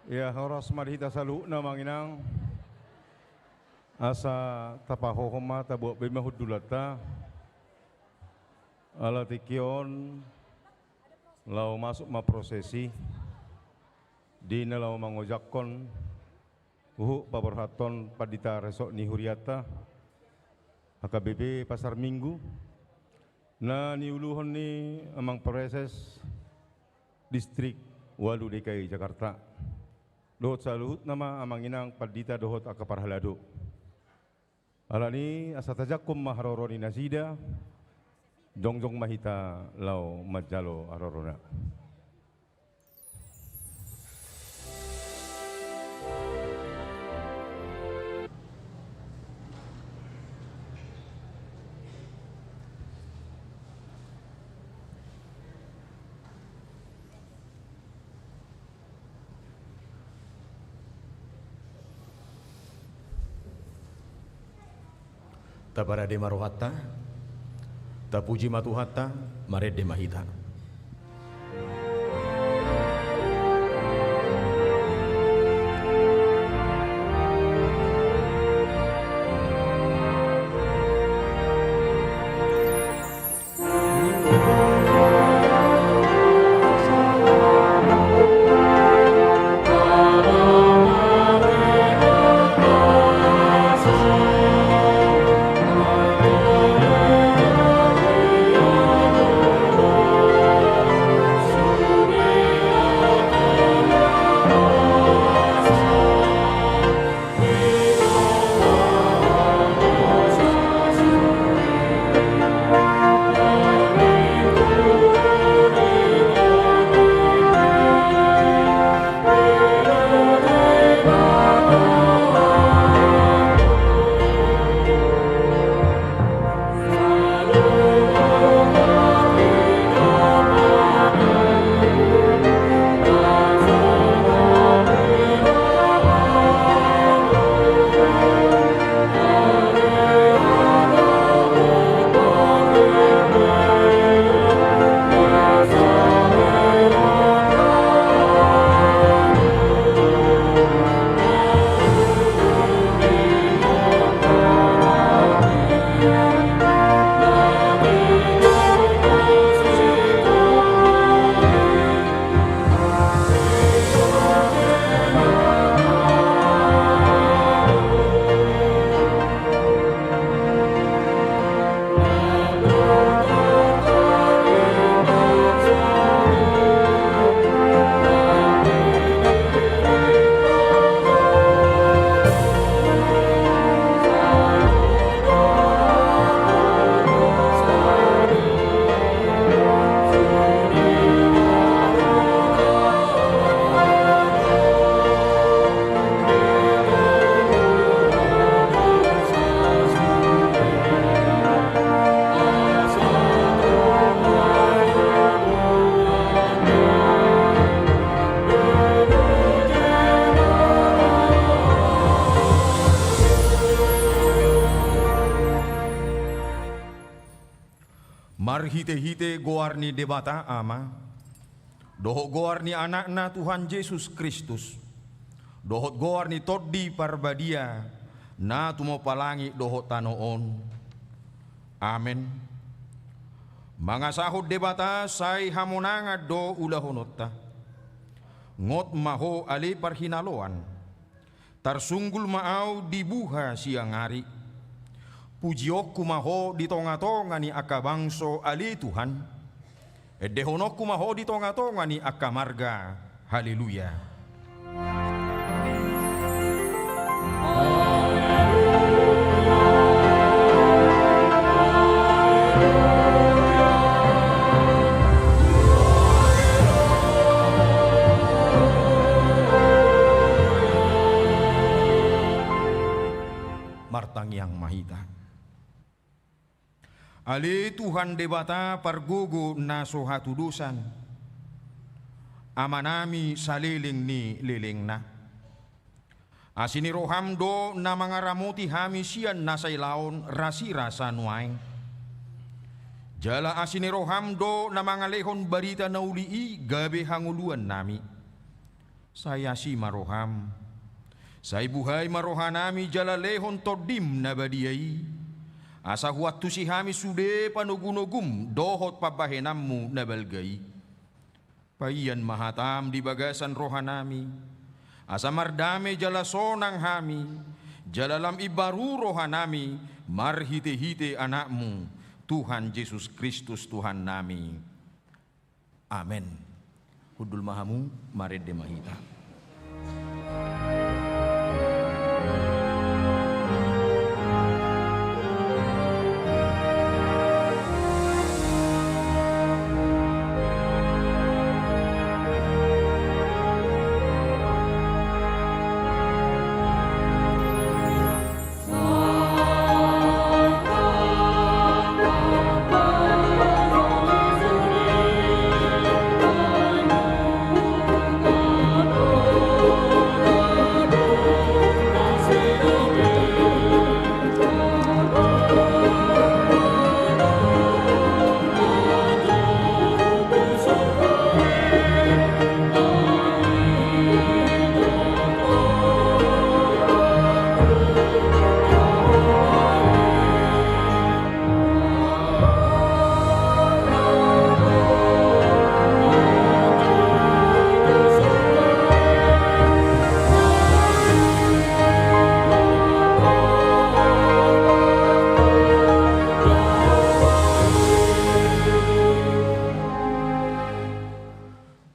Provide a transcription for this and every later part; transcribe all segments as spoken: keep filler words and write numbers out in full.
Ia horas ma di hita saluhutna, Amang Inang. Asa tapahohom ma, tabuat boi ma hundulanta. Ala tingki on laho masuk ma prosesi di na laho mangojakhon huhut paborhathon pandita resort ni hurianta, H K B P Pasar Minggu, na niuluhon ni Amang Praeses Distrik Walu D K I Jakarta, dohot saluhutna ma Amang Inang pandita dohot angka parhalado. Alani asa tajangkon ma haroro ni nasida, jongjong ma hita laho manjalo harorona. Taparade ma rohanta, tapuji ma Tuhanta, marende ma hita. Marhitehite goar ni Debata Ama, dohot goar ni Anakna Tuhan Jesus Kristus, dohot goar ni Tondi Parbadia, na tumompa langit dohot tano on. Amen. Mangasahon Debata sai hamonangan do ulahononta. Ngot ma ho ale parhinaloan. Tarsunggul ma ahu di buha siang ari. Pujionku ma ho di tongatonga ni angka bangso ale Tuhan. Endehononku ma ho di tongatonga ni angka marga. Haleluya. Martangiang ma hita. Ale Tuhan Debata pargogo na so hatudosan, Amanami saleleng ni lelengna. Asi ni roham do na mangaramoti hami sian na sailaon rasirasa nuaeng. Jala asi ni roham do na mangalehon barita na uli i gabe hangoluannami. Sai asi ma roham. Sai buhai ma rohanami jala lehon Tondim na badia i, asa huantusi hami sude panogunogum dohot pambahenanmu na balga i. Paian ma hatam di bagasan rohanami, asa mardame jala sonang hami, jala lam imbaru rohanami, marhitehite Anakmu, Tuhan Jesus Kristus Tuhannami. Amen. Hundul ma hamu, marende ma hita.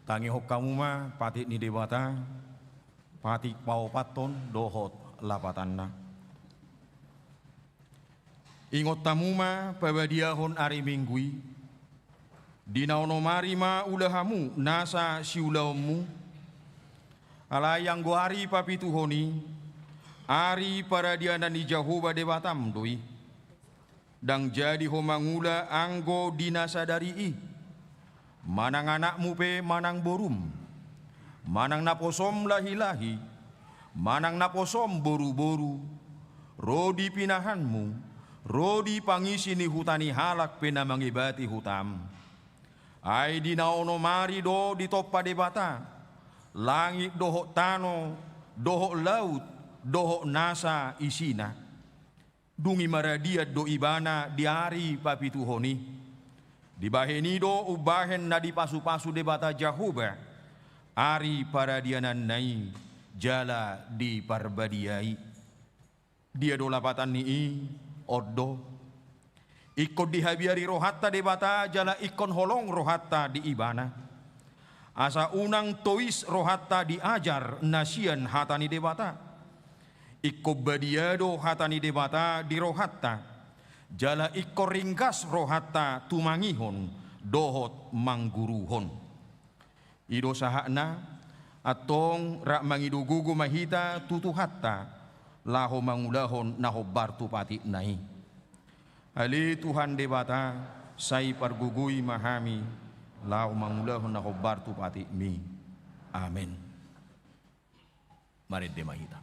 Tangihon hamu ma patik ni Debata, patik paopathon dohot lapatanna. Ingot hamu ma pabadiahon ari Minggu i. Di na onom ari ma ula hamu nasa siulaonmu. Alai anggo ari papituhon i, ari paradianan ni Jahowa Debatam do i. Ndang jadi ho mangula anggo di na sadari i, manang anakmu pe manang borum, manang naposom lahilahi, manang naposom boruboru, ro di pinahanmu, ro di pangisi ni huta ni halak pe na mangebati hutam. Ai di na onom ari do ditompa Debata langit dohot tano, dohot laut, dohot nasa isina. Dung i maradian do ibana di ari papituhon i. Dibahen i do umbahen na dipasupasu Debata Jahowa ari paradiananna i jala diparbadiai. Dia do lapatan ni i? On do. Ingkon dihabiari rohanta Debata jala ingkon holong rohanta di Ibana. Asa unang tois rohanta diajar na sian hata ni Debata. Ingkon badia do hata ni Debata di rohanta, jala ingkon ringgas rohanta tumangihon dohot mangguruhon. I do sahatna, antong rap mangido gogo ma hita tu Tuhanta, laho mangulahon na hombar tu patikna i. Ale Tuhan Debata, sai pargogoi ma hami, laho mangulahon na hombar tu patikmi. Amen. Marende ma hita.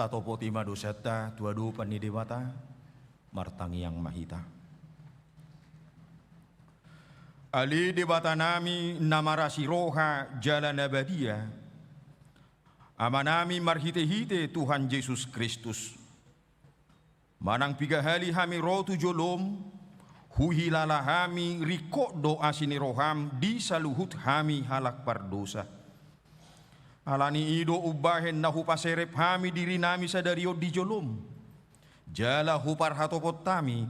Tatopoti ma dosanta tu adopan ni Debata. Martangiang ma hita. Ale Debatanami na marasi roha jala na badia, Amanami marhitehite Tuhan Jesus Kristus, manang piga hali hami ro tu jolom, huhilala hami ringkot do asi ni roham di saluhut hami halak pardosa. Ala ni i do umbahen na hupaserep hami dirinami sadari on di jolom, jala huparhatopot hami,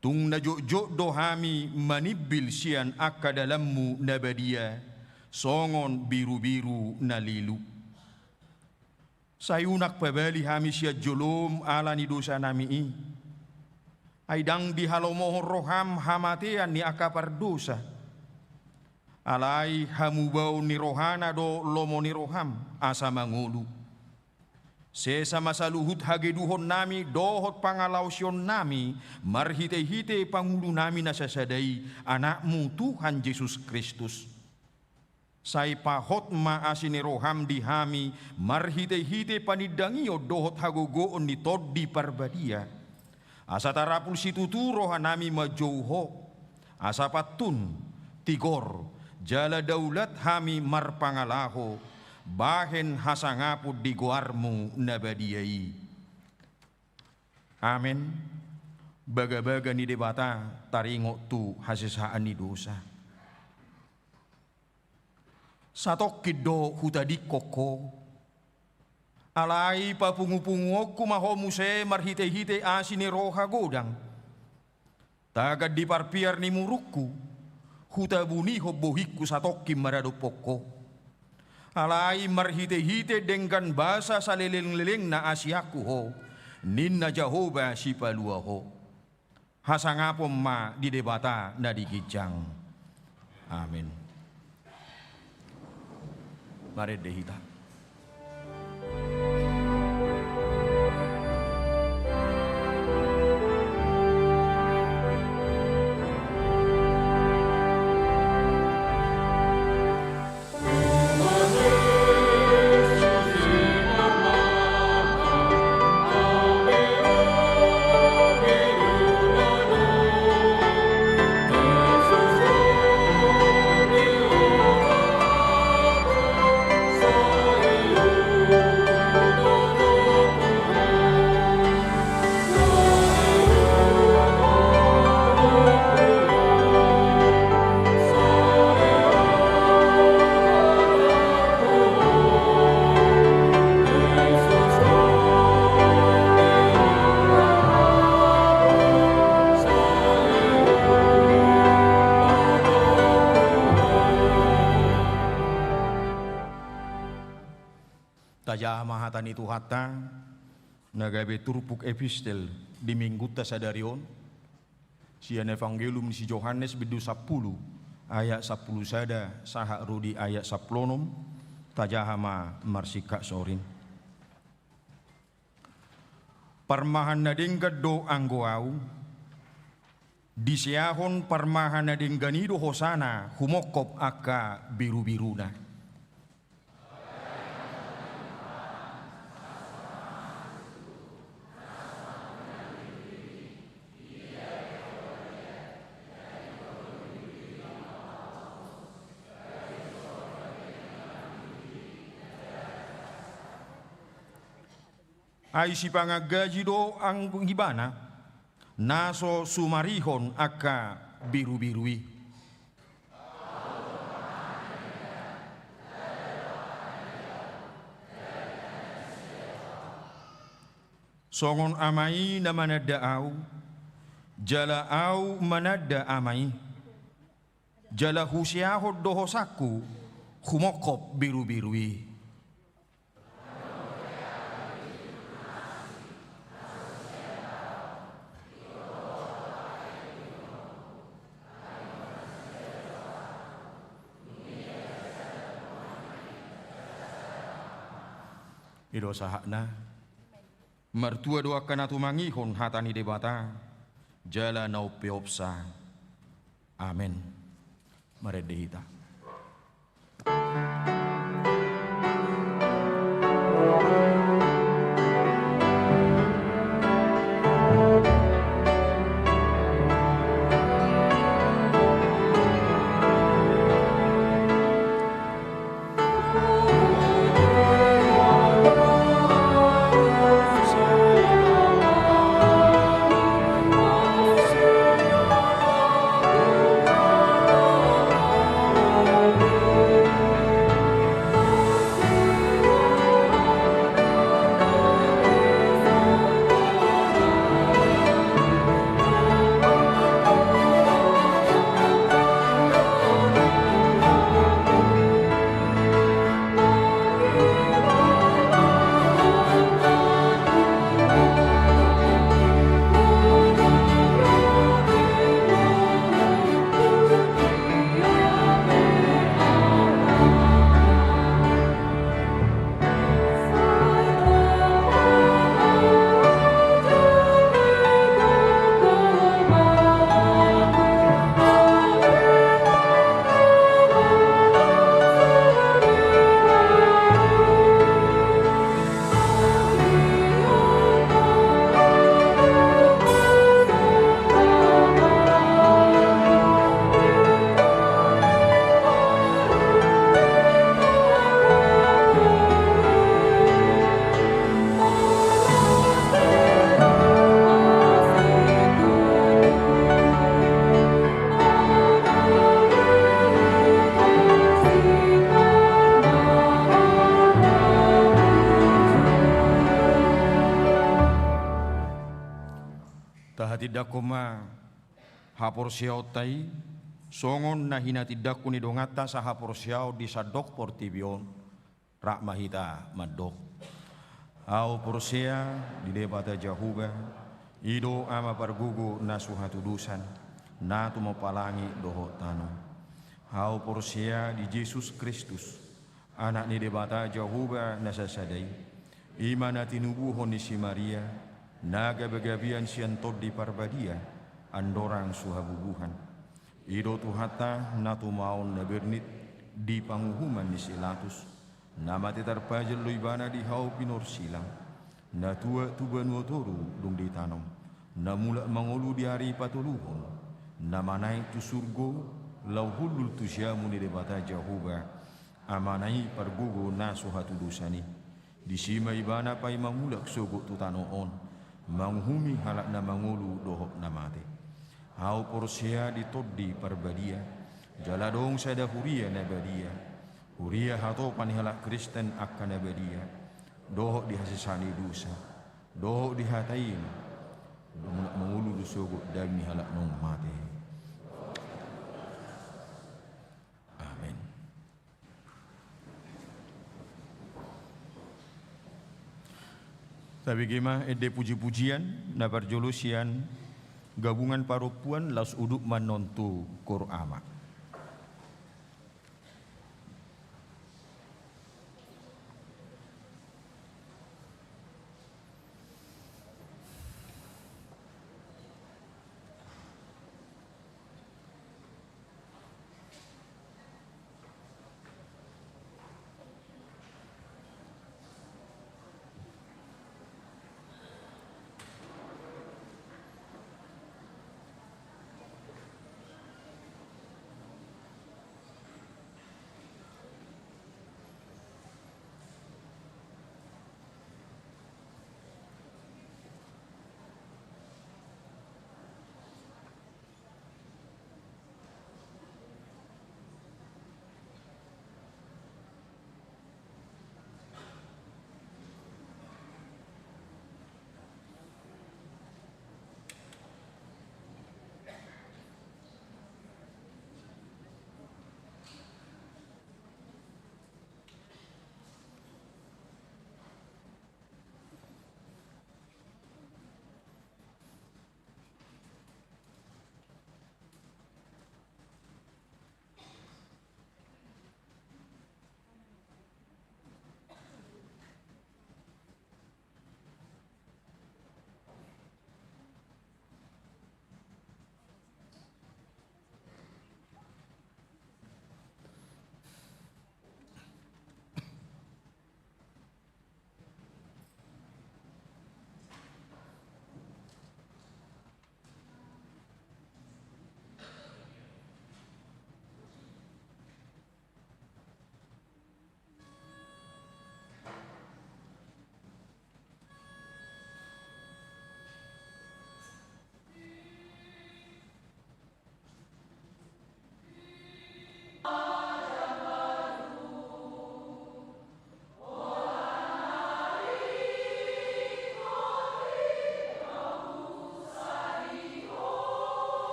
tung na jotjot do hami manimbil sian angka dalanmu na badia, songon birubiru na lilu. Sai unang pabali hami sian jolom ala ni dosanami i. Ai ndang dihalomohon roham hamatean ni angka pardosa. Alai hamubaon ni rohana do lomo ni roham, asa mangolu. Sesa ma saluhut hageduhonnami dohot pangalaosionnami marhitehite Pangulunami na sasada i, Anakmu Tuhan Jesus Kristus. Sai pahot ma asi ni roham di hami marhitehite panindangion dohot hagogoon ni Tondi Parbadia, asa tarapul situtu rohanami manjou Ho, asa pantun, tigor, jala daulat hami marpangalaho bahen hasangapon di goarmu na badia i. Amen. Bagabaga ni Debata taringot tu hasesaan ni dosa. Satongkin do hutadingkon Ho. Alai papungupunguonku ma Ho muse marhitehite asi ni roha godang. Tagan di parpiar ni murungku, hutabunihon bohingku satongkin maradophon Ho. Alai marhitehite denggan basa salelenglelengna asianku Ho, ninna Jahowa Sipalua Ho. Hasangapon ma di Debata na di ginjang. Amen. Marende hita. Tajaha ma hata ni Tuhanta na gabe turpuk epistel di minggunta sadari on, sian Evangelium ni si Johannes bindu sampulu ayat sampulu sada sahat ro di ayat sampulu onom. Tajaha ma marsingkat sorin. Parmahan na denggan do anggo Ahu, diseahon parmahan na denggan i do hosana humongkop angka birubiruna. Ai sipanganggaji do anggo ibana, na so sumarihon angka birubiru i. Songon Ama i na mananda Ahu, jala Ahu mananda Ama i, jala huseahon do hosangku humongkop birubiru i. I do sahatna. Martua do angka na tumangihon hata ni Debata, jala na umpeopsa. Amen. Marende hita. Tindangkon ma haporseaonta i, songon na hinatindangkon ni donganta sahaporseaon di sandok portibi on, rap ma hita mandok. Ahu porsea di Debata Jahowa, i do Ama pargogo na so hatudosan, na tumompa langit dohot tano. Ahu porsea di Jesus Kristus, Anak ni Debata Jahowa na sasada i, i ma na tinubuhon ni si Maria, na gabagabean sian Tondi Parbadia, andorang so habubuhan. I do Tuhanta na tumaon na bernit di panguhuman ni si Latus, na mate tarpajal do ibana di hau pinorsilang, na tuat tu banua toru dung ditanom, na mulak mangolu di ari patoluhon, na manaek tu surgo, laho hundul tu siamun ni Debata Jahowa, Amana i pargogo na so hatudosan i. Disi ma ibana paima mulak sogot tu tano on, manguhumi halak na mangolu dohot na mate. Ahu porsea di Tondi Parbadia, jala adong sada huria na badia, huria hatopan ni halak Kristen angka na badia, dohot di hasesaan ni dosa, dohot di hata i, mulak mangolu do sogot daging ni halak naung mate. Amen. Tabege ma ende pujipujian na parjolo sian gabungan parompuan laos udut ma annon tu Koor Ama.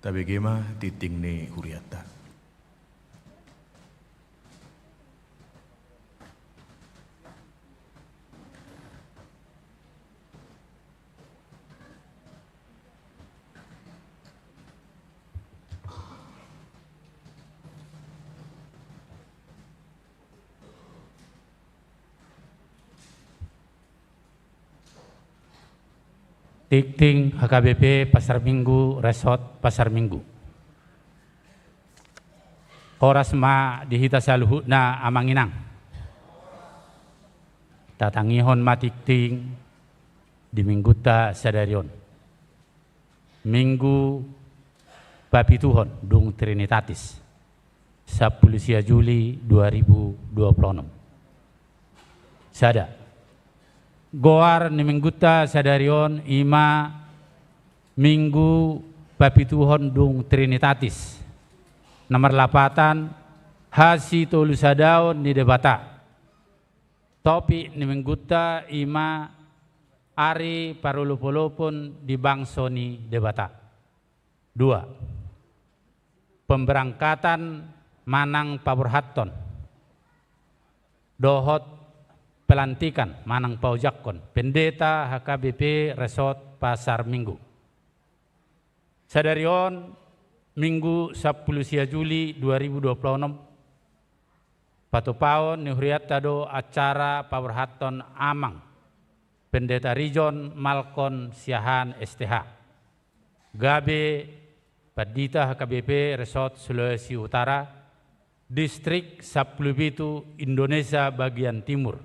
Tabege ma tingting ni hurianta. Tingting H K B P Pasar Minggu, Resort Pasar Minggu. Horas ma di hita saluhutna amang inang. Tatangihon ma tingting di minggunta sadari on. Minggu papituhon dung Trinitatis, sampulu sia Juli dua ribu dua puluh enam. Sada. Goar ni minggunta sadari on i ma Minggu papituhon dung Trinitatis, na marlapatan hasitolusadaon ni Debata. Topik ni minggunta i ma ari parolopolopon di bangso ni Debata. Dua. Pemberangkatan manang paborhathon dohot pelantikan manang paojakhon pendeta H K B P Resort Pasar Minggu. Sadari on, Minggu sampulu sia Juli dua ribu dua puluh enam, patupaon ni hurianta do acara paborhathon amang Pendeta Rijon Malkon Siahaan S T H, gabe Pandita H K B P Resort Sulawesi Utara, Distrik sampulu pitu Indonesia bagian timur.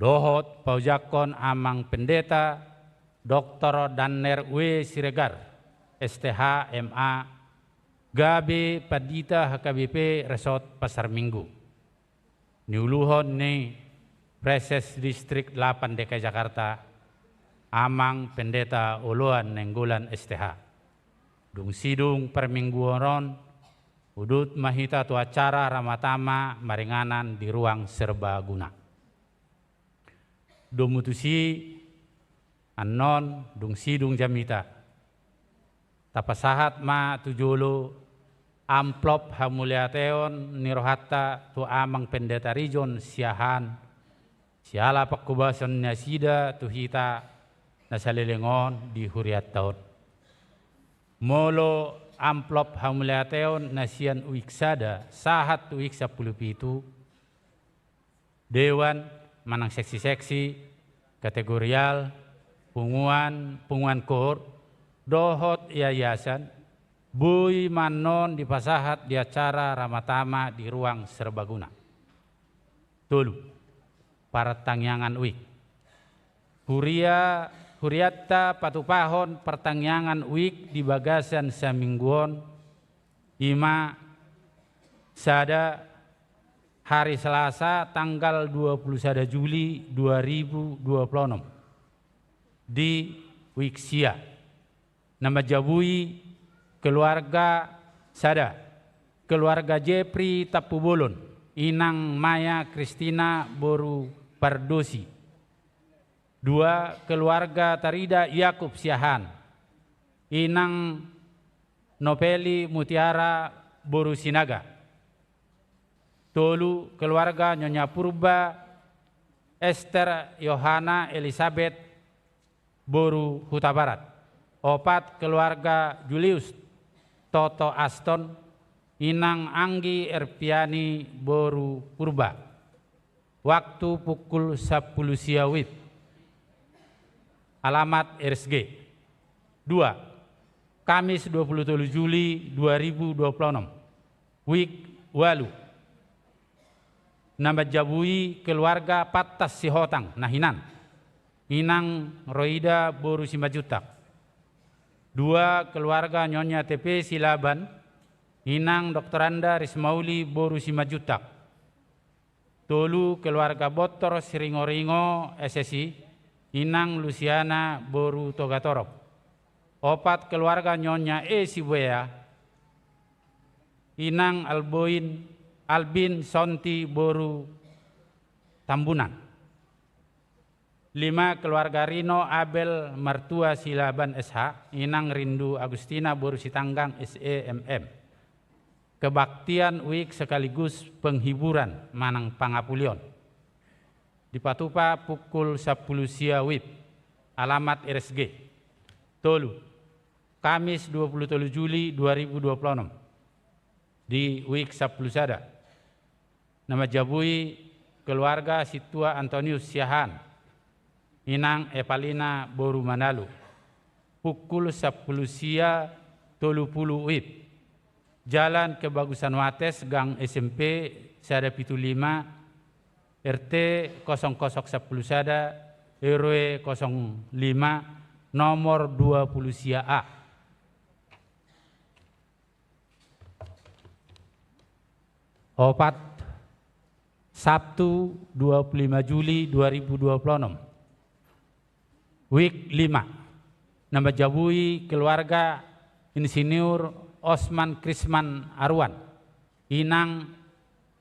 Dohot paojakhon amang Pendeta Doktor Danner W Siregar, S T H, M A, gabe Pandita H K B P Resort Pasar Minggu. Niuluhon ni Praeses Distrik delapan D K I Jakarta, amang Pendeta Oloan Nainggolan S T H. Dung sidung parmingguon on, udut ma hita tu acara ramatama maringanan di ruang serbaguna. Domu tusi, annon dung sidung jamita, tapasahat ma tu jolo amplop hamuliateon ni rohanta tu amang Pendeta Rijon Siahaan, siala pangkobasan nasida tu hita na saleleng on di hurianta on. Molo amplop hamuliateon na sian uik sada sahat tu uik sampulu pitu, dewan manang seksi-seksi, kategorial, punguan, punguan koor, dohot yayasan, boi ma annon dipasahat di acara ramatama di ruang serbaguna. Tolu. Partangiangan uik. Huria, hurianta patupahon partangiangan uik di bagasan saminggu on, i ma sada, hari Selasa tanggal dua puluh sada Juli dua ribu dua puluh enam, di uik sia. Na manjabui keluarga sada, keluarga Jepri Tampubolon, inang Maya Kristina boru Pardosi. Dua, keluarga Tarida Yakub Siahaan, inang Nopeli Mutiara boru Sinaga. Tolu, keluarga Nyonya Purba Ester Yohana Elisabet boru Hutabarat. Opat, keluarga Julius Toto Aston, inang Anggi Erpiani boru Purba. Waktu pukul sampulu sia wib. Alamat R S G. Dua, Kamis dua puluh tolu Juli dua ribu dua puluh enam. Uik ualu. Na manjabui keluarga Pattas Sihotang na hinan, inang Roida boru Simanjuntak. Dua, keluarga Nyonya T P Silaban, inang Doktoranda Rismauli boru Simanjuntak. Tolu, keluarga Bontor Siringoringo S S I, inang Lusiana boru Togatorop. Opat, keluarga Nyonya E Sibuea, inang Alboin, Albin Sonti boru Tambunan. Lima, keluarga Rino Abel Martua Silaban S H, inang Rindu Agustina boru Sitanggang S E M M. Kebaktian wijk sekaligus penghiburan manang pangapulion. Dipatupa pukul sampulu sia wib, alamat R S G. Tolu, Kamis dua puluh tolu Juli dua ribu dua puluh enam, di wijk sampulu sada. Na manjabui keluarga Sintua Antonius Siahaan, inang Evalina boru Manalu, pukul sampulu sia tolu pulu wib, Jalan Kebagusan Wates, gang S M P sada pitu lima, R T kosong kosong sampulu sada, R W kosong lima, nomor dua pulu sia A. Opat, Sabtu dua puluh lima Juli dua ribu dua puluh enam, wijk lima. Na manjabui keluarga Insinyur Osman Krisman Aruan, inang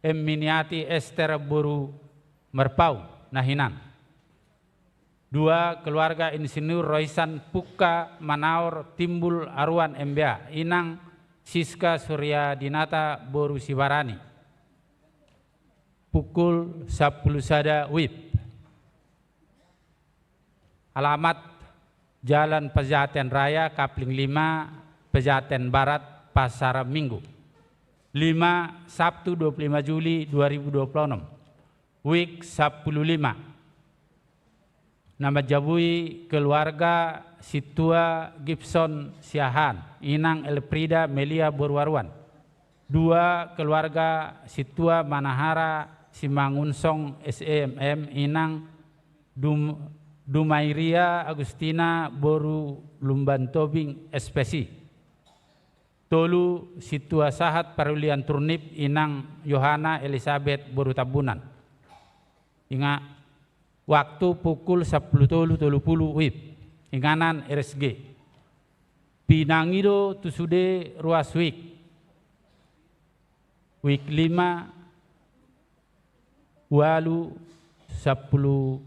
Eminiati Ester boru Marpaung, na hinan. Dua, keluarga Insinyur Roisan Pukka Manaor Timbul Aruan M B A, inang Siska Surya Dinata boru Sibarani, pukul sampulu sada wib. Alamat Jalan Pejaten Raya, Kapling lima, Pejaten Barat, Pasar Minggu. Lima, Sabtu dua puluh lima Juli dua ribu dua puluh enam, wijk sampulu lima. Na manjabui keluarga Sintua Gibson Siahaan, inang Elfrida Melia boru Aruan. Dua, keluarga Sintua Manahara Simangunsong S E M M, inang Dum-, Dumairia Agustina boru Lumban Tobing S P S I. Tolu, Sintua Sahat Parulian Turnip, inang Yohana Elisabet boru Tambunan. Inga, waktu pukul sampulu tolu tolu pulu wib, inganan R S G. Pinangido tu sude ruas wijk, wijk lima, ualu, sampulu,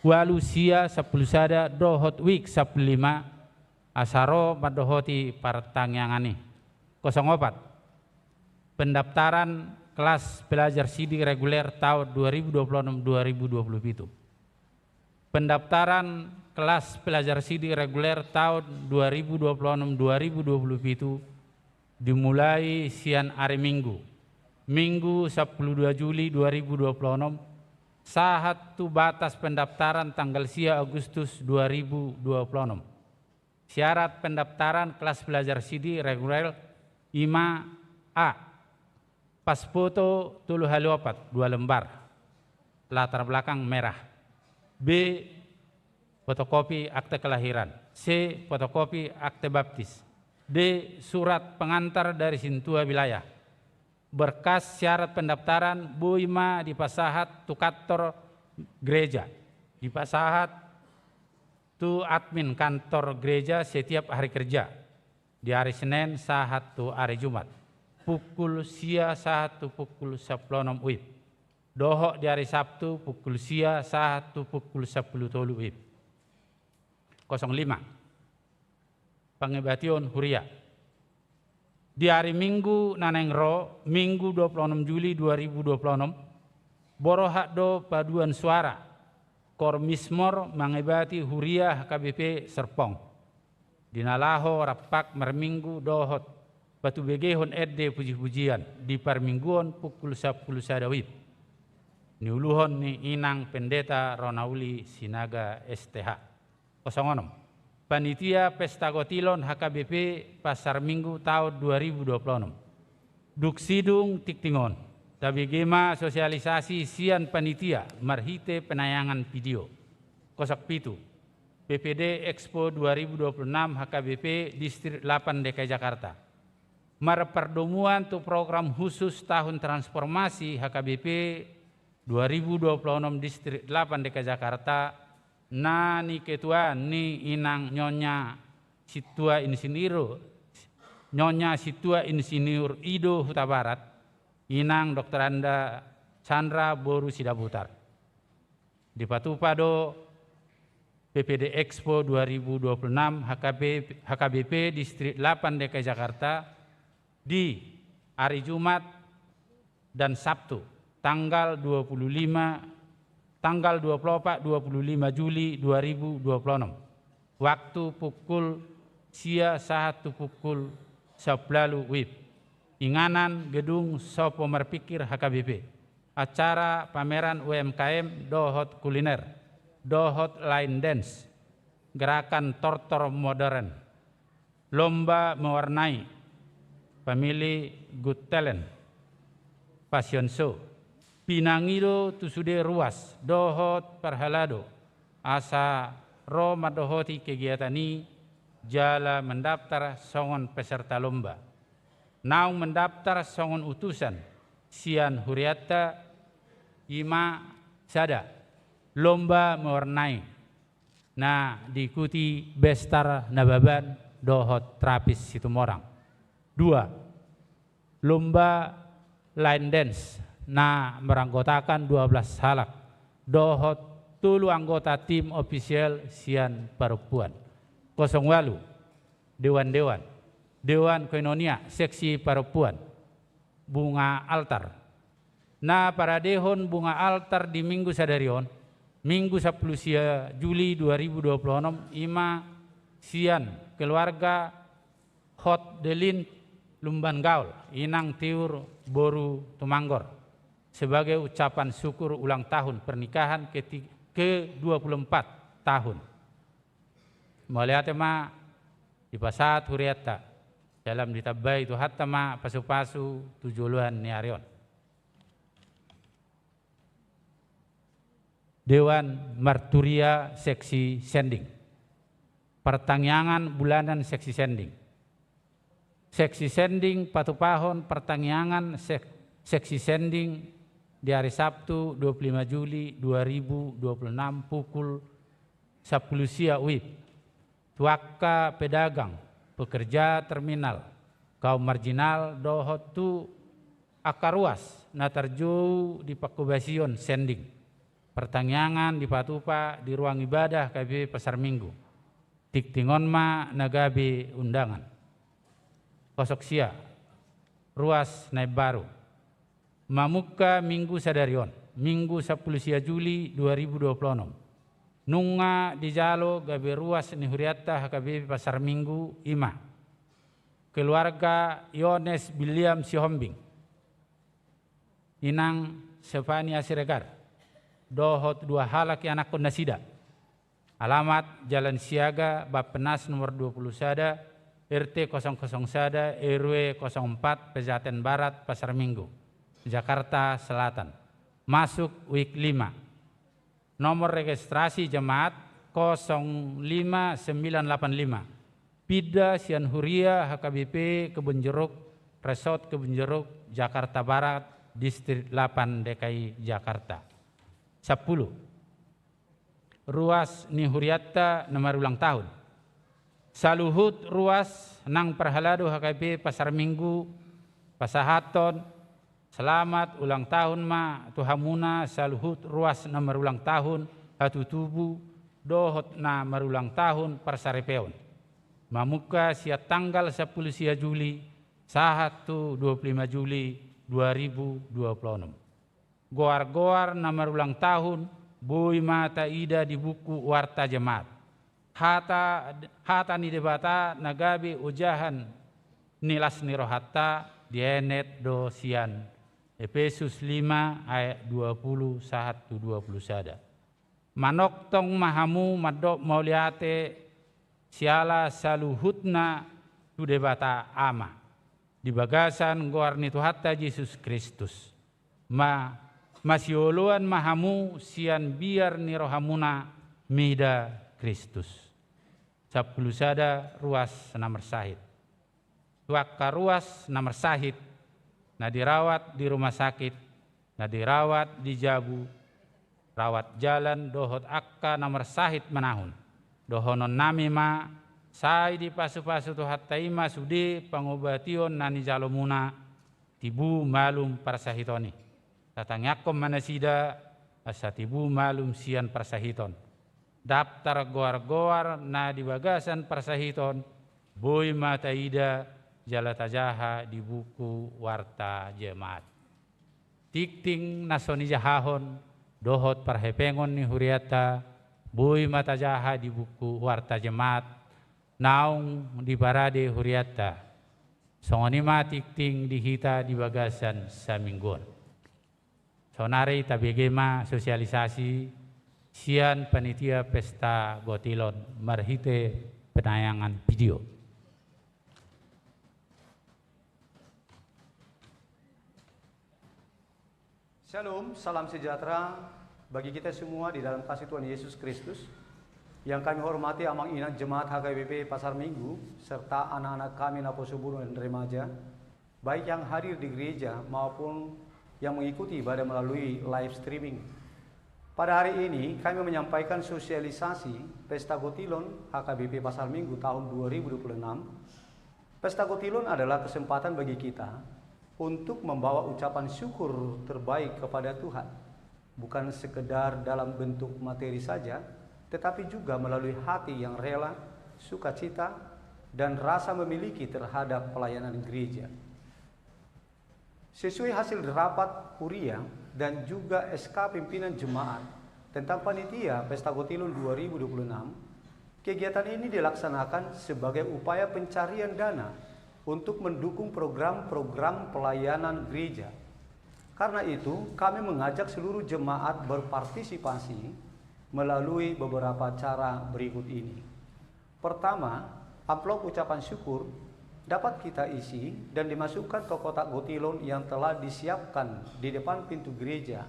ualu sia, sampulu sada, dohot wijk sampulu lima, asa ro mandohoti partangiangan i. Kosong opat, pendaftaran kelas pelajar sidi reguler taon dua ribu dua puluh enam dua ribu dua puluh pitu. Pendaftaran kelas pelajar sidi reguler taon dua ribu dua puluh enam dua ribu dua puluh pitu dimulai sian ari Minggu, Minggu sampulu dua Juli dua ribu dua puluh enam, sahat tu batas pendaftaran tanggal sia Agustus dua ribu dua puluh enam. Syarat pendaftaran kelas belajar sidi reguler i ma: A, pas foto tolu hali opat, dua lembar, latar belakang merah. B, fotokopi akte kelahiran. C, fotokopi akte baptis. D, surat pengantar dari sintua wilayah. Berkas syarat pendaftaran boi ma dipasahat tu kantor gereja. Dipasahat tu admin kantor gereja setiap hari kerja, di ari Senen sahat tu ari Jumat, pukul sia sahat tu pukul sampulu onom wib, dohot di ari Sabtu pukul sia sahat tu pukul sampulu tolu wib. Kosong lima. Pangebation huria. Di ari Minggu na naeng ro, Minggu dua puluh onom Juli dua ribu dua puluh onom, borhat do paduan suara Koor Mizmor mangebati huria H K B P Serpong, di na laho rampak marminggu dohot patubegehon ende pujipujian di parmingguon pukul sampulu sada wib. Niuluhon ni Inang Pendeta Ronauli Sinaga S T H. Kosong onom. Panitia Pesta Gotilon H K B P Pasar Minggu taon dua ribu dua puluh onom. Dung sidung tingting on, tabege ma sosialisasi sian panitia marhite penayangan video. Kosong pitu. P P D Expo dua ribu dua puluh enam H K B P Distrik delapan D K I Jakarta. Marpardomuan tu program khusus tahun transformasi H K B P dua ribu dua puluh onom Distrik delapan D K I Jakarta, na niketuaan ni Inang Nyonya Sintua Insinyur, Nyonya Sintua Insinyur Ido Hutabarat, Inang Doktoranda Sandra boru Sidabutar. Dipatupa do P P D Expo dua ribu dua puluh enam H K B, H K B P Distrik delapan D K I Jakarta di hari Jumat dan Sabtu, tanggal dua puluh lima, tanggal dua puluh empat, dua puluh lima Juli dua ribu dua puluh enam. Waktu pukul sia sahat tu pukul sampulu WIB. Inganan gedung Sopo Marpikir H K B P. Acara pameran U M K M dohot kuliner, dohot line dance, gerakan tortor modern, lomba mewarnai, family good talent, fashion show. Pinangido tu sude ruas dohot parhalado asa ro mandohoti kegiatan i jala mendaftar songon peserta lomba. Naung mendaftar songon utusan sian hurianta i ma sada, lomba mewarnai na diikuti Bestar Nababan dohot Trapis Situmorang. Dua, lomba line dance na meranggotakan dua belas halak dohot tolu anggota tim ofisial sian parompuan. Kosong walu, dewan-dewan, dewan koinonia seksi parompuan, bunga altar. Na paradehon bunga altar di Minggu sadari on, Minggu sampulu sia Juli dua ribu dua puluh enam, i ma sian keluarga Hot Delin Lumban Gaol, Inang Tiur boru Tumanggor, sebagai ucapan syukur ulang tahun pernikahan keti-, ke dua puluh empat tahun. Mauliate ma dipasahat hurianta, jala ditambai Tuhanta ma pasu-pasu tu joloan ni ari on. Dewan Marturia seksi sending. Partangiangan bulanan seksi sending. Seksi sending patupahon partangiangan sek-, seksi sending di hari Sabtu dua puluh lima Juli dua ribu dua puluh enam pukul sampulu sia WIB. Tu angka pedagang, pekerja terminal, kaum marginal dohot tu angka ruas na tarjou di pangkobasion sending. Partangiangan dipatupa di ruang ibadah K B P Pasar Minggu. Tingting on ma na gabe undangan. Kosong sia, ruas na imbaru. Mamungka Minggu sadari on, Minggu sampulu sia Juli dua ribu dua puluh enam. Nunga dijalo gabe ruas ni hurianta H K B P Pasar Minggu i ma. Keluarga Yones William Sihombing, Inang Sefania Siregar, dohot dua halak ianakhon nasida. Alamat Jalan Siaga, Bappenas nomor dua puluh sada, R T kosong kosong sada, R W kosong empat, Pejaten Barat, Pasar Minggu, Jakarta Selatan. Masuk WIB lima. Nomor registrasi jemaat kosong lima sembilan delapan lima. Pinda sian huria H K B P Kebun Jeruk, Resort Kebun Jeruk, Jakarta Barat, Distrik delapan D K I Jakarta. Sampulu. Ruas ni hurianta na marulang tahun. Saluhut ruas nang parhalado H K B P Pasar Minggu pasahathon selamat ulang tahun ma tu hamuna saluhut ruas na marulang tahun hatutubu dohot na marulang tahun parsaripeon. Mamungka sian tanggal sampulu sia Juli sahat tu dua puluh lima Juli dua ribu dua puluh enam. Goar-goar na marulang tahun boi ma taida di buku warta jemaat. Hata, hata ni Debata na gabe ojahan ni las ni rohanta dienet do sian Epesus lima ayat dua puluh sahat tu dua puluh sada. Manongtong ma hamu mandok mauliate siala saluhutna tu Debata Ama di bagasan goar ni Tuhanta Jesus Kristus. Ma, masioloan ma hamu sian biar ni rohamuna mida Kristus. Sampulu sada ruas na marsahit. Tu angka ruas na marsahit, na dirawat di rumah sakit, na dirawat di jabu, rawat jalan dohot angka na marsahit manahun. Dohononnami ma, sai dipasu-pasu Tuhanta i ma sude pangobation na nijalomuna, tibu malum parsahiton i. Tatangiangkon ma nasida asa tibu malum sian parsahiton. Daftar goar-goar na di bagasan parsahiton boi ma taida jala tajaha di buku warta jemaat. Tingting na so nijahahon dohot parhepengon ni hurianta boi ma tajaha di buku warta jemaat naung diparade hurianta. Songon i ma tingting di hita di bagasan saminggu on. Saonari tabege ma sosialisasi sian panitia Pesta Gotilon marhite penayangan video. Shalom, salam sejahtera bagi kita semua di dalam kasih Tuhan Yesus Kristus. Yang kami hormati Amang Inang Jemaat H K B P Pasar Minggu, serta anak-anak kami Naposobulung dan Remaja, baik yang hadir di gereja maupun yang mengikuti ibadah melalui live streaming. Pada hari ini, kami menyampaikan sosialisasi Pesta Gotilon H K B P Pasar Minggu tahun dua ribu dua puluh enam. Pesta Gotilon adalah kesempatan bagi kita untuk membawa ucapan syukur terbaik kepada Tuhan, bukan sekedar dalam bentuk materi saja, tetapi juga melalui hati yang rela, sukacita, dan rasa memiliki terhadap pelayanan gereja. Sesuai hasil rapat kuria dan juga S K pimpinan jemaat tentang panitia Pesta Gotilon dua ribu dua puluh enam, kegiatan ini dilaksanakan sebagai upaya pencarian dana untuk mendukung program-program pelayanan gereja. Karena itu, kami mengajak seluruh jemaat berpartisipasi melalui beberapa cara berikut ini. Pertama, amplop ucapan syukur dapat kita isi dan dimasukkan ke kotak gotilon yang telah disiapkan di depan pintu gereja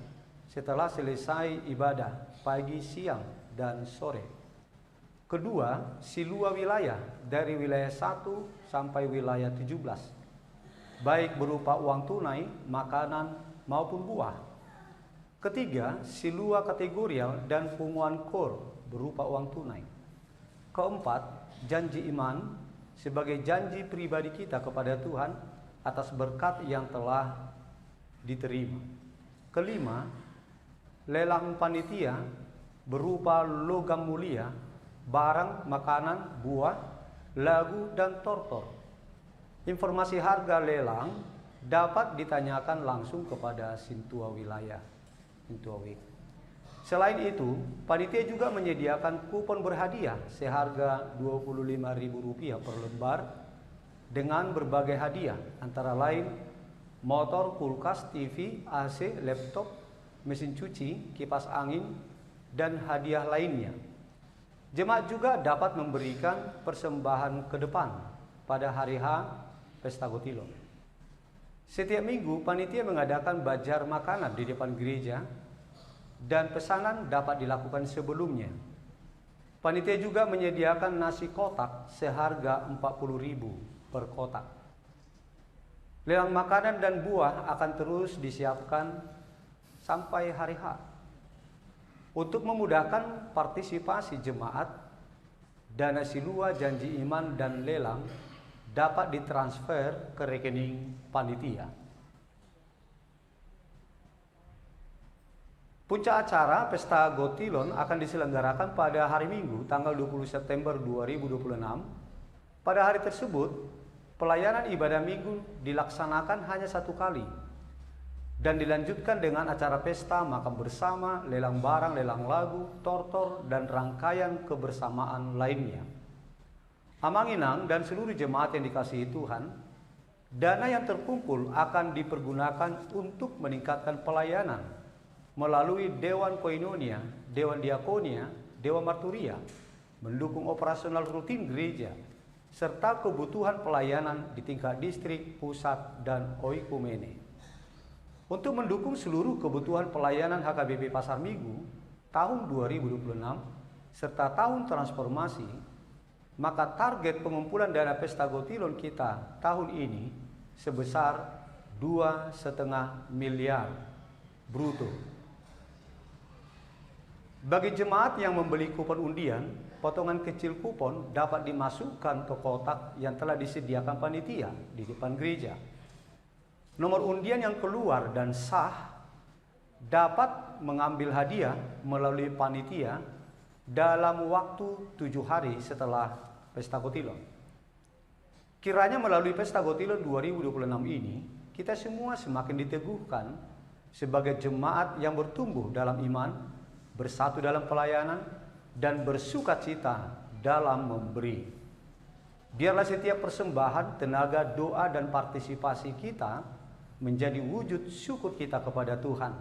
setelah selesai ibadah pagi, siang, dan sore. Kedua, silua wilayah dari wilayah satu sampai wilayah tujuh belas, baik berupa uang tunai, makanan, maupun buah. Ketiga, silua kategorial dan punguan kor berupa uang tunai. Keempat, janji iman sebagai janji pribadi kita kepada Tuhan atas berkat yang telah diterima. Kelima, lelang panitia berupa logam mulia, barang, makanan, buah, lagu, dan tortor. Informasi harga lelang dapat ditanyakan langsung kepada sintua wilayah, sintua W. Selain itu, panitia juga menyediakan kupon berhadiah seharga dua puluh lima ribu rupiah per lembar dengan berbagai hadiah, antara lain motor, kulkas, T V, A C, laptop, mesin cuci, kipas angin, dan hadiah lainnya. Jemaat juga dapat memberikan persembahan ke depan pada hari H Pesta Gotilon. Setiap minggu, panitia mengadakan bazar makanan di depan gereja, dan pesanan dapat dilakukan sebelumnya. Panitia juga menyediakan nasi kotak seharga empat puluh ribu per kotak. Lelang makanan dan buah akan terus disiapkan sampai hari H. Untuk memudahkan partisipasi jemaat, dana silua janji iman dan lelang dapat ditransfer ke rekening panitia. Puncak acara Pesta Gotilon akan diselenggarakan pada hari Minggu, tanggal dua puluh September dua ribu dua puluh enam. Pada hari tersebut, pelayanan ibadah Minggu dilaksanakan hanya satu kali dan dilanjutkan dengan acara pesta, makan bersama, lelang barang, lelang lagu, tortor, dan rangkaian kebersamaan lainnya. Amang Inang dan seluruh jemaat yang dikasihi Tuhan, dana yang terkumpul akan dipergunakan untuk meningkatkan pelayanan melalui Dewan Koinonia, Dewan Diakonia, Dewan Marturia, mendukung operasional rutin gereja, serta kebutuhan pelayanan di tingkat distrik, pusat, dan oikumene. Untuk mendukung seluruh kebutuhan pelayanan H K B P Pasar Minggu tahun dua ribu dua puluh enam, serta tahun transformasi, maka target pengumpulan dana Pesta Gotilon kita tahun ini sebesar dua setengah miliar bruto. Bagi jemaat yang membeli kupon undian, potongan kecil kupon dapat dimasukkan ke kotak yang telah disediakan panitia di depan gereja. Nomor undian yang keluar dan sah dapat mengambil hadiah melalui panitia dalam waktu tujuh hari setelah Pesta Kotilon. Kiranya melalui Pesta Kotilon dua ribu dua puluh enam ini, kita semua semakin diteguhkan sebagai jemaat yang bertumbuh dalam iman, bersatu dalam pelayanan, dan bersukacita dalam memberi. Biarlah setiap persembahan, tenaga, doa, dan partisipasi kita menjadi wujud syukur kita kepada Tuhan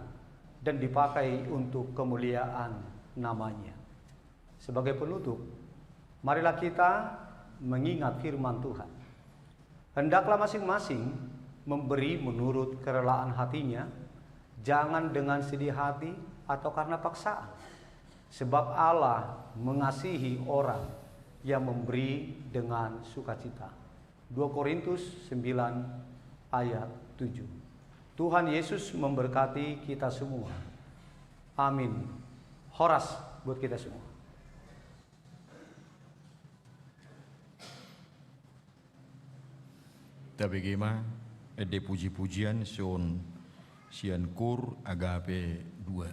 dan dipakai untuk kemuliaan nama-Nya. Sebagai penutup, marilah kita mengingat firman Tuhan. Hendaklah masing-masing memberi menurut kerelaan hatinya, jangan dengan sedih hati atau karena paksaan. Sebab Allah mengasihi orang yang memberi dengan sukacita. Dua Korintus sembilan ayat tujuh. Tuhan Yesus memberkati kita semua. Amin. Horas buat kita semua. Tabege ma ende puji-pujian sian, sian Koor Agape dua.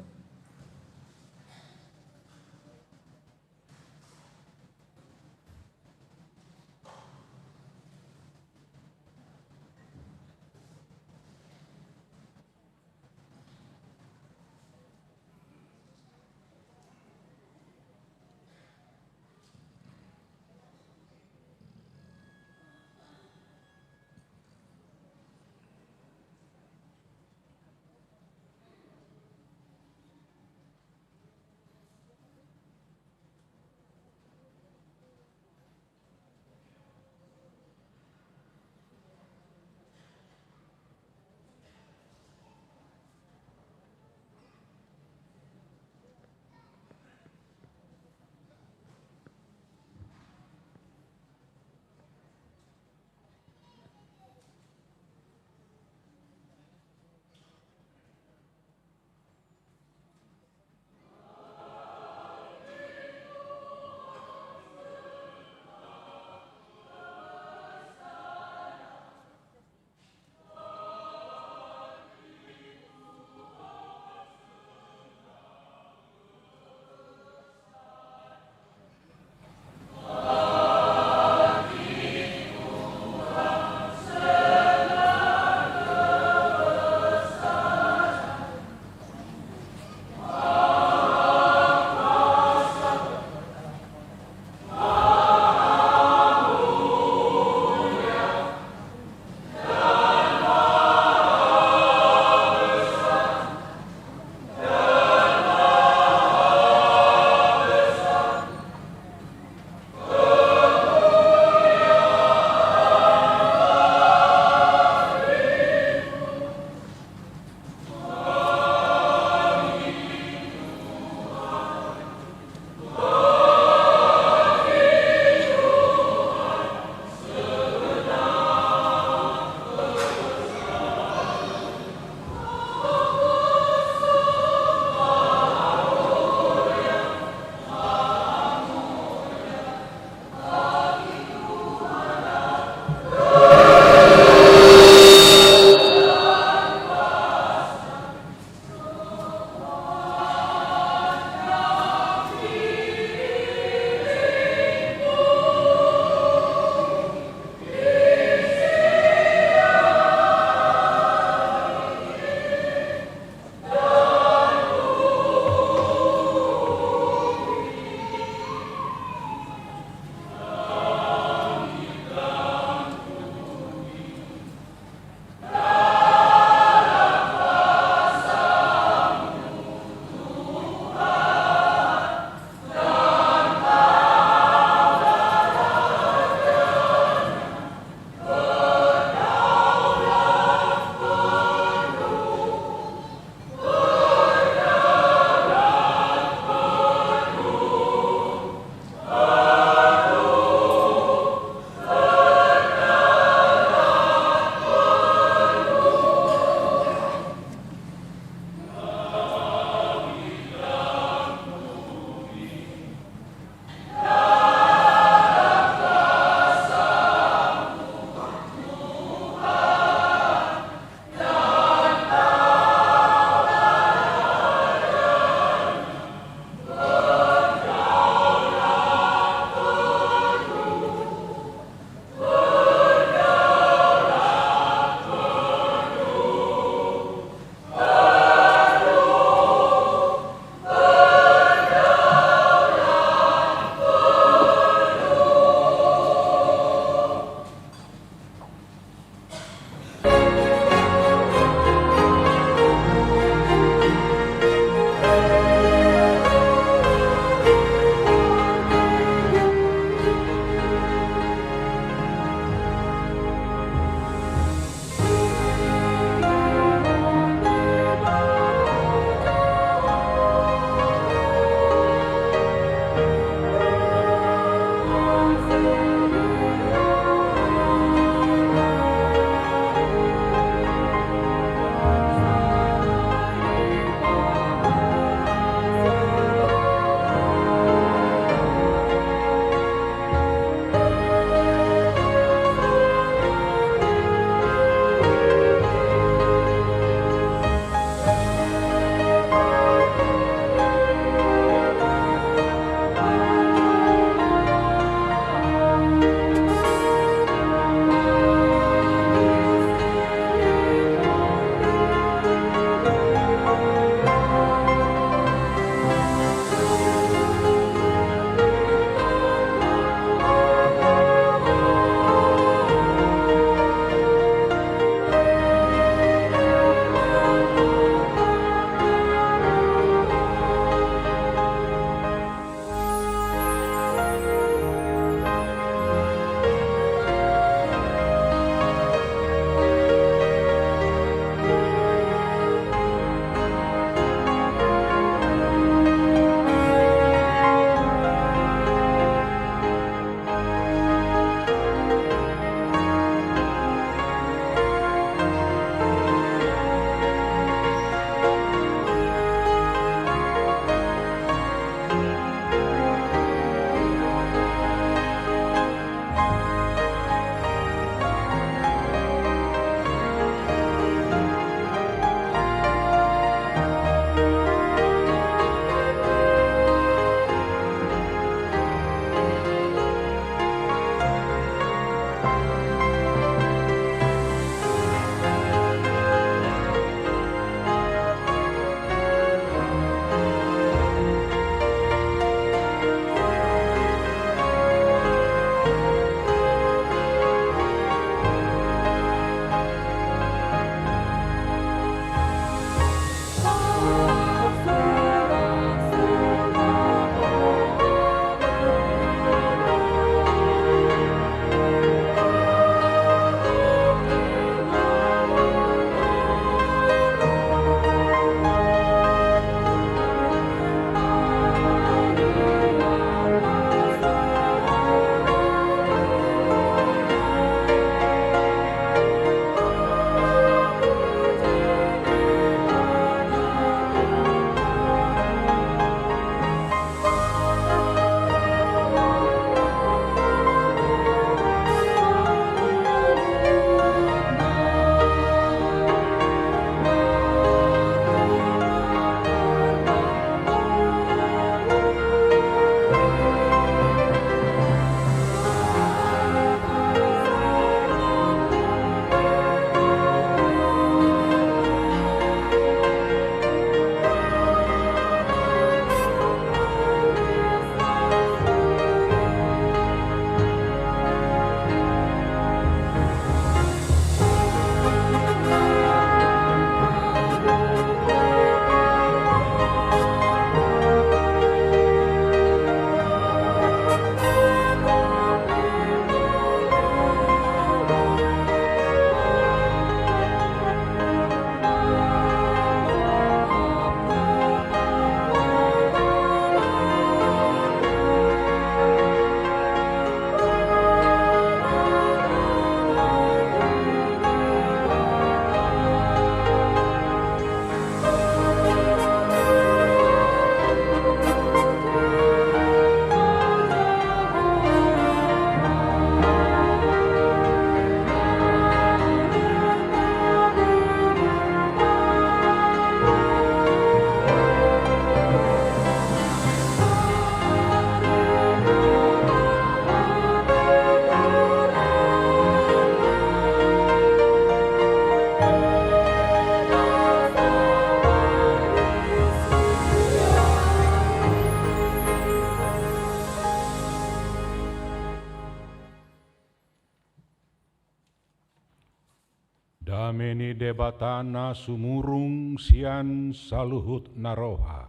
Dame ni Debata na sumurung sian saluhut na roha,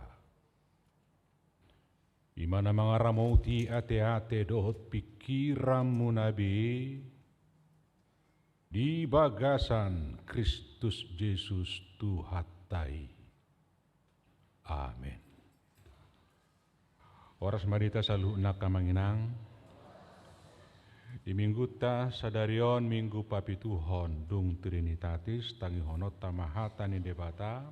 i ma na mangaramoti ateate dohot pingkiranmuna be di bagasan Kristus Jesus Tuhanta i. Amen. Horas ma di hita saluhutna, angka amang inang. Di minggunta sadari on, Minggu Papituhon dung Trinitatis, tangihononta ma hata ni Debata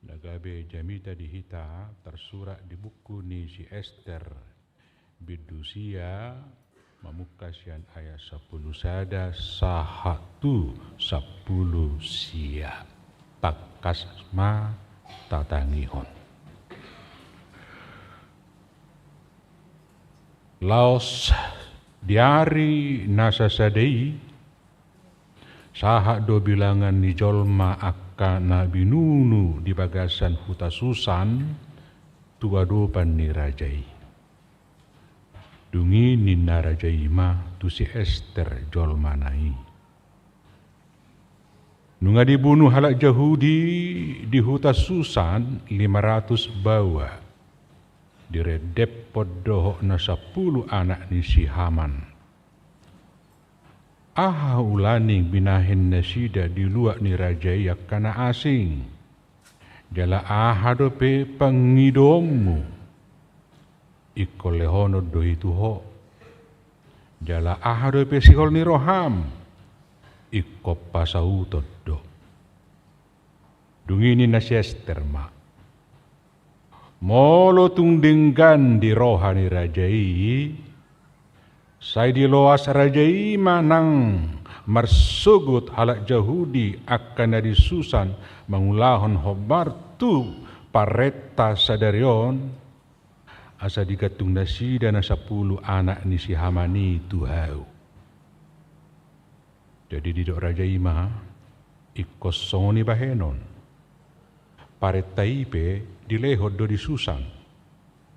na gabe jamita di hita, tarsurat di buku ni si Ester bindu sia, mamungka sian ayat sampulu sada sahat tu sampulu sia. Tangkas ma tatangihon. Laos di ari na sasada i, sahat do bilangan ni jolma angka na binunu di bagasan huta Susan tu adopan ni raja i. Dung i ninna raja i ma tu si Ester jolmana i: Nunga dibunu halak Jahudi di huta Susan lima ratus baoa, direndephon dohot na sampulu anak ni si Haman. Aha ulaning binahen nasida di luat ni raja i angka na asing? Jala aha dope pangidoonmu, ingkon lehonon do i tu ho. Jala aha dope sihol ni roham, ingkon pasauton do. Dung i ninna si Ester ma: Molo tung denggan di roha ni raja i, sai diloas raja i ma nang marsogot halak Jahudi angka na di Susan mangulahon hombar tu parenta sadari on, asa digantung nasida na sampulu anak ni si Haman i tu hau. Jadi didok raja i ma: Ingkon songon i bahenon. Parenta i pe dilehon do di Susan.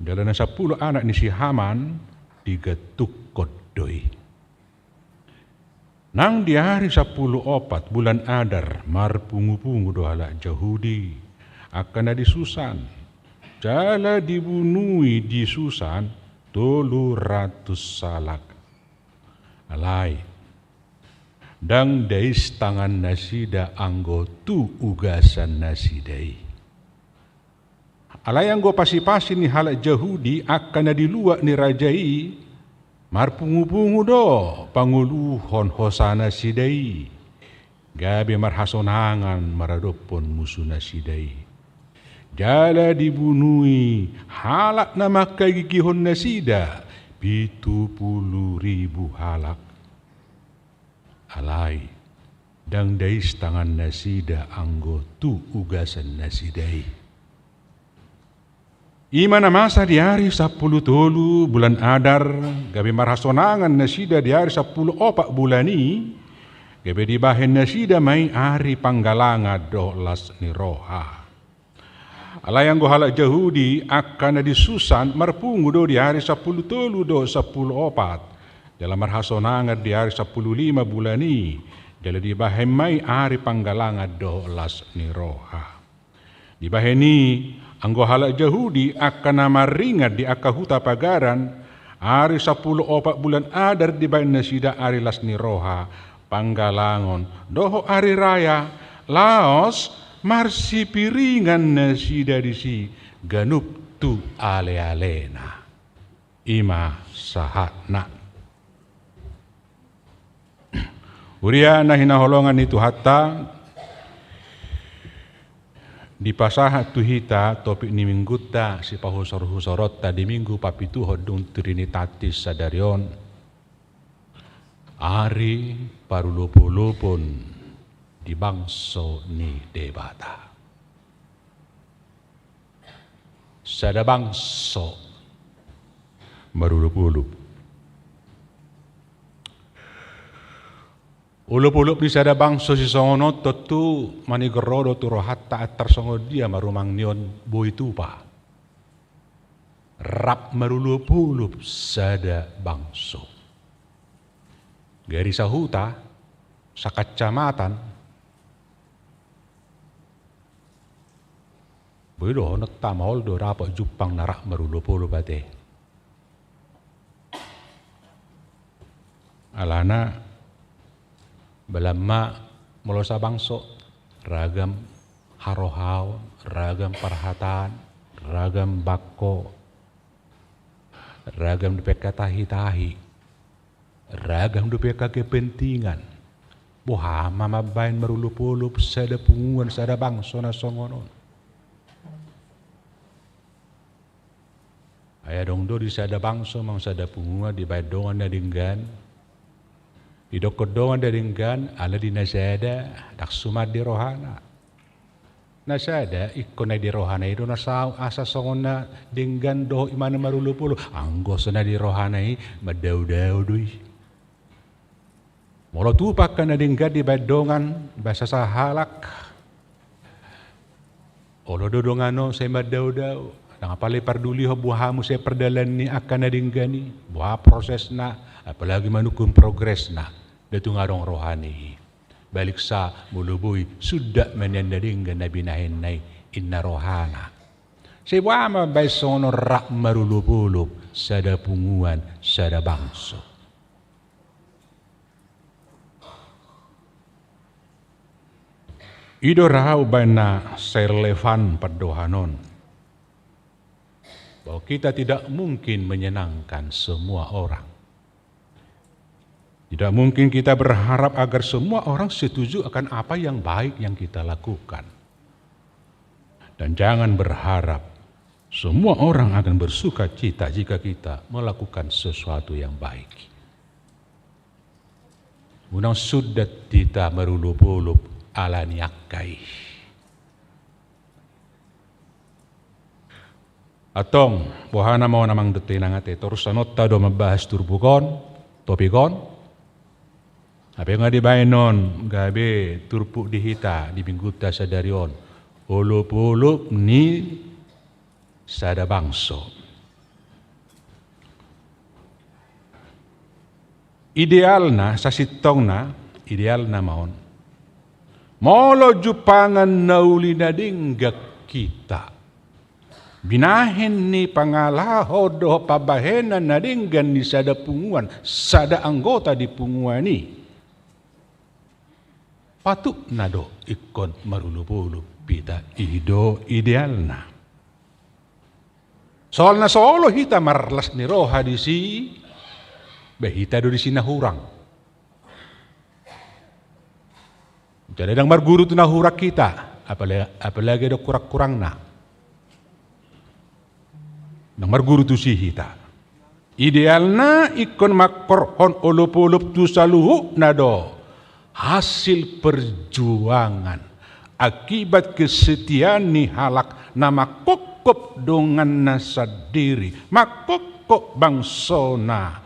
Jala na sampulu anak ni si Haman digantungkon do i. Nang di ari sampulu opat bulan Adar marpungupungu do halak Jahudi angka na di Susan, jala dibunui di Susan tolu ratus halak. Alai ndang dais tangan nasida anggo tu ugasan nasida i. Alai anggo pasipasi ni halak Jahudi angka na di luat ni raja i, marpungupungu do pangoluhon hosa nasida i, gabe marhasonangan maradophon musu nasida i. Jala dibunui halak na mangkagigihon nasida pitu pulu ribu halak. Alai ndang dais tangan nasida anggo tu ugasan nasida i. I ma na masa di ari sampulu tolu bulan Adar, gabe marhasonangan nasida di ari sampulu opat bulan i, gabe dibahen nasida ma i ari panggalangan dohot las ni roha. Alai anggo halak Jahudi angka na di Susan marpungu do di ari sampulu tolu dohot sampulu opat, jala marhasonangan di ari sampulu lima bulan i, jala dibahen ma i ari panggalangan dohot las ni roha. Dibahen i, anggo halak Jahudi angka na maringan di angka huta pagaran, ari sampulu opat bulan Adar dibahen nasida ari las ni roha, panggalangon dohot ari raya, laos marsipiringan nasida disi ganup tu alealena. I ma sahatna. Huria na hinaholongan ni Tuhanta, dipasahat tu hita topik ni minggunta, sipahusorhusoronta di Minggu Papituhon dung Trinitatis sadari on, ari parolopolopon di bangso ni Debata. Sada bangso marolopolop. Olopolop ni sada bangso sisongon on tontu manigor ro do tu rohanta antar songon dia ma rumang ni on boi tupa. Rap marolopolop sada bangso. Gari sahuta, sakacamatan, Boi dohononta maol do dapot jumpang na rap marolopolop ate. Alana balamma molo sabangso, ragam harohaon, ragam parhataan, ragam bangko, ragam dope angka tahitahi, ragam dope angka kepentingan. Boha ma mambaen marolopolop sada punguan, sada bangso na songon on? Ai adong do di sada bangso manang sada punguan dibaen dongan na denggan. Didokkon dongan na denggan ala di na sada ndang suman di rohana. Na sada ingkon na di rohana i do na saut asa songon na denggan dohot imana marolopolop, anggo so na di rohana i mandaodao do i. Molo tupa angka na denggan dibaen dongan, bahasa sahalak, olo do dongan on sai mandaodao. Ndang apala dipardulihon boha muse pardalan ni angka na denggan i, boha prosesna, apalagi manungkun progresna. Nda tung adong rohana i. Baliksa molo boi, sundat ma nian na denggan na binahenna i, inna rohana. Sai boha ma mambaen songon on rap marolopolop sada punguan, sada bangso? I do ra umbaen na sai relevan pandohan on, bahwa kita tidak mungkin menyenangkan semua orang. Tidak mungkin kita berharap agar semua orang setuju akan apa yang baik yang kita lakukan. Dan jangan berharap semua orang akan bersukacita jika kita melakukan sesuatu yang baik. Unang sundat hita marolopolop ala ni angka i. Antong, boha nama on amang dohot inang ate, torusanonta do mambahas turpuk on, topik on. Hape nga dibaen on gabe turpuk di hita di minggunta sadari on, olopolop ni sada bangso. Idealna, sasintongna, idealna ma on, molo jumpangan na uli na denggan hita, binahen ni pangalaho dohot pambahenan na denggan ni sada punguan, sada anggota di punguan i, patutna do ingkon marolopolop hita, i do idealna. Soalna so olo hita marlas ni roha disi, ba hita do disi na hurang. Jadi ndang marguru tu na hurang hita, apala-, apalagi adong hurang-hurangna. Ndang marguru tusi hita. Idealna ingkon mangkorhon olopolop tu saluhutna do hasil perjuangan akibat kesetiaan ni halak na mangkophop donganna sandiri, mangkophop bangsona.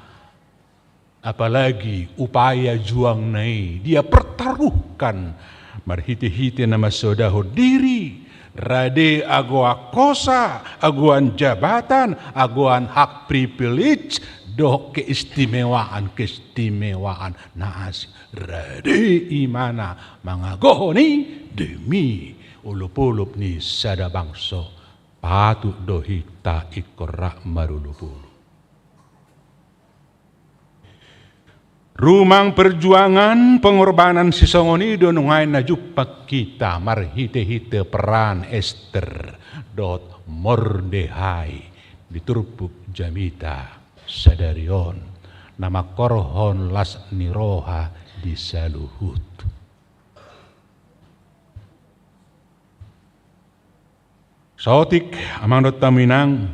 Apalagi upaya juangna i dia pertaruhkan marhite-hite na mansodahon diri, rade agoan hosa, agoan jabatan, agoan hak privilege dohot keistimewaan-keistimewaan na asing. Rade imana mangagohon i demi olopolop ni sada bangso. Patut do hita ingkon rap marolopolop. Rumang perjuangan pengorbanan sisongon i do nuaeng na jumpang hita marhite-hite peran Ester dohot Mordehai di turpuk jamita sadari on, na mangkorhon las ni roha di saluhut. Saotik amang dohot hamu inang,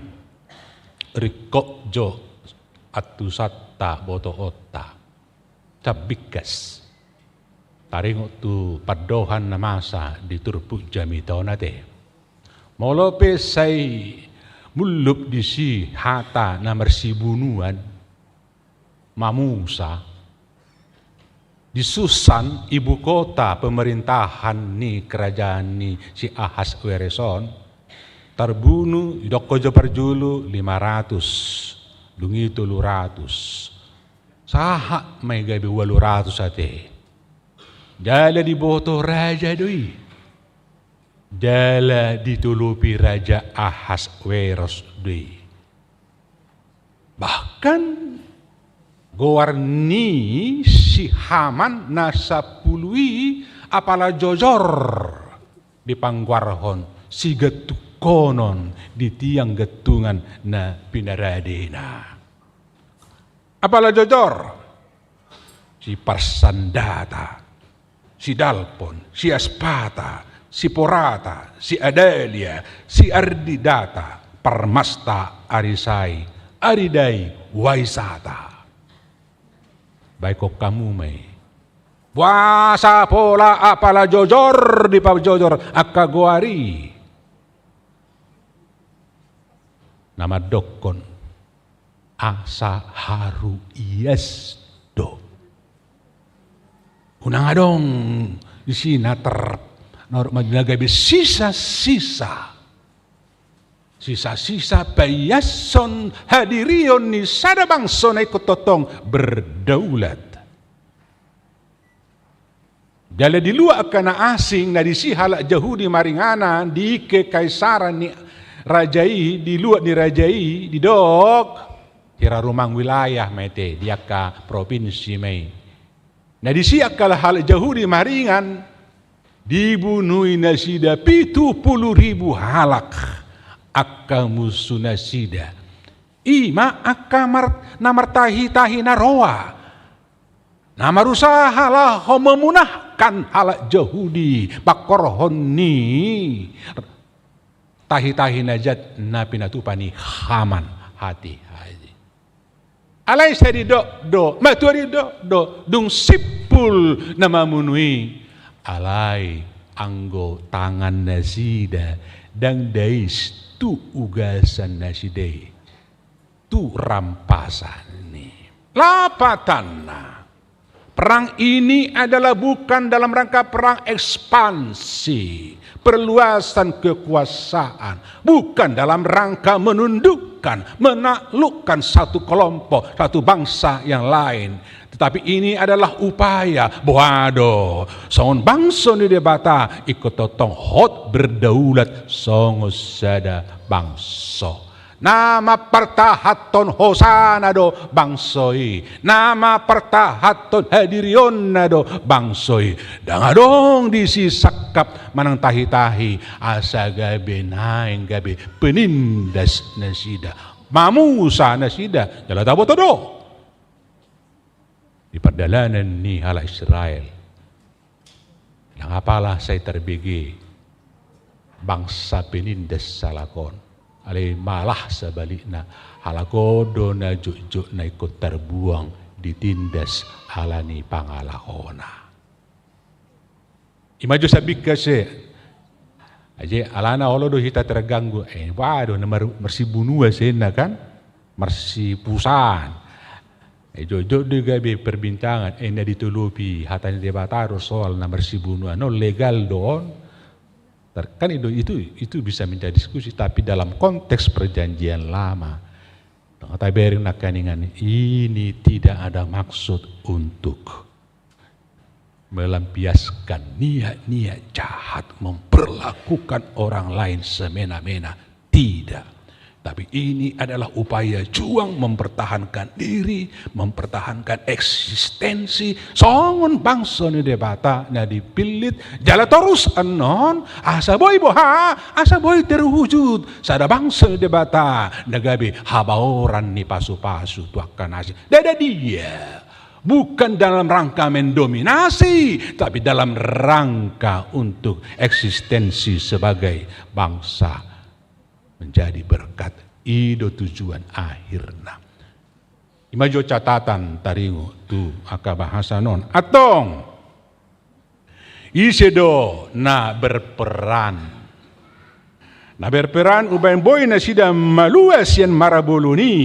ringkot jo antusanta, botoonta, cap bingkas taringot tu pandohan na masa di turpuk jamita on ate. Molo pe sai mullup disi hata na marsibunuan, mamusa di Susan, ibu kota pemerintahan ni kerajaan ni si Ahasweros on, tarbunu, didokkon jo parjolo lima ratus, dung i tolu ratus. Sahat ma i gabe ualu ratus ate. Jala diboto raja do i. Jala ditolopi Raja Ahasweros do i. Bahkan goar ni si Haman na sampulu i apala jojor dipanggoarhon, sigantunghon di tiang gantungan na pinaradena. Apala jojor, si Parsandata, si Dalpon, si Aspata, si Porata, si Adalia, si Ardidata, Parmasta, Arisai, Aridai, Waisata. Baen hamu ma i. Boasa pola apala jojor dipajojor angka goar i? Na mandokkon asa haru ias do. Unang adong disi na ter, na gabe sisa-sisa. Sisa-sisa paiashon hadirion ni sada bangso na ingkon tongtong berdaulat. Jala di luat angka na asing, na disi halak Jahudi maringanan di kekaisaran ni raja i, di luat ni raja i, didok, hira rumang wilayah ma i te, di angka propinsi ma i. Na disi angka halak Jahudi maringan, dibunui nasida pitu pulu ribu halak, angka musu nasida. I ma angka mar-, na martahi-tahi na roa. Na marusaha laho memunahkan halak Jahudi, pangkorhon ni tahi-tahi na jat na pinatupa ni Haman hatiha i. Alai sai didok do, matua didok do, dung simpul na mamunu i. Alai anggo tangan nasida, ndang dais tu ugasan nasida i. Tu rampasan i. Lapatanna, perang ini adalah bukan dalam rangka perang ekspansi, perluasan kekuasaan, bukan dalam rangka menundukkan, menaklukkan satu kelompok, satu bangsa yang lain. Tetapi ini adalah upaya, boha do, songon bangso ni Debata, ingkon tongtong hot berdaulat songon sada bangso. Na mampartahanhon hosana do bangso i, na mampartahanhon hadirionna do bangso i. Ndang adong disi sangkap manang tahi-tahi, asa gabe naeng gabe penindas nasida, mamusa nasida, jala taboto do. Di pardalanan ni halak Israel, ndang apala sai tarbege bangsa penindas halak on. Alai malah sabalikna, halak on do na jotjot na ingkon tarbuang, ditindas ala ni pangalahona. I ma jo sambingkas e. Aja alana olo do hita terganggu. Eh, waduh, na mar-, marsibunua sena kan? Marsipusaan. Eh, jotjot do gabe perbincangan. Eh, na ditolopi hata ni Debata do soal na marsibunua. No legal do on. Ter-, kan itu, itu, itu bisa menjadi diskusi. Tapi dalam konteks perjanjian lama. Tabereng nangkaningan, ini tidak ada maksud untuk melampiaskan niat-niat jahat, memperlakukan orang lain semena-mena. Tidak. Tapi ini adalah upaya juang mempertahankan diri, mempertahankan eksistensi songon bangso ni Debata na dipillit, jala torus annon, asa boi boha, asa boi terwujud sada bangso ni Debata na gabe habaoran ni pasu-pasu tu angka na asing. Ndada dia. Bukan dalam rangka mendominasi, tapi dalam rangka untuk eksistensi sebagai bangsa, menjadi berkat. I do tujuan akhirna. I ma jo catatan taringot tu angka bahasan on. Antong. Ise do na berperan? Na berperan umbahen boi nasida malua sian marabolon i.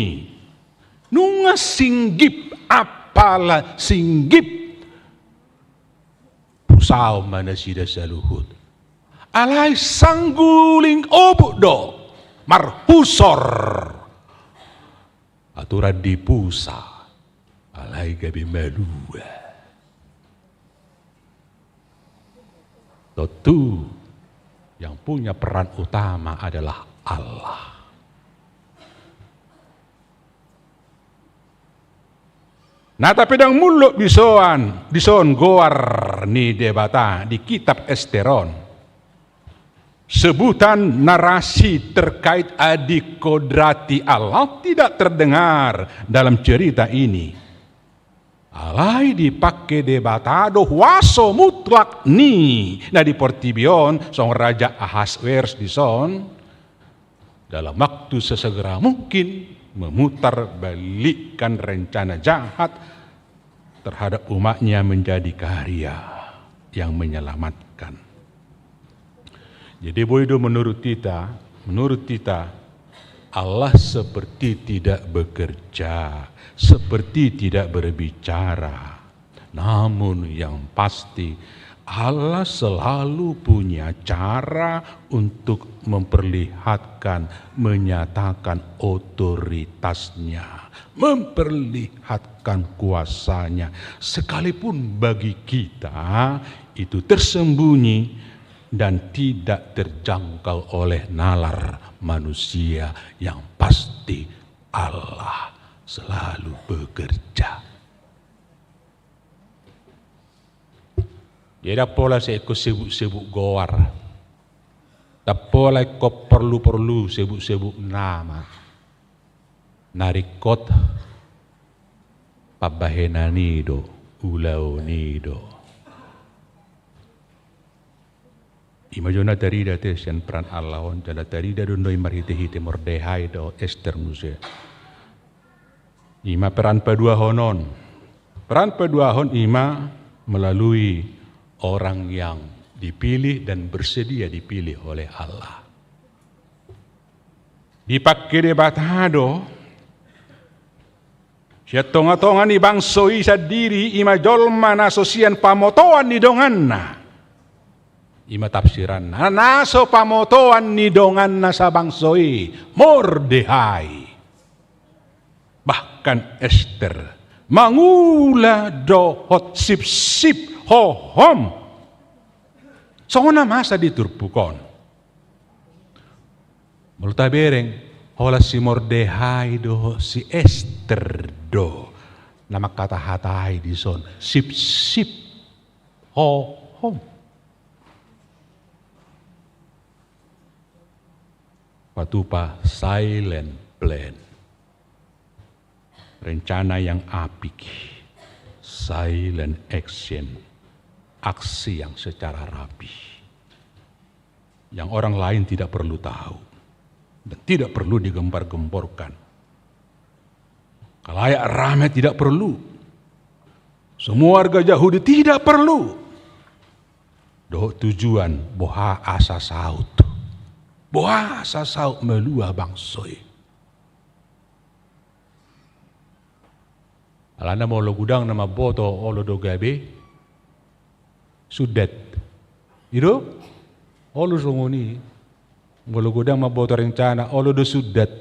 Nunga singgip, apala singgip pusaon ma nasida saluhut. Alai sangguling obuk do marhusor. Aturan dipusa, alai gabe malua. Tontu, Yang punya peran utama adalah Allah. Na tapedang mulak dison, dison goar ni Debata di kitab Ester on, sebutan narasi terkait adikodrati Allah tidak terdengar dalam cerita ini. Alai dipake Debata do huaso mutlak ni na di portibi on, songon Raja Ahasweros dison, dalam waktu sesegera mungkin memutarbalikkan rencana jahat terhadap umatnya menjadi karya yang menyelamatkan. Jadi boi do menurut kita, menurut kita, Allah seperti tidak bekerja, seperti tidak berbicara. Namun yang pasti, Allah selalu punya cara untuk memperlihatkan, menyatakan otoritasnya, memperlihatkan kuasanya. Sekalipun bagi kita itu tersembunyi dan tidak terjangkau oleh nalar manusia, yang pasti Allah selalu bekerja. Jadi ndang pola sai ingkon sebut-sebut goar. Ndang pola ingkon porlu-porlu sebut-sebut nama. Na ringkot pambahenan i do, ulaon i do. Ima jo na tarida ate sian peran Allah on, jala tarida do i marhite-hite Mordehai dohot Ester muse. Ima peran paduahon on. Peran paduahon ima melalui orang yang dipilih dan bersedia dipilih oleh Allah. Dipake Debata do sian tonga-tonga ni bangso i sandiri, ima jolma na so sian pamotoan ni donganna. Ima tafsiranna, na so pamotoan ni donganna sabangso i, Mordehai. Bahkan Ester mangula dohot sipsip hohom. Songon na masa di turpuk on. Molo tabereng, holan si Mordehai dohot si Ester do na manghata-hatai dison sipsip hohom. Patupa silent plan. Rencana yang apik, silent action, aksi yang secara rapi, yang orang lain tidak perlu tahu dan tidak perlu digembar-gemborkan. Kalayak rame tidak perlu. Semua warga Jahudi tidak perlu. Dohot tujuan, boha asa saut. Boha asa saut malua bangso i. Alana molo godang na mamboto, olo do gabe sundat. I do? Olo songon i. Molo godang mamboto rencana, olo do sundat.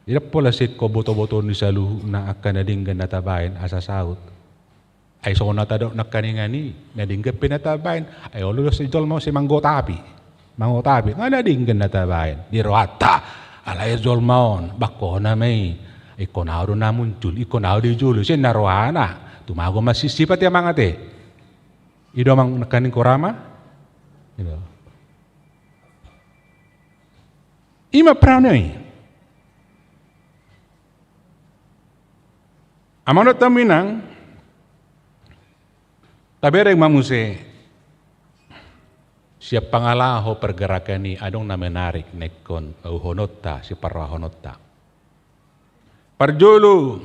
Jadi ndang pola sai ingkon boto-boto ni saluhutna angka na denggan na tabaen asa saut. Ai songon na tadok nangkaningan i, na denggan pe na tabaen. Ai olo do sai jolma on sai manggotapi. Manggotapi, nga na denggan na tabaen di rohanta. Alai jolma on, bangkona ma i. Ingkon ahu do na muncul, ingkon ahu do i jolo, sian na rohana. Tumagon ma sipsip ate amang ate. I do amang nangkaning, koor ma. I do. Ima peran i. Amang dohot inang, tabereng ma muse sian pangalaho pergerakan i, adong na menarik na ingkon uhononta, siparrohahononta. Parjolo,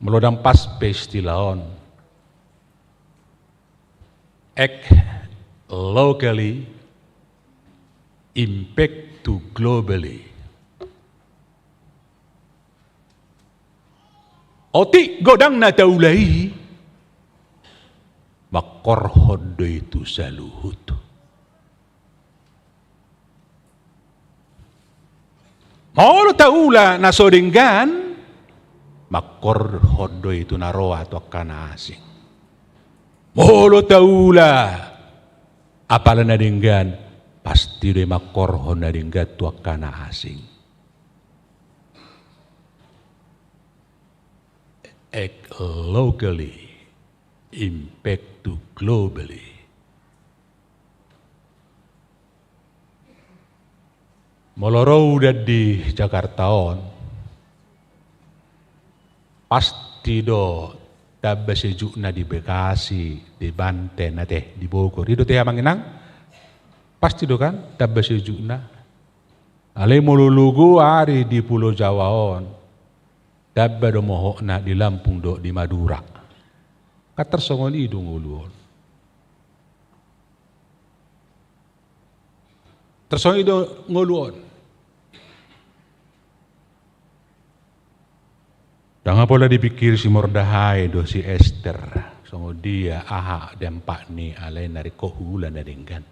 molo ndang pas pe istilah on, act locally, impact to globally. Otik godang na taula i, mangkorhon do i tu saluhut. Molo taula na so denggan, mangkorhon do i tu na roa, tu angka na asing. Molo taula Apala na denggan, pasti do i mangkorhon na denggan tu angka na asing. Act locally, impact to globally. Molo ro udan di Jakarta on, pasti do tamba sejukna di Bekasi, di Banten, ate, di Bogor. I do ate, amang inang? Pasti do kan tamba sejukna. Alai molo logo ari di Pulo Jawa on, tamba do mohokna di Lampung dohot di Madura. Kan tarsongon i do ngolu on. Tarsongon i do ngolu on. Ndang pola dipikiri si Mordehai dohot si Ester, songon dia, aha dampak ni, alai na ringkot huula na denggan.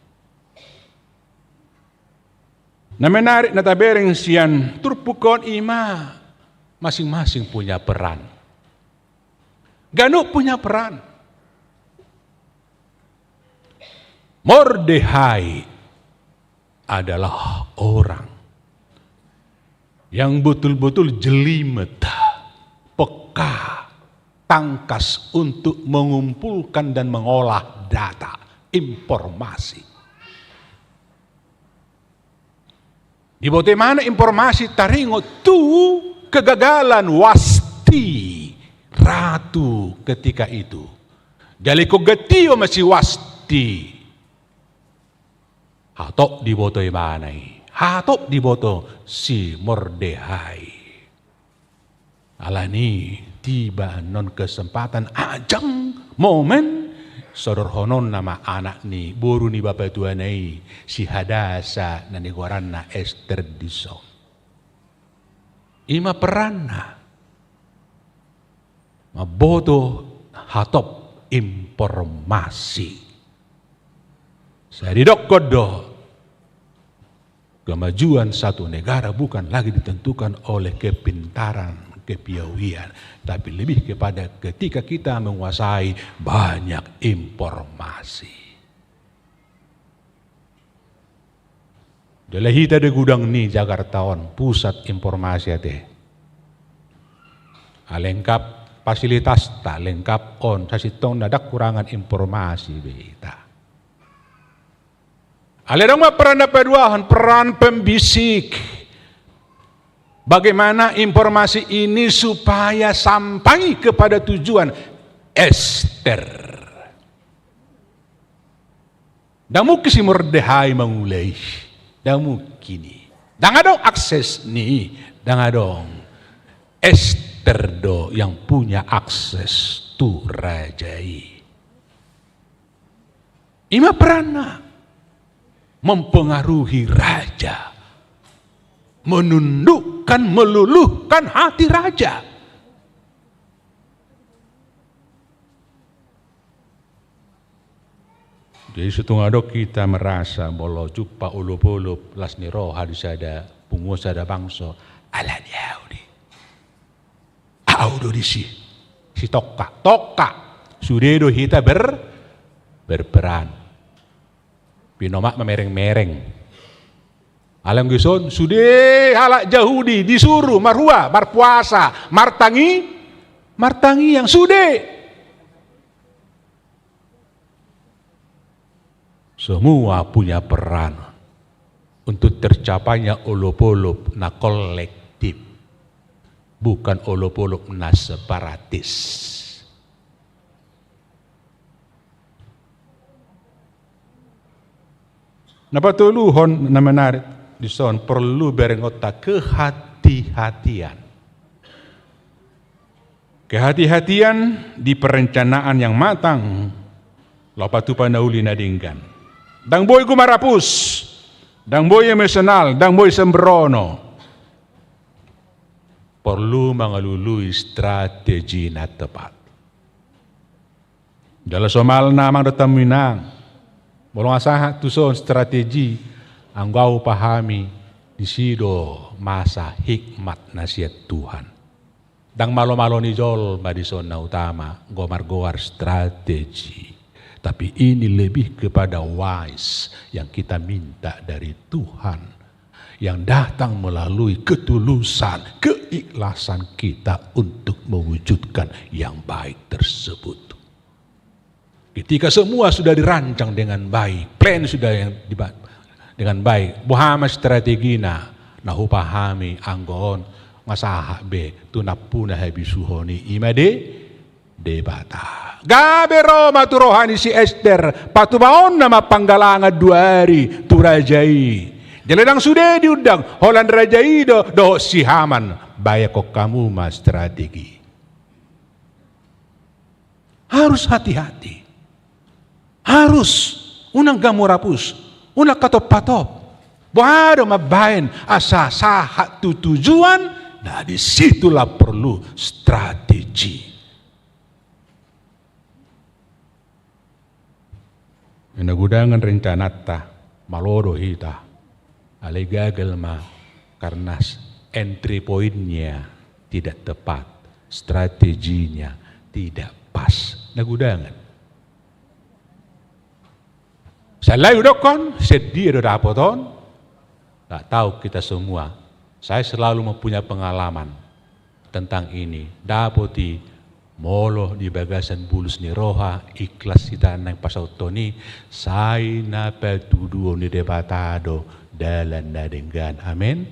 Na menarik na tabereng sian turpuk on i ma, masing-masing punya peran. Ganup punya peran. Mordehai adalah orang yang betul-betul jelimet, peka, tangkas untuk mengumpulkan dan mengolah data, informasi. Diboto ibana informasi taringot tu kegagalan Wasti, ratu ketika itu. Jala ingkon ganti ma si Wasti. Hatop diboto ibana i. Hatop diboto si Mordehai. Alani i tiba annon kesempatan, ajang, momen, sodorhononna ma anak ni boru ni bapatuana i, si Hadasa na nigoaranna Ester dison. I ma peranna. Mamboto, hatop informasi. Sai didokkon do, kemajuan satu negara bukan lagi ditentukan oleh kepintaran, kepiawaian, tapi lebih kepada ketika kita menguasai banyak informasi. Jala hita do gudang ni Jakarta on, pusat informasi, ate. Lengkap fasilitasta, lengkap on, sasintongna ndang kurangan informasi be hita. Alai adong ma peran na paduahon, peran pembisik. Bagaimana informasi ini supaya sampai kepada tujuan? Ester. Ndang mungkin si Mordehai mangula i. Ndang mungkin i. Ndang adong akses ni, ndang adong. Ester do yang punya akses tu raja i. I ma peranna, mempengaruhi raja, menundukkan, meluluhkan hati raja. Jadi, so tung adong hita merasa molo jumpa olopolop las ni roha di sada punguan, sada bangso, alani ahu do i. Ahu do disi, si tongka, tongka. Sude do hita ber-, berperan. Pinomat mamereng-mereng. Alai anggo dison, sude halak Jahudi disuru marhua, marpuasa, martangi-, martangiang, sude. Semua punya peran untuk tercapainya olopolop na kolektif, bukan olopolop na separatis. Na patoluhon na menarik dison, porlu berengonta kehati-hatian. Kehati-hatian di perencanaan yang matang, laho patupa na uli na denggan. Ndang boi gumarapus, ndang boi emosional, ndang boi sembrono. Porlu mangalului strategi na tepat. Jala somalna, amang dohot hamu inang, molo nga sahat tuson strategi, anggo ahu pahami, disi do masa hikmat na sian Tuhan. Ndang malo-malo ni jolma dison na utama, anggo margoar strategi. Tapi ini lebih kepada wise yang kita minta dari Tuhan, yang datang melalui ketulusan, keikhlasan kita untuk mewujudkan yang baik tersebut. Ketika semua sudah dirancang dengan baik, plan sudah yang diba-, dengan baik, boha ma strategina, na hupahami anggo on, nga sahat be tu nampuna habisuhon i, i ma de, Debata. Gabe ro ma tu roha ni si Ester, patupaonna ma panggalangan dua ari tu raja i. Jala ndang sude diundang, holan raja i do dohot si Haman, baen hamu ma strategi. Harus hati-hati. Harus, unang gamu rapus, unang hatop-hatop. Boha do mambaen asa sahat tu tujuan, nah, di situlah perlu strategi. Na godangan rencananta, malo do hita, alai gagal ma karena s-, entry point-nya tidak tepat, strateginya tidak pas. Na godangan. Selain udokkon, sedia do dapot on, tak tahu kita semua. Saya selalu mempunyai pengalaman tentang ini. Dapot i molo di bagasan bulus ni roha, ikhlas hita naeng pasauthon i, sai na patuduhon ni Debata do dalan na denggan. Amen.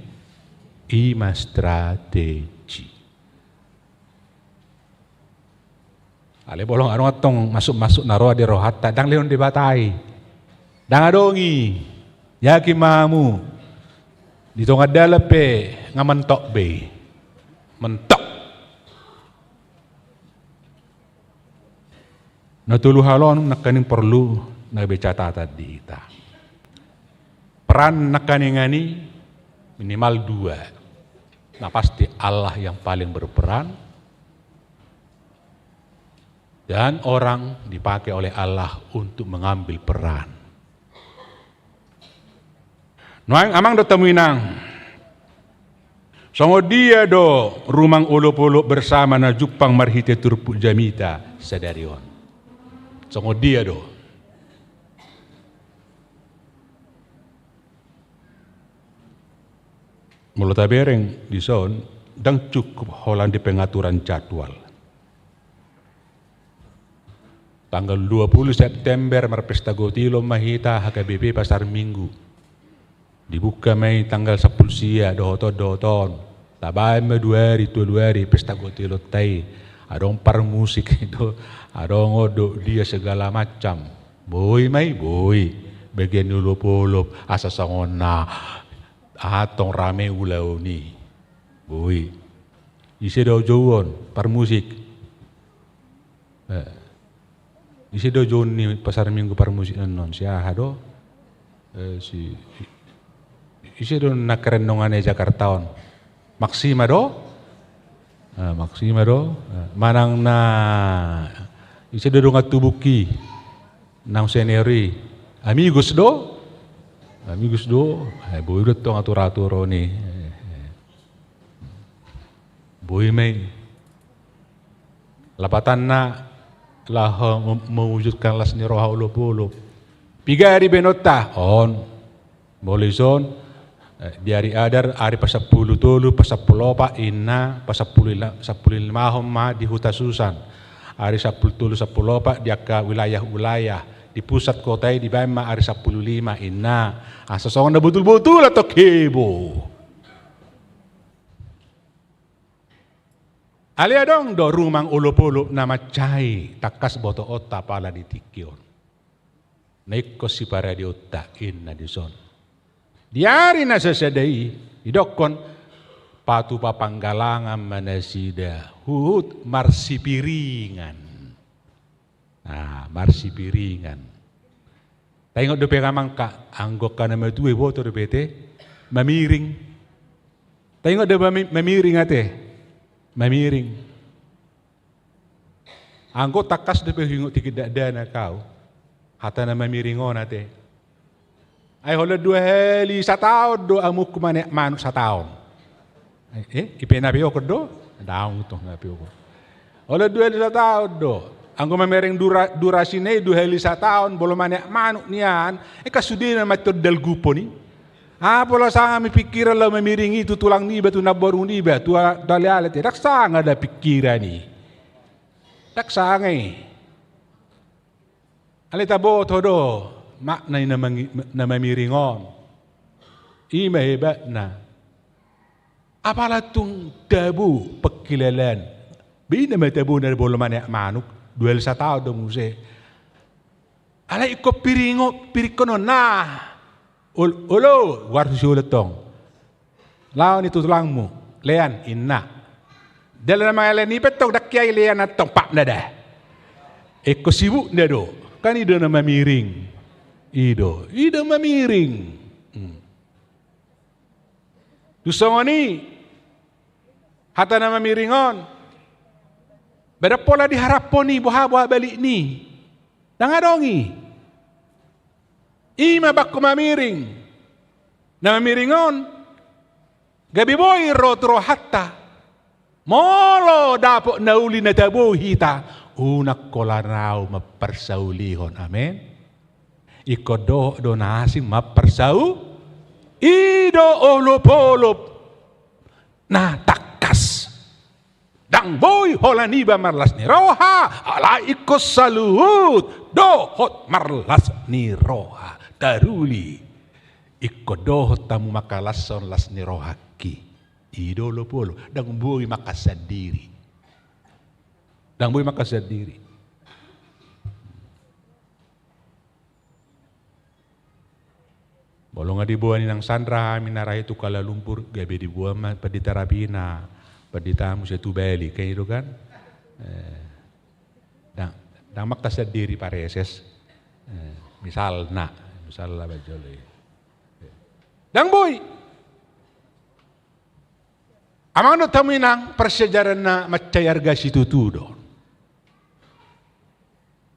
I ma strategi. Alai molo adong antong masuk-masuk na roa di rohanta, ndang lehon Debata i. Ndang adong i. Yakin ma hamu. Di tonga dalan pe nga mentok be. Mentok. Na tolu hal on nangkaning porlu na gabe catatan di hita. Peran nangkaningan i minimal dua. Na pasti Allah yang paling berperan, dan orang dipakai oleh Allah untuk mengambil peran. Nuaeng amang dohot hamu inang, songon dia do rumang olopolop bersama na jumpang marhite turpuk jamita sadari on? Songon dia do? Molo tabereng dison, ndang cukup holan di pengaturan jadwal. Tanggal dua puluh September marpesta gotilon ma hita H K B P Pasar Minggu. Dibuka ma i tanggal sampulu sia, dohot on, dohot on. Tabaen ma dua ari, tolu ari, pesta gotilonta i. Adong parmusik do, adong on do dia segala macam. Boi ma i, boi. Bagian ni olopolop, asa songon na aha tong rame ulaon i. Boi. Ise do jouon parmusik? Eh. Ise do jouon ni Pasar Minggu parmusik annon? Si aha do? Eh, si, ise do na keren dongan i Jakarta on? Maxima do? Ah, Maxima do? Ah, manang na ise do dongan tubuki? Naung senior i? Amigos do? Amigos do? Eh, boi do tong atur-atur on i. Eh, eh. Boi ma i. Lapatanna laho mem-, mewujudkan las ni roha olopolop. Piga ari baenonta? On. Molo dison, eh, di ari adar, ari pasampulu tolu, pasampulu opat, inna, pasampulu lima, sampulu limahon ma di huta Susan. Ari sampulu tolu, sampulu opat di angka wilayah-wilayah. Di pusat kota i dibaen ma ari sampulu lima, inna. Asa songon na botul-botul antong heboh. Alai adong do rumang olopolop na mansai tangkas botoonta apala di tingki on. Na ingkon siparadeonta inna dison. Di ari na sasada i, didokkon, patupa panggalangan ma nasida huhut marsipiringan. Ah, marsipiringan. Taingot dope amang, angka anggo angka na matua, iboto dope ate mamiring. Taingot dope mami-, mamiring ate. Mamiring. Anggo tangkas dope huingot tingki dakdanak au hata na mamiring on ate. Ai holan dua hali sataon do amongku maneak manuk sataon. Eh, eh, i pe na peokon do? Daong tong na peokon. Holan dua hali sataon do. Anggo mamereng dura-, durasina i dua hali sataon, molo maneak manuk nian, eka sude na mantong dalguphon i. Apala sanga ma pingkiran laho mamiring i tu tulang niba, tu namboru niba, tu a-, tu aleale, ndang sanga da pingkiran i. Ndang sanga i. Alai taboto do makna ni na mangi-, na mamiring on. I ma hebatna. Apala tung tabo pangkilalaan. Baen ma tabo na molo maneak manuk, dua hali sataon do muse. Alai ingkon piringo-, piringkononna. Ol-, olo, goar tu si olo tong. Laho ni tu tulangmu, lean, inna. Dalan na mangalean i pe tong, ndang hea i lean antong, patna da. Ingkon sibukna do. Kan i do na mamiring. I do, i do mamiring. Hmm. Dung songon i, hata na mamiring on. Ba ndang pola diharaphon i, boha, boha balikni. Ndang adong i. I ma bangko mamiring. Na mamiring on, gabe boi ro tu rohanta. Molo dapot na uli na tabo hita, unang holan ahu mamparsaulihon. Amen. Ingkon dohot do na asing mamparsaul-, i do olopolop na tangkas. Ndang boi holan iba marlas ni roha, alai ingkon saluhut dohot marlas ni roha. Taruli. Ingkon dohot hamu mangkalashon las ni rohangki. I do olopolop. Ndang boi mangkasan diri. Ndang boi mangkasan diri. Molo nga diboan inang Sandra hami na ra i tu Kuala Lumpur, gabe diboan ma pandita Rapina, pandita muse tu Bali, kan i do kan? Eh, ndang, ndang mangkasan diri pareses. Eh, misalna, misalna bajol i. Ndang boi. Amang dohot hamu inang, parsiajaran na mansai arga situtu do.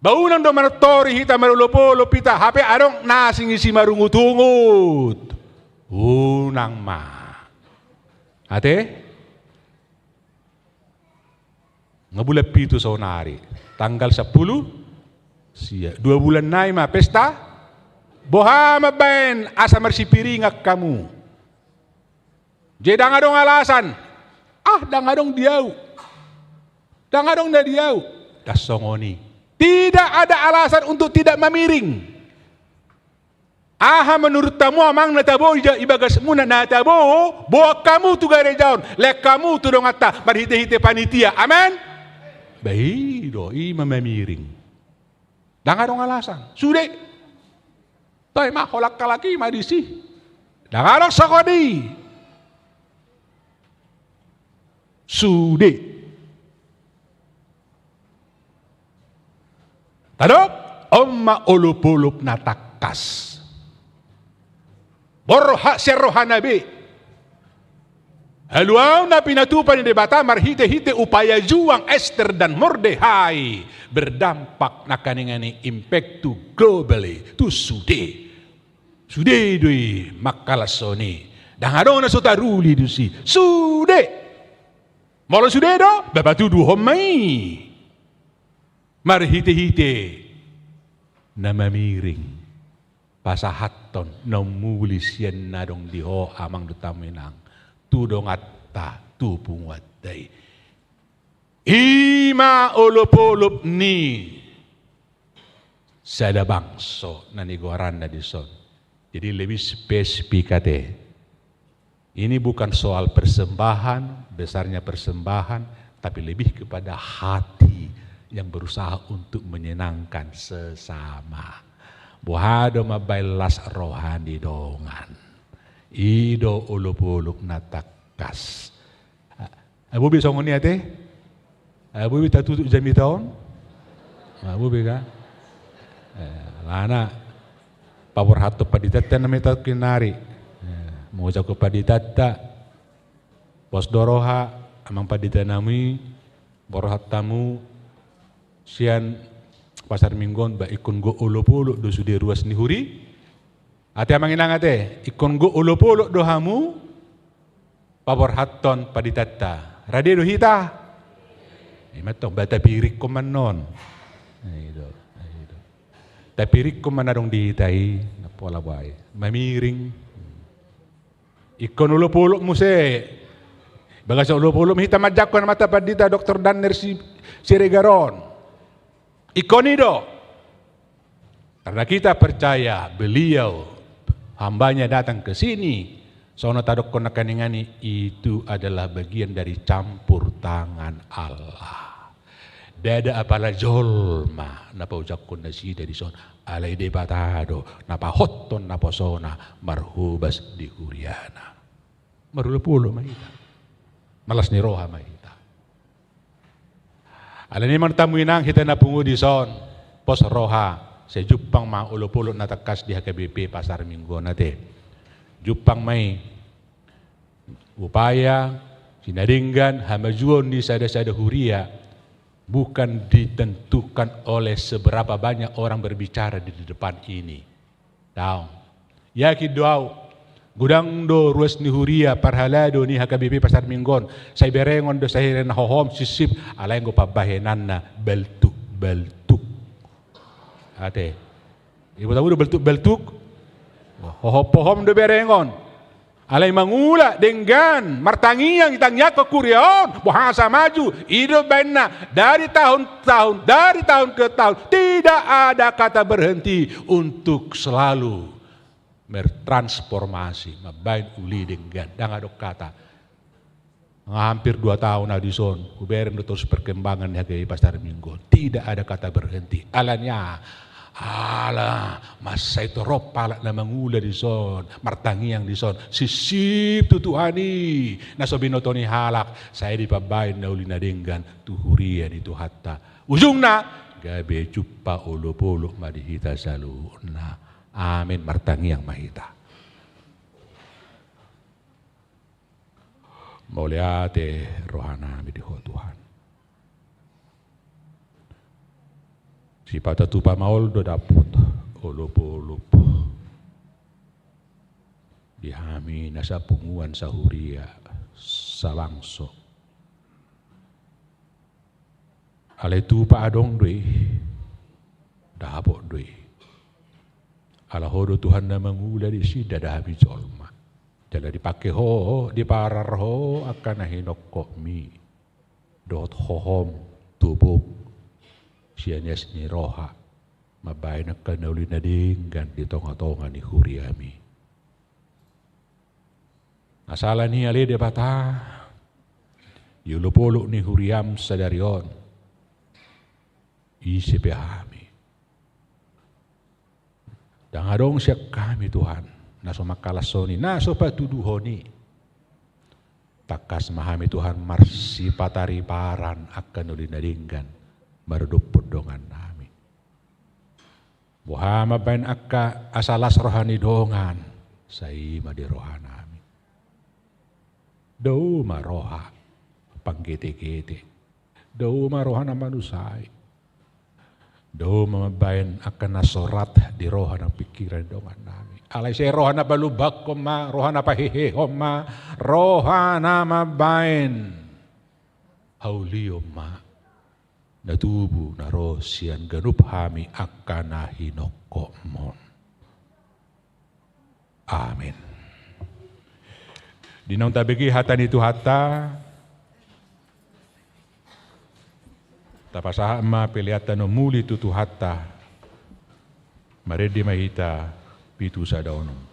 Ba unang do manortori hita marolopolop hita, hape adong na asing i simarungutungut. Unang ma. Ate? Nga bulan pitu saonari. Tanggal sampulu sia. Dua bulan nai ma pesta. Boha mambaen asa marsipiringan hamu. Jadi ndang adong alasan. Ah, ndang adong di ahu. Ndang adong na di ahu. Ndang songon i. Tidak ada alasan untuk tidak mamiring. Aha menurut hamu amang na tabo i ja-, i bagasmuna na tabo, boan hamu tu gareja on, lean hamu tu donganta, marhitehite panitia. Amen? Ba i do, i ma mamiring. Ndang adong alasan. Sude. Toe ma, holan halak i ma disi. Ndang adong songon i. Sude. Tadok, on ma olopolop na tangkas. Borhat sian rohana be. Haluaon na pinatupa ni Debata marhitehite upaya juang Ester dan Mordehai berdampak nangkaningan i impact tu globally, tu sude. Sude do i mangkalashon i. Ndang adong na so taruli disi. Sude. Molo sude do, ba patuduhon ma i. Marhitehite na mamiring. Pasahathon na ummuli sian na adong di ho amang dohot hamu inang, tu donganta, tu punguanta i. I ma olopolop ni sada bangso na nigoaranna dison. Jadi lebih spesifik ate. Ini bukan soal persembahan, besarnya persembahan, tapi lebih kepada hati yang berusaha untuk menyenangkan sesama. Boha do mambaen las roha ni dongan. I do olopolop na tangkas. Abu be songon i ate? Abu be tatutup jamita on? Abu be ka? Eh, alana paborhathon panditanta na meta kinari. Eh, molo jago panditanta, pos do roha, amang pandita nami, borhat hamu, sian Pasar Minggu on, ba ingkon gok olopolop do sude ruas ni huria. Ate amang inang ate, ingkon gok olopolop do hamu, paborhathon panditanta. Rade do hita? I ma tong, ba tapiringkon ma annon. Ai do, ai do. Tapiringhon ma na adong di hita i, na pola bae. Mamiring. Ingkon olopolop muse. Bagasan olopolop hita manjangkon amanta pandita Doktor Danner Si-, Siregar on. Ingkon i do. Karena kita percaya beliau, hambanya datang ke sini, songon na tadokkon nangkaningan i, itu adalah bagian dari campur tangan Allah. Ndada apala jolma na paujangkon nasida dison, alai Debata do na pahothon naposona marhobas di huriana. Marolopolop ma hita. Malas ni roha ma hita. Alani i amang dohot inang, hita na pungu dison, pos roha, sai jumpang ma olopolop na tangkas di H K B P Pasar Minggu on ate. Jumpang ma i. Upaya, sinadenggan, hamajuon ni sada-sada huria bukan ditentukan oleh seberapa banyak orang berbicara di depan ini. Daong. Yakin do au. Godang do ruas ni huria parhalado ni H K B P Pasar Minggu on. Sai berengon do sahira na hohom sipsip, alai anggo pambahenanna baltuk-baltuk. Ate. Iboto hamu do baltuk-baltuk? Hohom-hohom do berengon. Alai mangula denggan, martangiang, itangiangkon huria on, boasa maju, i do baenna, dari tahun-tahun, dari tahun ke tahun, tidak ada kata berhenti untuk selalu bertransformasi, mambaen uli denggan, ndang adong kata. Nga hampir dua tahun au dison, hubereng do torus perkembangan ni H K B P Pasar Minggu on. Tidak ada kata berhenti. Alani aha? Ala mansai torop halak na mangula dison, martangiang dison, sipsip tu Tuhan i, na so binoto ni halak, sai dipambaen na uli na denggan tu huria ni Tuhanta. Ujungna, gabe jumpa olopolop ma di hita saluhutna. Amin. Martangiang ma hita. Mauliate rohanami di Ho Tuhan. Sipata tu pamaol do dapot olopolop di hami na sapunguan, sahuria, sabangso. Alai tupa adong do i, dapot do i. Ala Ho do Tuhan na mangula disi, ndada hami jolma. Jala dipangke Ho, diparar Ho angka na hinokkopmi dohot hohom, tubuk, sian ias ni roha, mambaen angka na uli na denggan di tonga-tonga ni huriami. Asa alani i ale Debata, di olopolop ni huriam sadari on, ise pe hami, ndang adong sian hami Tuhan na so mangkalashon i, na so patuduhon i. Tangkas ma hami Tuhan marsipatariparan angka na uli na denggan maradophon dongannami. Boha mambaen angka asa las roha ni dongan, sai i ma di rohanami. Dao ma roha panggetegete. Dao ma roha na manusai. Dao ma mambaen angka na so rata di roha nang pingkiran ni dongannami. Alai sai roha na palumbangkon ma, roha na pahehehon ma, roha na mambaen haulion ma. Na tubu na ro sian ganup hami angka na hinokkopmon. Amin. Di naung tabege hata ni Tuhanta, tapasahat ma peleanta na umuli tu Tuhanta. Marende ma hita pitu sada onom.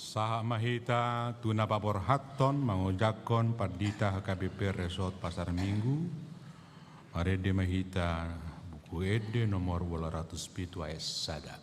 Sahat ma hita tu na paborhathon mangojakhon Pandita H K B P Resort Pasar Minggu. Marende ma hita Buku Ende nomor ualu ratus pitu ayat sada.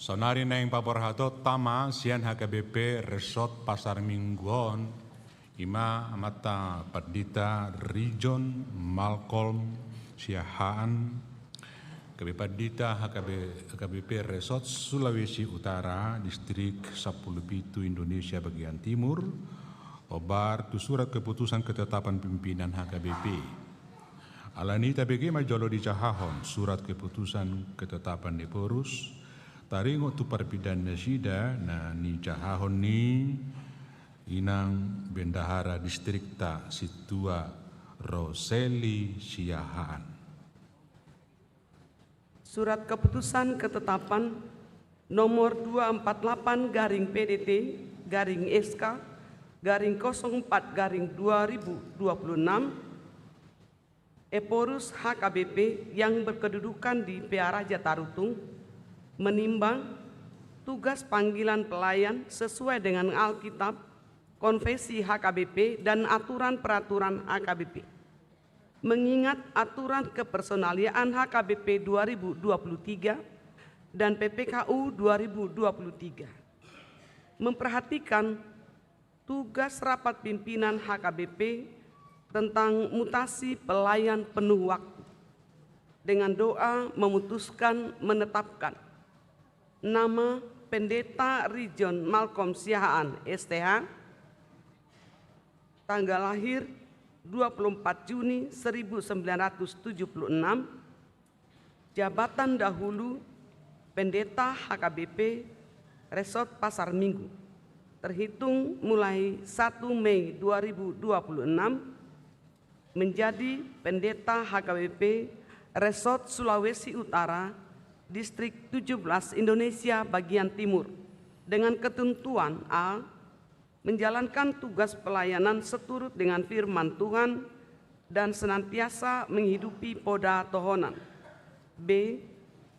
Saonari naeng paborhathon tama sian H K B P Resort Pasar Minggu on, ima amanta Pandita Rijon Malcolm Siahaan, gabe Pandita H K B, H K B P Resort Sulawesi Utara, Distrik sampulu pitu Indonesia bagian timur, hombar tu surat keputusan ketetapan pimpinan H K B P. Alani i tabege ma jolo dijahahon surat keputusan ketetapan ni Ephorus, taringot tu parpindahan nasida na nijahahon ni inang bendahara distrikta Sintua Roseli Siahaan. Surat keputusan ketetapan nomor dua empat delapan garing P D T garing S K garing kosong empat garing dua ribu dua puluh enam, Ephorus H K B P yang berkedudukan di Pearaja Tarutung menimbang tugas panggilan pelayan sesuai dengan Alkitab, Konfesi H K B P, dan aturan peraturan H K B P. Mengingat aturan kepersonaliaan H K B P dua ribu dua puluh tiga dan P P K U dua ribu dua puluh tiga. Memperhatikan tugas rapat pimpinan H K B P tentang mutasi pelayan penuh waktu. Dengan doa memutuskan menetapkan nama Pendeta Rijon Malcolm Siahaan, S T H, tanggal lahir dua puluh empat Juni seribu sembilan ratus tujuh puluh enam, jabatan dahulu Pendeta H K B P Resort Pasar Minggu, terhitung mulai satu Mei dua ribu dua puluh enam, menjadi Pendeta H K B P Resort Sulawesi Utara, Distrik tujuh belas Indonesia bagian timur, dengan ketentuan: A, menjalankan tugas pelayanan seturut dengan firman Tuhan dan senantiasa menghidupi poda tohonan. B,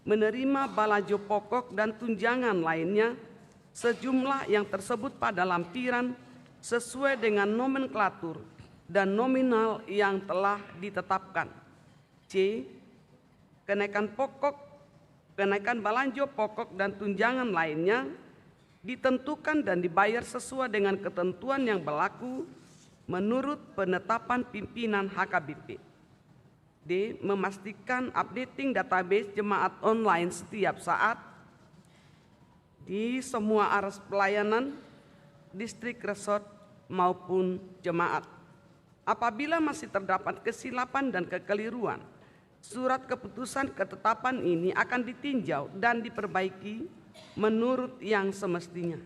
menerima balajo pokok dan tunjangan lainnya sejumlah yang tersebut pada lampiran sesuai dengan nomenklatur dan nominal yang telah ditetapkan. C, kenaikan pokok, kenaikan balajo pokok dan tunjangan lainnya ditentukan dan dibayar sesuai dengan ketentuan yang berlaku menurut penetapan pimpinan H K B P. D, memastikan updating database jemaat online setiap saat di semua aras pelayanan, distrik, resort, maupun jemaat. Apabila masih terdapat kesilapan dan kekeliruan, surat keputusan ketetapan ini akan ditinjau dan diperbaiki menurut yang semestinya.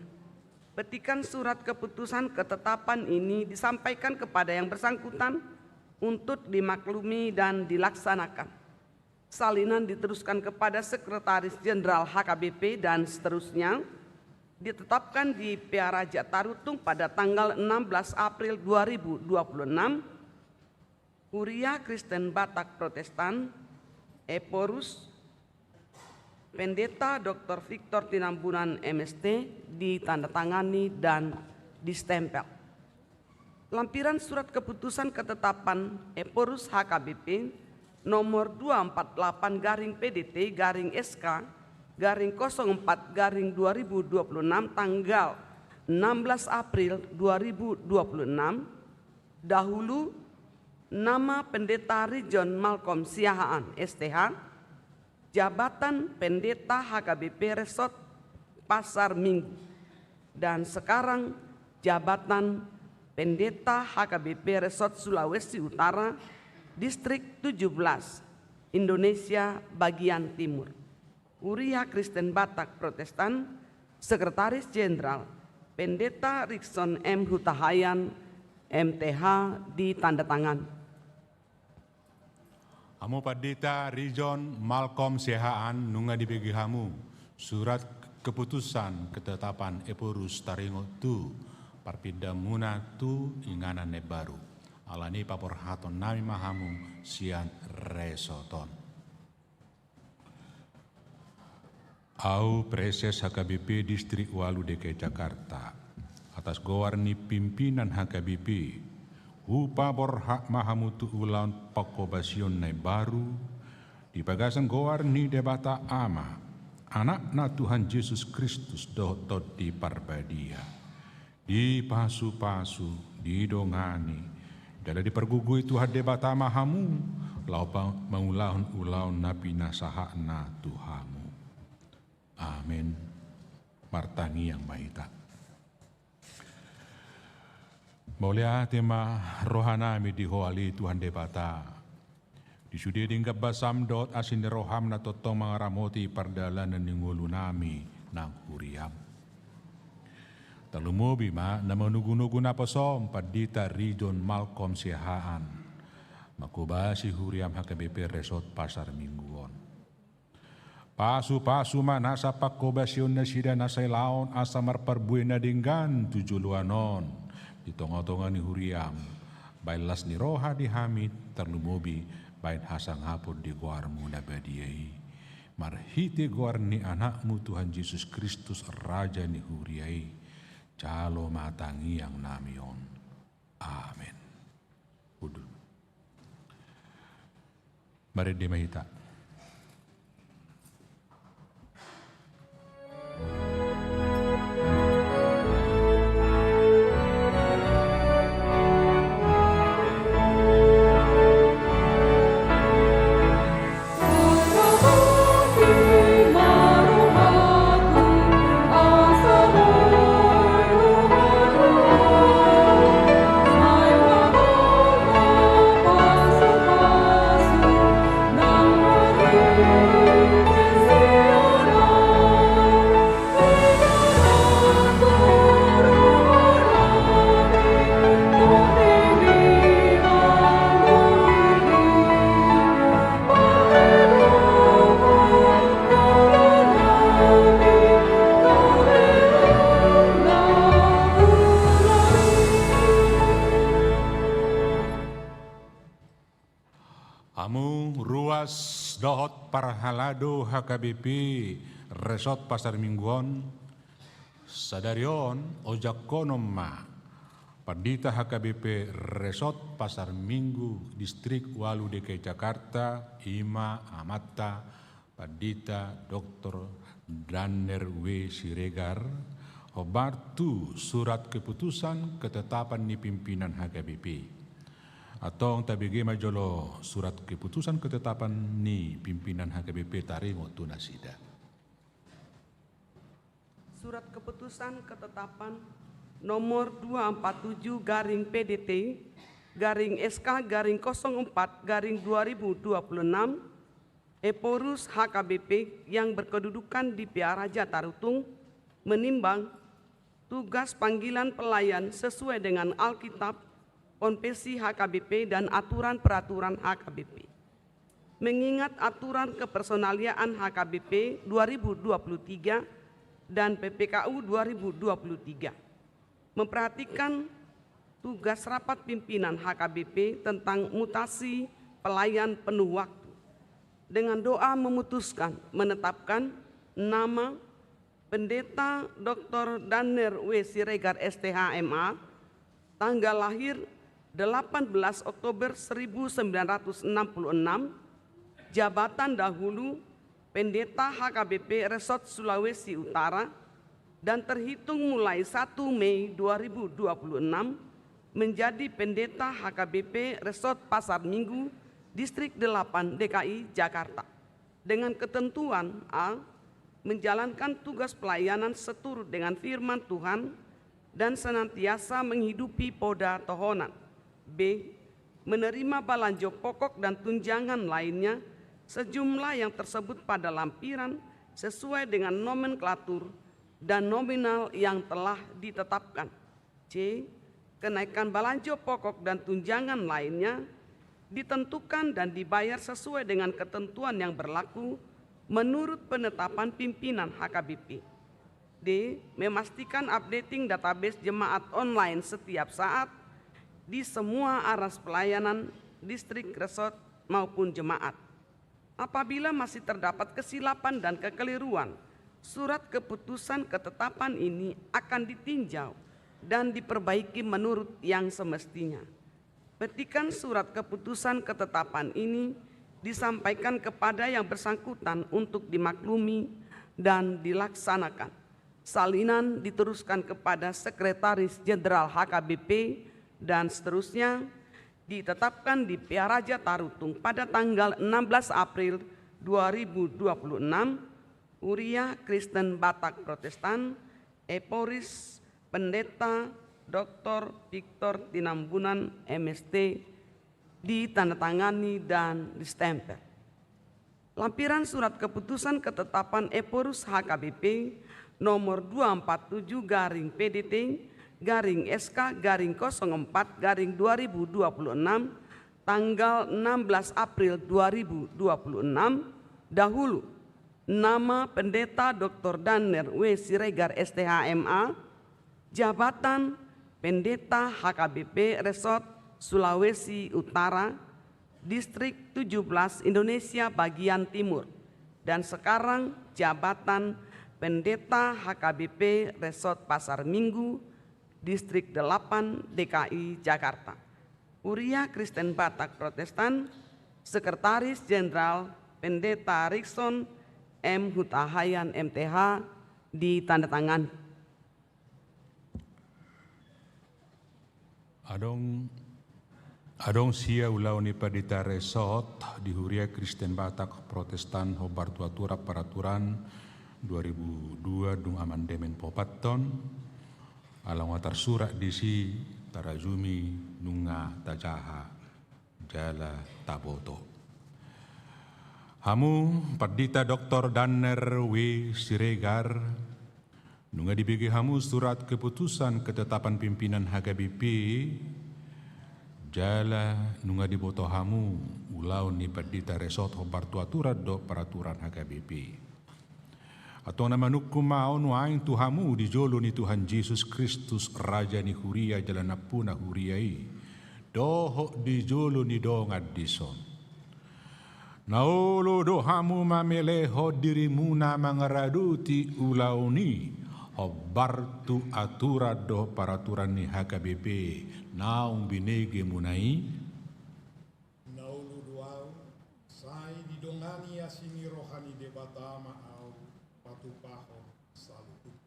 Petikan surat keputusan ketetapan ini disampaikan kepada yang bersangkutan untuk dimaklumi dan dilaksanakan. Salinan diteruskan kepada Sekretaris Jenderal H K B P dan seterusnya, ditetapkan di Pearaja Tarutung pada tanggal enam belas April dua ribu dua puluh enam, Huria Kristen Batak Protestan, Ephorus, Pendeta Doktor Victor Tinambunan, M S T, ditandatangani dan distempel. Lampiran surat keputusan ketetapan Ephorus H K B P nomor dua empat delapan garing P D T garing S K garing kosong empat garing dua ribu dua puluh enam, tanggal enam belas April dua ribu dua puluh enam, dahulu nama Pendeta Rijon Malcolm Siahaan, S T H, jabatan Pendeta H K B P Resort Pasar Minggu, dan sekarang jabatan Pendeta H K B P Resort Sulawesi Utara, Distrik tujuh belas, Indonesia bagian timur. Huria Kristen Batak Protestan, Sekretaris Jenderal, Pendeta Rikson M Hutahaean, M T H, ditandatangan. Hamu Pandita Rijon Malcolm Siahaan, nunga dibege hamu surat keputusan ketetapan Ephorus taringot tu parpindaanmuna tu inganan na imbaru. Alani i paborhatonnami ma hamu sian resort on. Ahu Praeses H K B P Distrik ualu D K I Jakarta, atas goar ni pimpinan H K B P, hupaborhat ma hamu tu ulaon pangkobasion na imbaru, di bagasan goar ni Debata Ama, Anakna Tuhan Jesus Kristus dohot Tondi Parbadia. Dipasupasu, didongani, jala dipargogoi Tuhan Debata ma hamu, laho pa-, mangulahon ulaon na pinasahatna tu hamu. Amen. Martangiang ma hita. Mauliate ma rohanami di Ho ale Tuhan Debata. Di sude denggan basam dohot asi ni roham na tongtong mangaramoti pardalanan ni ngolunami nang huriam. Tarlumobi ma na manugu-nugu naposom Pandita Rijon Malcolm Siahaan, mangkobasi huriam H K B P Resort Pasar Minggu on. Pasu-pasu ma nasa pangkobasion nasida na sai laon asa marparbue na denggan tu joloan on di tonga-tonga ni huriam, bahen las ni roha di hami, tarlumobi bahen hasangapon di goarmu na badia i. Marhite goar ni Anakmu Tuhan Jesus Kristus, Raja ni huria i, jalo ma tangiangnami on. Amen. Hundul. Marende ma hita. Hamu ruas dohot parhalado H K B P Resort Pasar Minggu on, sadari on ojakhonon ma Pandita H K B P Resort Pasar Minggu Distrik ualu D K I Jakarta, i ma amanta Pandita Doktor Danner W Siregar, hombar tu surat keputusan ketetapan ni pimpinan H K B P. Antong tabege ma jolo surat keputusan ketetapan ni pimpinan H K B P taringot tu nasida. Surat keputusan ketetapan nomor dua empat tujuh garing P D T garing S K garing kosong empat garing dua ribu dua puluh enam, Ephorus H K B P yang berkedudukan di Pearaja Tarutung menimbang tugas panggilan pelayan sesuai dengan Alkitab, konfesi H K B P, dan aturan-peraturan H K B P. Mengingat aturan kepersonaliaan H K B P dua ribu dua puluh tiga dan P P K U dua ribu dua puluh tiga, memperhatikan tugas rapat pimpinan H K B P tentang mutasi pelayan penuh waktu, dengan doa memutuskan menetapkan Nama: Pendeta Doktor Danner W Siregar, S T H, M A. Tanggal lahir: delapan belas Oktober seribu sembilan ratus enam puluh enam. Jabatan dahulu: Pendeta H K B P Resort Sulawesi Utara, dan terhitung mulai satu Mei dua ribu dua puluh enam menjadi Pendeta H K B P Resort Pasar Minggu, Distrik delapan, D K I Jakarta. Dengan ketentuan: A. Menjalankan tugas pelayanan seturut dengan firman Tuhan dan senantiasa menghidupi poda tohonan. B. Menerima balanjo pokok dan tunjangan lainnya sejumlah yang tersebut pada lampiran sesuai dengan nomenklatur dan nominal yang telah ditetapkan. C. Kenaikan balanjo pokok dan tunjangan lainnya ditentukan dan dibayar sesuai dengan ketentuan yang berlaku menurut penetapan pimpinan H K B P. D. Memastikan updating database jemaat online setiap saat di semua aras pelayanan distrik, resort, maupun jemaat. Apabila masih terdapat kesilapan dan kekeliruan, surat keputusan ketetapan ini akan ditinjau dan diperbaiki menurut yang semestinya. Petikan surat keputusan ketetapan ini disampaikan kepada yang bersangkutan untuk dimaklumi dan dilaksanakan. Salinan diteruskan kepada Sekretaris Jenderal H K B P dan seterusnya, ditetapkan di Pearaja Tarutung pada tanggal enam belas April dua ribu dua puluh enam. Huria Kristen Batak Protestan, Eporis, Pendeta Doktor Victor Tinambunan, M S T, ditandatangani dan distempel. Lampiran surat keputusan ketetapan Eporus H K B P nomor dua empat tujuh garing P D T garing S K garing kosong empat garing dua ribu dua puluh enam, tanggal enam belas April dua ribu dua puluh enam, dahulu. Nama: Pendeta Doktor Danner W Siregar, S T H, M A. Jabatan: Pendeta H K B P Resort Sulawesi Utara, Distrik tujuh belas, Indonesia bagian timur, dan sekarang jabatan Pendeta H K B P Resort Pasar Minggu, Distrik delapan, D K I Jakarta. Huria Kristen Batak Protestan, Sekretaris Jenderal Pendeta Rikson M Hutahayan, M T H, ditandatangani. Adong, adong sia ulaon ni Pandita Resort di Huria Kristen Batak Protestan hombar tu aturan peraturan dua ribu dua dung amandemen paopathon, ala nunga tarsurat disi, tarajumi, nunga tajaha jala taboto. Hamu Pandita Doktor Danner W Siregar, nunga dibege hamu surat keputusan ketetapan pimpinan H K B P, jala nunga diboto hamu ulaon ni Pandita Resort hombar tu aturan dohot peraturan H K B P. Antong na manungkun ma ahu nuaeng tu hamu di jolo ni Tuhan Jesus Kristus, Raja ni Huria jala Nampuna Huria i, dohot di jolo ni dongan dison. Na olo do hamu mamelehon dirimuna mangaradoti ulaon i hombar tu aturan dohot peraturan ni H K B P naung binegemuna i? Na olo do ahu, sai didongani asi ni roha ni Debata ma ahu patupahon saluhut.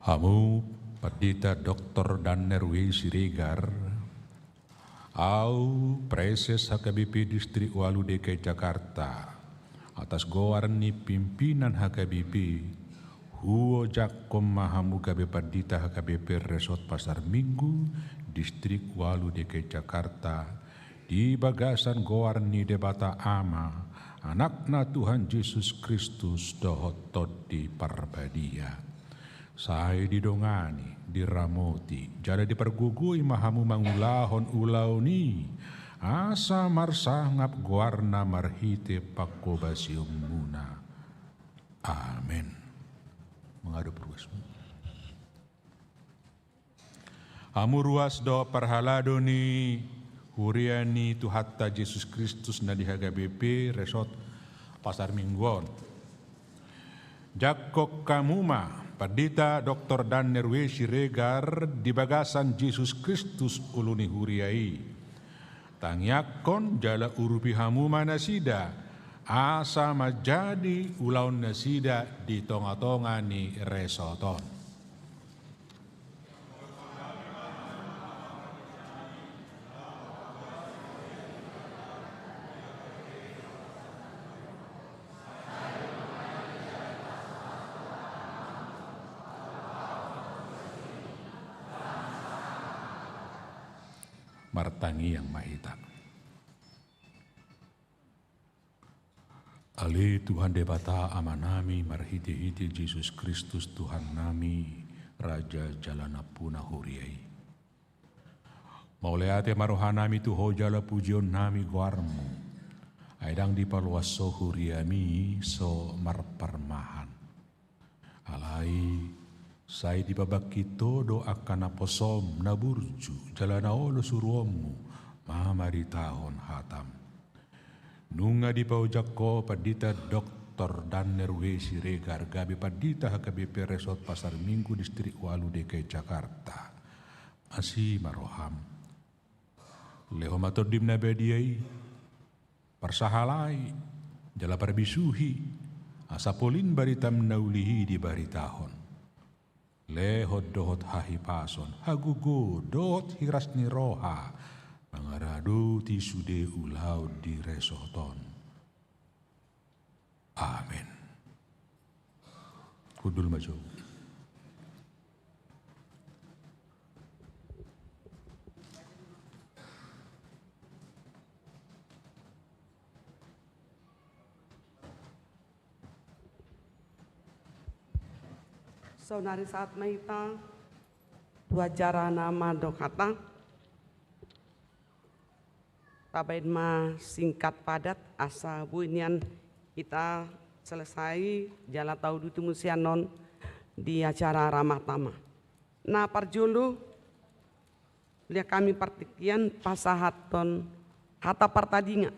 Hamu Pandita Doktor Danner W Siregar, ahu Praeses H K B P Distrik ualu D K I Jakarta, atas goar ni pimpinan H K B P, huojakhon ma hamu gabe Pandita H K B P Resort Pasar Minggu, Distrik ualu D K I Jakarta, di bagasan goar ni Debata Ama, Anakna Tuhan Jesus Kristus dohot Tondi Parbadia. Sai didongani, diramoti, jala dipargogoi ma hamu mangulahon ulaon i, asa marsangap goarna marhite panghobasionmuna. Amen. Mangadop ruasmu. Hamu ruas dohot parhalado ni Huria ni Tuhanta Jesus Kristus na di H K B P Resort Pasar Minggu on. Jangkon hamu ma Pandita Doktor Danner W Siregar di bagasan Jesus Kristus ulu ni huria i. Tangiangkon jala urupi hamu ma nasida, asa manjadi ulaon nasida di tonga-tonga ni resort on. Martangiang ma hita. Ale Tuhan Debata Amanami, marhite-hite Jesus Kristus Tuhannami, Raja jala Nampuna huria i. Mauliate ma rohanami tu Ho jala pujionnami goarmu. Ai ndang dipaloas Ho huriami so marparmahan. Alai sai dipabangkit Ho do angka naposom na burju jala na olo suruonmu mamaritahon hatam. Nunga dipaojak Ho Pandita Doktor Danner W Siregar gabe Pandita H K B P Resort Pasar Minggu Distrik Walu D K I Jakarta. Asi ma roham. Lehon ma Tondim na badia i, parsahalai jala parbisuhi, asa polin baritam na uli i dibaritahon. Lehon dohot hahipason, hagogoon dohot hiras ni roha mangaradoti sude ulaon di resort on. Amen. Hundul ma jo. Saonari sahat ma hita tu acara na mandok hata. Tabaen ma singkat padat asa boi nian hita selesai jala tauduti muse annon di acara Ramah Tamah. Na parjolo, lehon hami partingkian pasahathon hata partadingan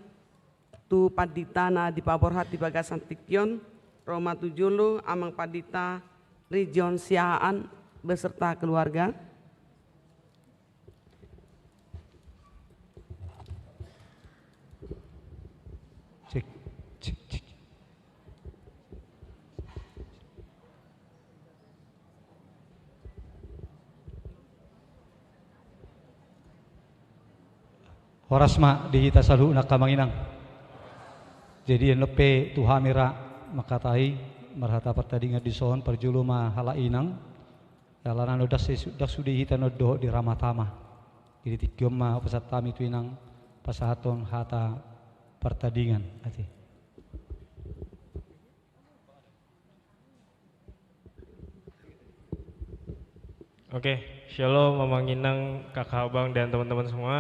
tu pandita na dipaborhat di bagasan tingki on, ro ma tu jolo Amang Pandita Rijon Siahaan beserta keluarga. Cek, cek, cek. Horas ma di hita saluhutna angka amang inang. Jadi, annon pe tu hami ra mangkatai marhata partadingan dison, parjolo ma halak inang. Alana ndang su-, ndang sude hita annon dohot di Ramah Tamah. Jadi tingki on ma hupasahat hami tu inang pasahathon hata partadingan. Ate. Oke, shalom amang inang, kakak abang dan teman-teman semua.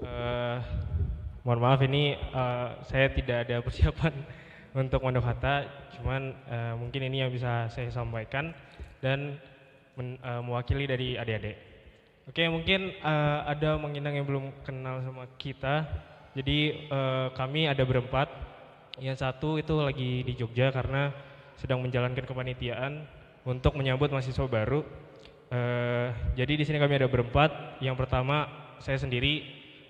Eh, mohon maaf ini, eh, saya tidak ada persiapan untuk mandok hata, cuman, eh, mungkin ini yang bisa saya sampaikan dan men-, eh, mewakili dari adik-adik. Oke, mungkin, eh, ada amang inang yang belum kenal sama kita. Jadi, eh, kami ada berempat. Yang satu itu lagi di Jogja karena sedang menjalankan kepanitiaan untuk menyambut mahasiswa baru. Eh, jadi di sini kami ada berempat. Yang pertama saya sendiri,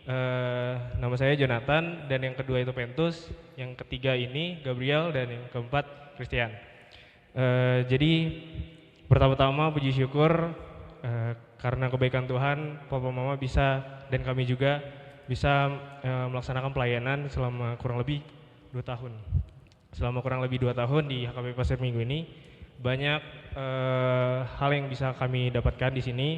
eh, nama saya Jonathan, dan yang kedua itu Pentus, yang ketiga ini Gabriel, dan yang keempat Christian. Eh, jadi pertama-tama puji syukur, eh, karena kebaikan Tuhan, papa mama bisa dan kami juga bisa, eh, melaksanakan pelayanan selama kurang lebih dua tahun. Selama kurang lebih dua tahun di H K B P Pasar Minggu ini, banyak, eh, hal yang bisa kami dapatkan di sini.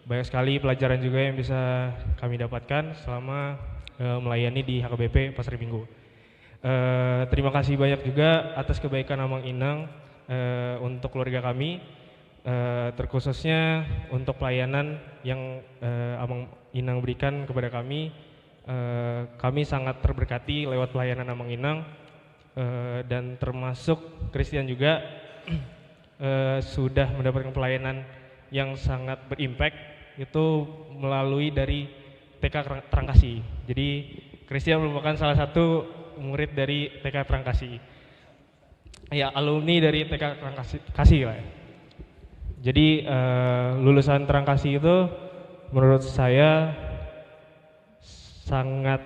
Banyak sekali pelajaran juga yang bisa kami dapatkan selama, eh, melayani di H K B P Pasar Minggu. Eh, terima kasih banyak juga atas kebaikan Amang Inang, eh, untuk keluarga kami, eh, terkhususnya untuk pelayanan yang, eh, Amang Inang berikan kepada kami. Eh, kami sangat terberkati lewat pelayanan Amang Inang, eh, dan termasuk Christian juga, eh, sudah mendapatkan pelayanan yang sangat berimpact. itu melalui dari T K Terang-, Terangkasi. Jadi Christian merupakan salah satu murid dari T K Terangkasi. Ya, alumni dari T K Terangkasi, Kasi lah ya. Jadi, eh, lulusan Terangkasi itu menurut saya sangat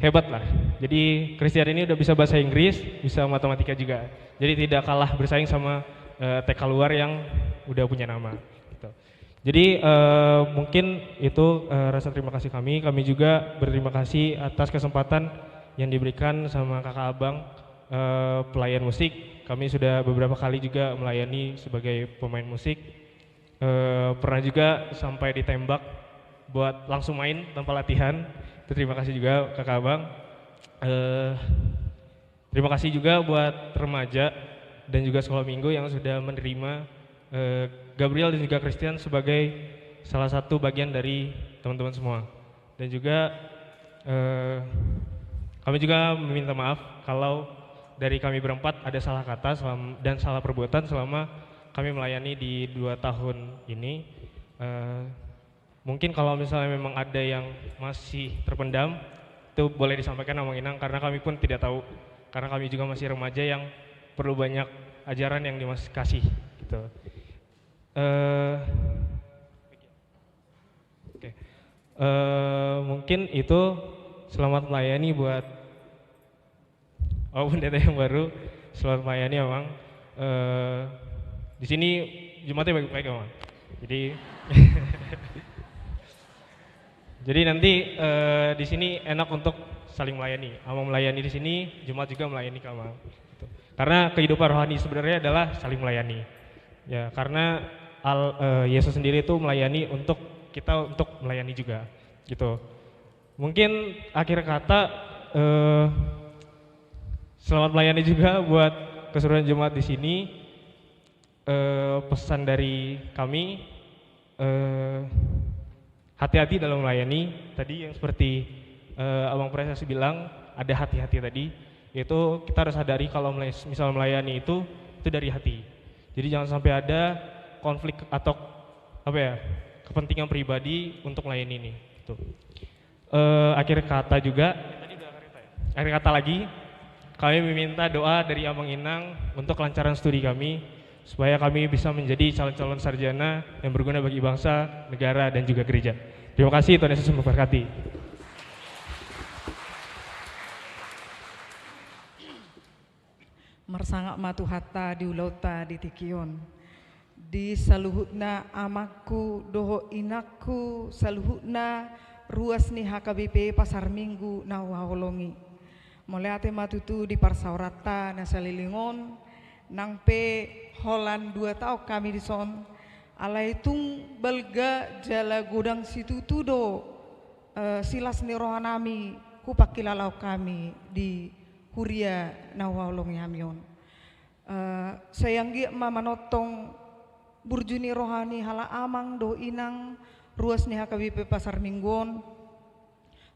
hebat lah. Jadi Christian ini udah bisa bahasa Inggris, bisa matematika juga. Jadi tidak kalah bersaing sama, eh, T K luar yang udah punya nama. Gitu. Jadi, eh, mungkin itu, eh, rasa terima kasih kami. Kami juga berterima kasih atas kesempatan yang diberikan sama kakak abang, eh, pelayan musik. Kami sudah beberapa kali juga melayani sebagai pemain musik. Eh, pernah juga sampai ditembak buat langsung main tanpa latihan. Itu terima kasih juga kakak abang. Eh, terima kasih juga buat remaja dan juga sekolah minggu yang sudah menerima, eh, Gabriel dan juga Christian sebagai salah satu bagian dari teman-teman semua. Dan juga, eh, kami juga meminta maaf kalau dari kami berempat ada salah kata selam-, dan salah perbuatan selama kami melayani di dua tahun ini. Eh, mungkin kalau misalnya memang ada yang masih terpendam, itu boleh disampaikan sama Inang, karena kami pun tidak tahu, karena kami juga masih remaja yang perlu banyak ajaran yang dikasih gitu. Eh, oke. Eh, mungkin itu, selamat melayani buat, oh, pendeta yang baru, selamat melayani, Amang. Eh, di sini Jumatnya baik-baik, Amang. Jadi, jadi nanti, eh, di sini enak untuk saling melayani. Amang melayani di sini, Jumat juga melayani ke Amang. Gitu. Karena kehidupan rohani sebenarnya adalah saling melayani. Ya, karena al-, eh, Yesus sendiri itu melayani untuk kita, untuk melayani juga. Gitu. Mungkin akhir kata, eh, selamat melayani juga buat keseluruhan jemaat di sini. Eh, pesan dari kami, eh, hati-hati dalam melayani. Tadi yang seperti, eh, Abang Presas bilang, ada hati-hati tadi, yaitu kita harus sadari kalau melay-, misal melayani itu, itu dari hati. Jadi jangan sampai ada konflik atau, apa ya, kepentingan pribadi untuk melayani ini. Gitu. Eh, akhir kata juga, akhir kata lagi, kami meminta doa dari Amang Inang untuk kelancaran studi kami, supaya kami bisa menjadi calon-calon sarjana yang berguna bagi bangsa, negara, dan juga gereja. Terima kasih, Tuhan Yesus memberkati. Marsangap ma Tuhanta di ulaonta di tingki on. Di saluhutna amangku dohot inangku, saluhutna ruas ni H K B P Pasar Minggu na huhaholongi. Mauliate ma tutu di parsaoranta na saleleng on, nang pe holan dua taon hami dison, alai tung balga jala godang situtu do, eh, silas ni rohanami hupangkilalaon hami di huria na huhaholongi hami on. Eh, sai anggiat ma manongtong burju ni roha ni halak amang dohot inang ruas ni H K B P Pasar Minggu on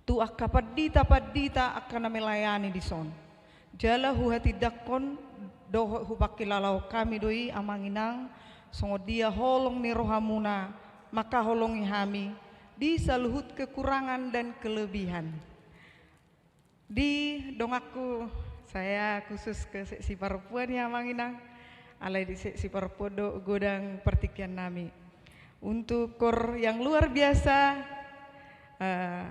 tu angka pandita-pandita angka na melayani dison. Jala huhatindangkon dohot hupangkilalaon hami do i, amang inang, songon dia holong ni rohamuna mangkaholongi hami di saluhut kekurangan dan kelebihan. Di donganku, saya khusus ke seksi parompuan ya, amang inang. Alai di seksi parompuan do godang partingkian nami. Untuk kor yang luar biasa, eh,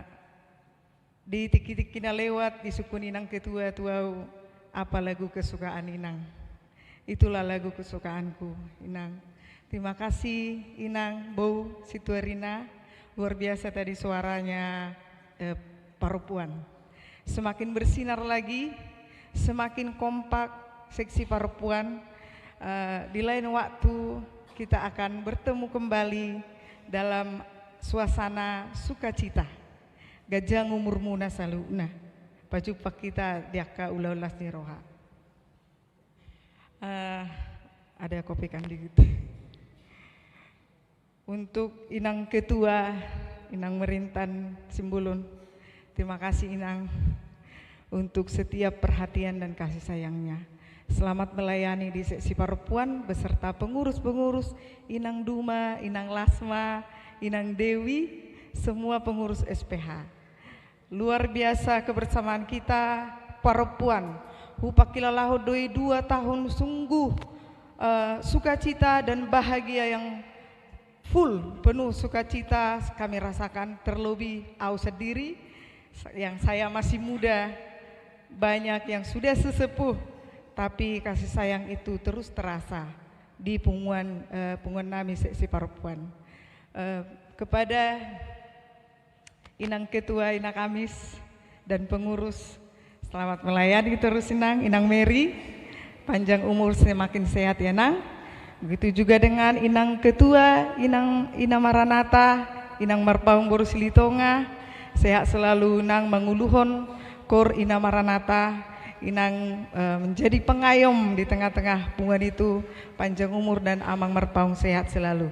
di tingki-tingki na lewat, disungkun inang ketua tu au, apa lagu kesukaan inang. Itulah lagu kesukaanku, Inang. Terima kasih, Inang, Bou Situarina. Luar biasa tadi suaranya, eh, parompuan. Semakin bersinar lagi, semakin kompak seksi parompuan. Eh, di lain waktu kita akan bertemu kembali dalam suasana sukacita. Ganjang umurmuna saluhutna. Pajumpa hita di angka ulaon las ni roha. Eh, ada kopi kan di gitu. Untuk Inang Ketua, Inang Merintan Simbolon, terima kasih, Inang, untuk setiap perhatian dan kasih sayangnya. Selamat melayani di seksi parompuan beserta pengurus-pengurus, Inang Duma, Inang Lasma, Inang Dewi, semua pengurus S P H. Luar biasa kebersamaan kita, parompuan. Hupangkilalahon do i dua tahun sungguh, eh, sukacita dan bahagia yang full, penuh sukacita kami rasakan, terlebih au sendiri, sa-, yang saya masih muda, banyak yang sudah sesepuh, tapi kasih sayang itu terus terasa di punguan, eh, punguan nami se-, separompuan. Eh, kepada Inang Ketua, Ina Kamis, dan pengurus, selamat melayani terus, Inang, Inang Mary. Panjang umur, semakin sehat ya, Nang. Begitu juga dengan Inang Ketua, Inang, Ina Maranata, Inang Marpaung boru Silitonga. Sehat selalu, Nang, manguluhon kor Ina Maranata, Inang, eh, menjadi pengayom di tengah-tengah punguan itu. Panjang umur dan Amang Marpaung sehat selalu.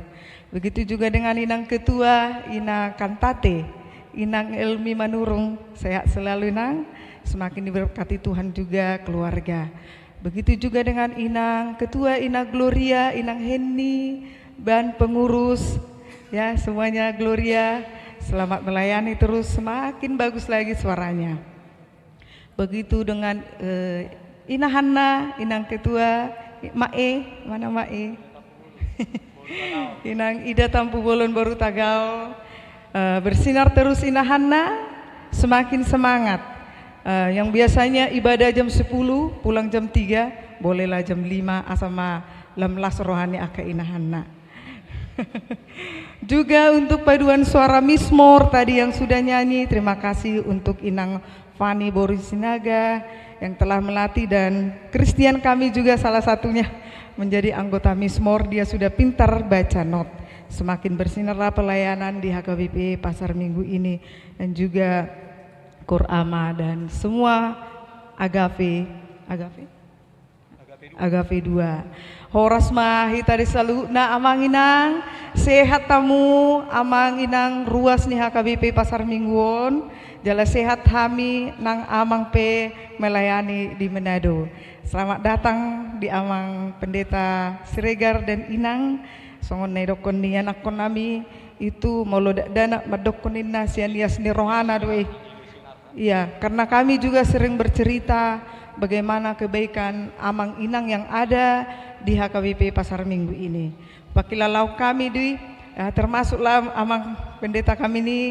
Begitu juga dengan Inang Ketua, Ina Kantate, Inang Elmi Manurung, sehat selalu, Inang. Semakin diberkati Tuhan juga keluarga. Begitu juga dengan Inang Ketua, Ina Gloria, Inang Henny, dan pengurus, ya, semuanya, Gloria, selamat melayani terus, semakin bagus lagi suaranya. Begitu dengan, eh, Ina Hanna, Inang Ketua, Mae, mana Mae? Inang Ida Tampubolon boru Tagaol. Eh, bersinar terus Ina Hanna, semakin semangat. Eh, yang biasanya ibadah jam sepuluh, pulang jam tiga, bolehlah jam lima, asa ma lam las roha ni angka Ina Hanna. Juga untuk paduan suara Mizmor tadi yang sudah nyanyi, terima kasih untuk Inang Fani boru Sinaga yang telah melatih, dan Christian kami juga salah satunya menjadi anggota Mizmor, dia sudah pintar baca not. Semakin bersinarlah pelayanan di H K B P Pasar Minggu ini, dan juga Kor Ama dan semua Agape, Agape? Agape dua. Horas ma hita di saluhutna, Amang Inang. Sehat hamu, Amang Inang ruas ni H K B P Pasar Minggu on. Jala sehat hami nang Amang pe melayani di Manado. Selamat datang di Amang Pendeta Siregar dan Inang. Songon na idokkon ni anakkon nami, itu molo dakdanak mandokkon ninna, sian ias ni rohana do i. Iya, karena kami juga sering bercerita bagaimana kebaikan Amang Inang yang ada di H K B P Pasar Minggu ini. Pangkilalahon kami di, eh, termasuklah Amang Pendeta kami ini,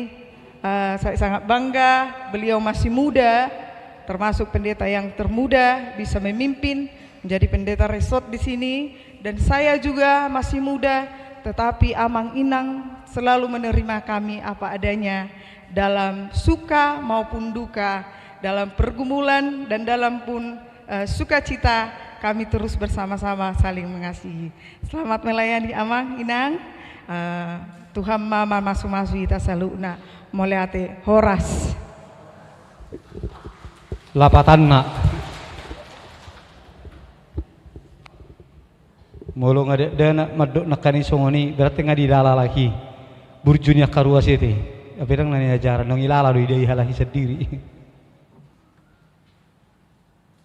eh, saya sangat bangga, beliau masih muda, termasuk pendeta yang termuda, bisa memimpin, menjadi pendeta resort di sini, dan saya juga masih muda, tetapi Amang Inang selalu menerima kami apa adanya, dalam suka maupun duka, dalam pergumulan dan dalam pun, eh, sukacita, kami terus bersama-sama saling mengasihi. Selamat melayani, Amang Inang. Eh, Tuhan ma mamasu-masu hita saluhutna. Mauliate, horas. Lapatanna. Molo nga dakdanak mandok nangkaning songon i, berarti nga dilala lagi burju ni angka ruas i te. Apa dang na niajaran, naung ilala do i, dilala lagi sandiri.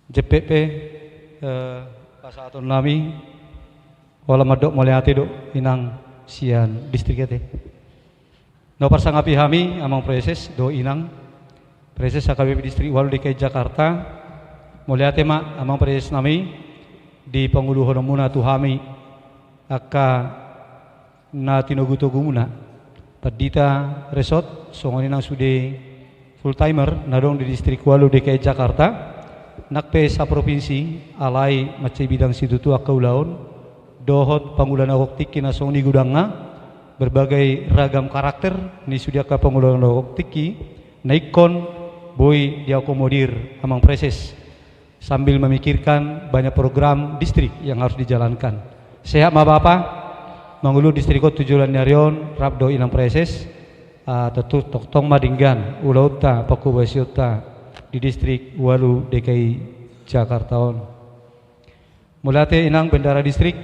Jempek pe, eh, pasahaton nami, holan mandok mauliate do Inang sian distrik i te. Na parsangapi hami, Amang Preses dohot Inang Preses H K B P Distrik Walu D K I Jakarta. Mauliate ma, Amang Preses nami, di panguluhononmuna tu hami angka na tinogu-togumuna, pandita resort, songon i nang sude full timer na adong di Distrik Walu D K I Jakarta, nang pe sapropinsi, alai mansai bidang situtu angka ulaon, dohot pangula na gok tingki na songon i godangna, berbagai ragam karakter ni sude angka pangula na gok tingki na ingkon boi diakomodir Amang Preses, sambil memikirkan banyak program distrik yang harus dijalankan. Sehat ma Bapa, manguluhon distrik on tu joloan ni ari on, rap dohot Inang Preses, ah, tontu tongtong ma denggan ulaonta, pangkobasionta di Distrik Walu D K I Jakarta on. Mauliate Inang Bendahara Distrik,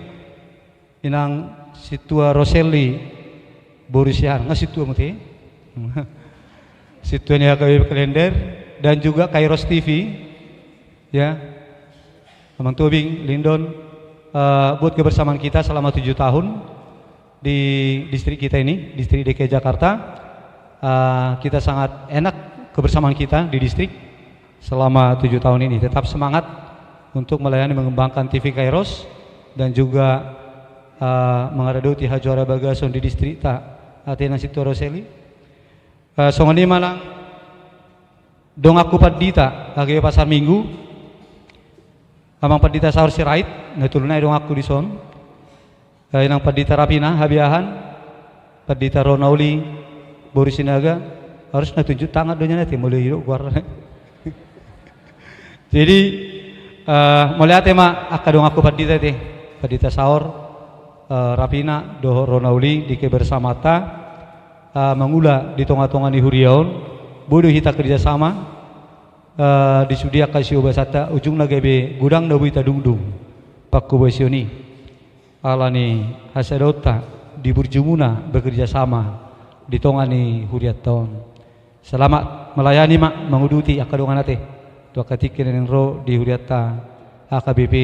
Inang Sintua Roselli boru Siahaan, nga sintua muse? Sintua ni H K B P Klender, dan juga Kairos T V, ya. Amang Tobing, Lindon, eh, buat kebersamaan kita selama tujuh tahun. di distrik kita ini, distrik D K I Jakarta. Eh, kita sangat enak kebersamaan kita di distrik selama tujuh tahun ini. Tetap semangat untuk melayani, mengembangkan T V Kairos dan juga, eh, mangaradoti hajuara bagason di distrikta. Ate nang sintua Roseli. Eh, songon i ma nang donganku pandita, H K B P Pasar Minggu, Amang Pandita Saur Sirait, na tuluna i donganku dison. Eh, inang Pandita Rapina Habiahan, Pandita Ronauli boru Sinaga, harus na tunjuk tangan do nian ate, molo didok goarna. Jadi, eh, mauliate ma angka donganku pandita ate, Pandita Saur, eh, Rapina dohot Ronauli di kebersamaanta, eh, mangula di tonga-tonga ni huria on, boi do hita kerjasama, eh, di sude angka siobasanta, ujungna gabe godang na boi tadungdung pangkobasion i. Ala ni hasadaonta di burjumuna bekerjasama di tonga ni hurianta on. Selamat melayani ma manguduti angka dongan ate tu angka tingki na naeng ro di hurianta H K B P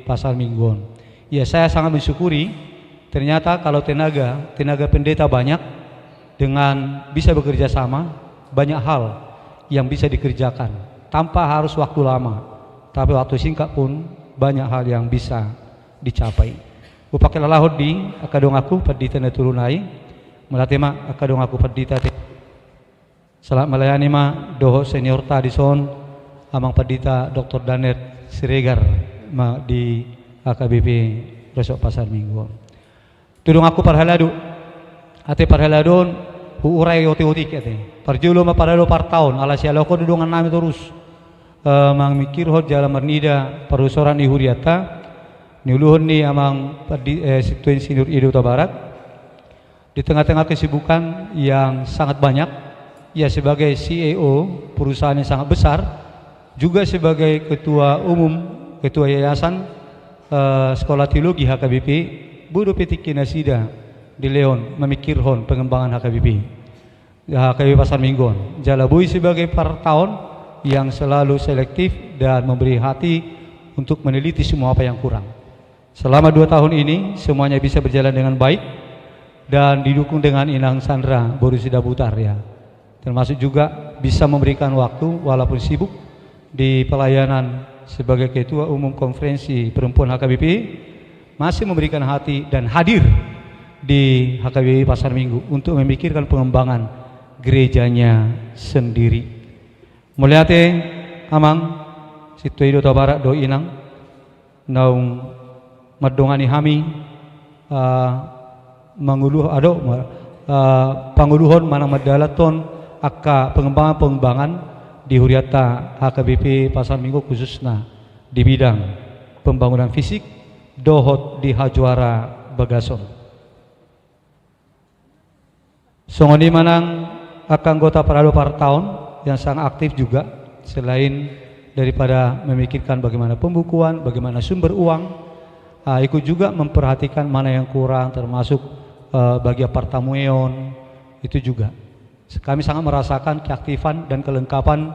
Pasar Minggu on. Ya, saya sangat mensyukuri, ternyata kalau tenaga, tenaga pendeta banyak, dengan bisa bekerja sama, banyak hal yang bisa dikerjakan tanpa harus waktu lama, tapi waktu singkat pun banyak hal yang bisa dicapai. Hupangkilalahon di angka donganku pandita na tolu nai, mauliate ma angka donganku pandita ate. Selamat melayani ma dohot seniorta dison, Amang Pandita Doktor Daniel Siregar ma di H K B P Resort Pasar Minggu on. Tu donganku parhalado, ate, parhalado on huurai otik-otik ate. Parjolo ma parhalado partaon, ala sialokhon do dongannami torus, eh, mamingkirhon jala marnida parusoran ni hurianta, niuluhon ni Amang Pandi-, eh, Sintua Insinyur Ido Hutabarat. Di tengah-tengah kesibukan yang sangat banyak, ia sebagai C E O perusahaan yang sangat besar, juga sebagai ketua umum, ketua yayasan, eh, Sekolah Teologi H K B P, boi dope tingki nasida dilehon mamingkirhon pengembangan H K B P, H K B P Pasar Minggu on. Jala boi sebagai partaon yang selalu selektif dan memberi hati untuk meneliti semua apa yang kurang. Selama dua tahun ini, semuanya bisa berjalan dengan baik dan didukung dengan Inang Sandra boru Sidabutar, ya. Termasuk juga bisa memberikan waktu, walaupun sibuk, di pelayanan sebagai Ketua Umum Konferensi Perempuan H K B P, masih memberikan hati dan hadir di H K B P Pasar Minggu untuk memikirkan pengembangan gerejanya sendiri. Mauliate, Amang Sintua Ido Hutabarat dohot Inang, naung mandongani hami, eh, mangulu-, ado, ma-, eh, panguluhon manang mandalanhon angka pengembangan-pengembangan di hurianta H K B P Pasar Minggu, khususna di bidang pembangunan fisik dohot di hajuara bagason. Songon i ma nang angka anggota parhalado partaon yang sangat aktif juga, selain daripada memikirkan bagaimana pembukuan, bagaimana sumber uang, ah, ikut juga memperhatikan mana yang kurang, termasuk, eh, bagian partamueon, itu juga. Kami sangat merasakan keaktifan dan kelengkapan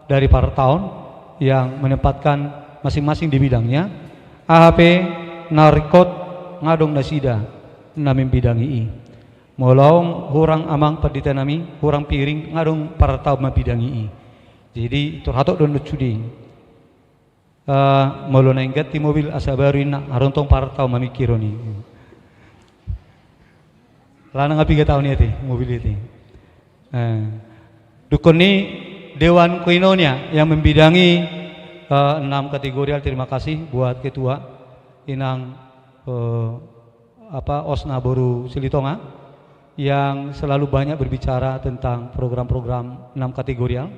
dari partaon yang menempatkan masing-masing di bidangnya. Aha pe na ringkot, nga adong nasida na membidangi i. Molo hurang, Amang Pandita nami, hurang piring, nga adong partaon mambidangi i. Jadi, tor hatop do on sude. Eh, molo naeng ganti mobil asa baru, inna, adong tong partaon mamingkirhon i. Alana nga piga taon i ate mobil i ate. Eh, dungkon ni Dewan Koinonia yang membidangi, eh, enam kategorial, terima kasih buat ketua, Inang, eh, apa, Osna boru Silitonga, yang selalu banyak berbicara tentang program-program enam kategorial.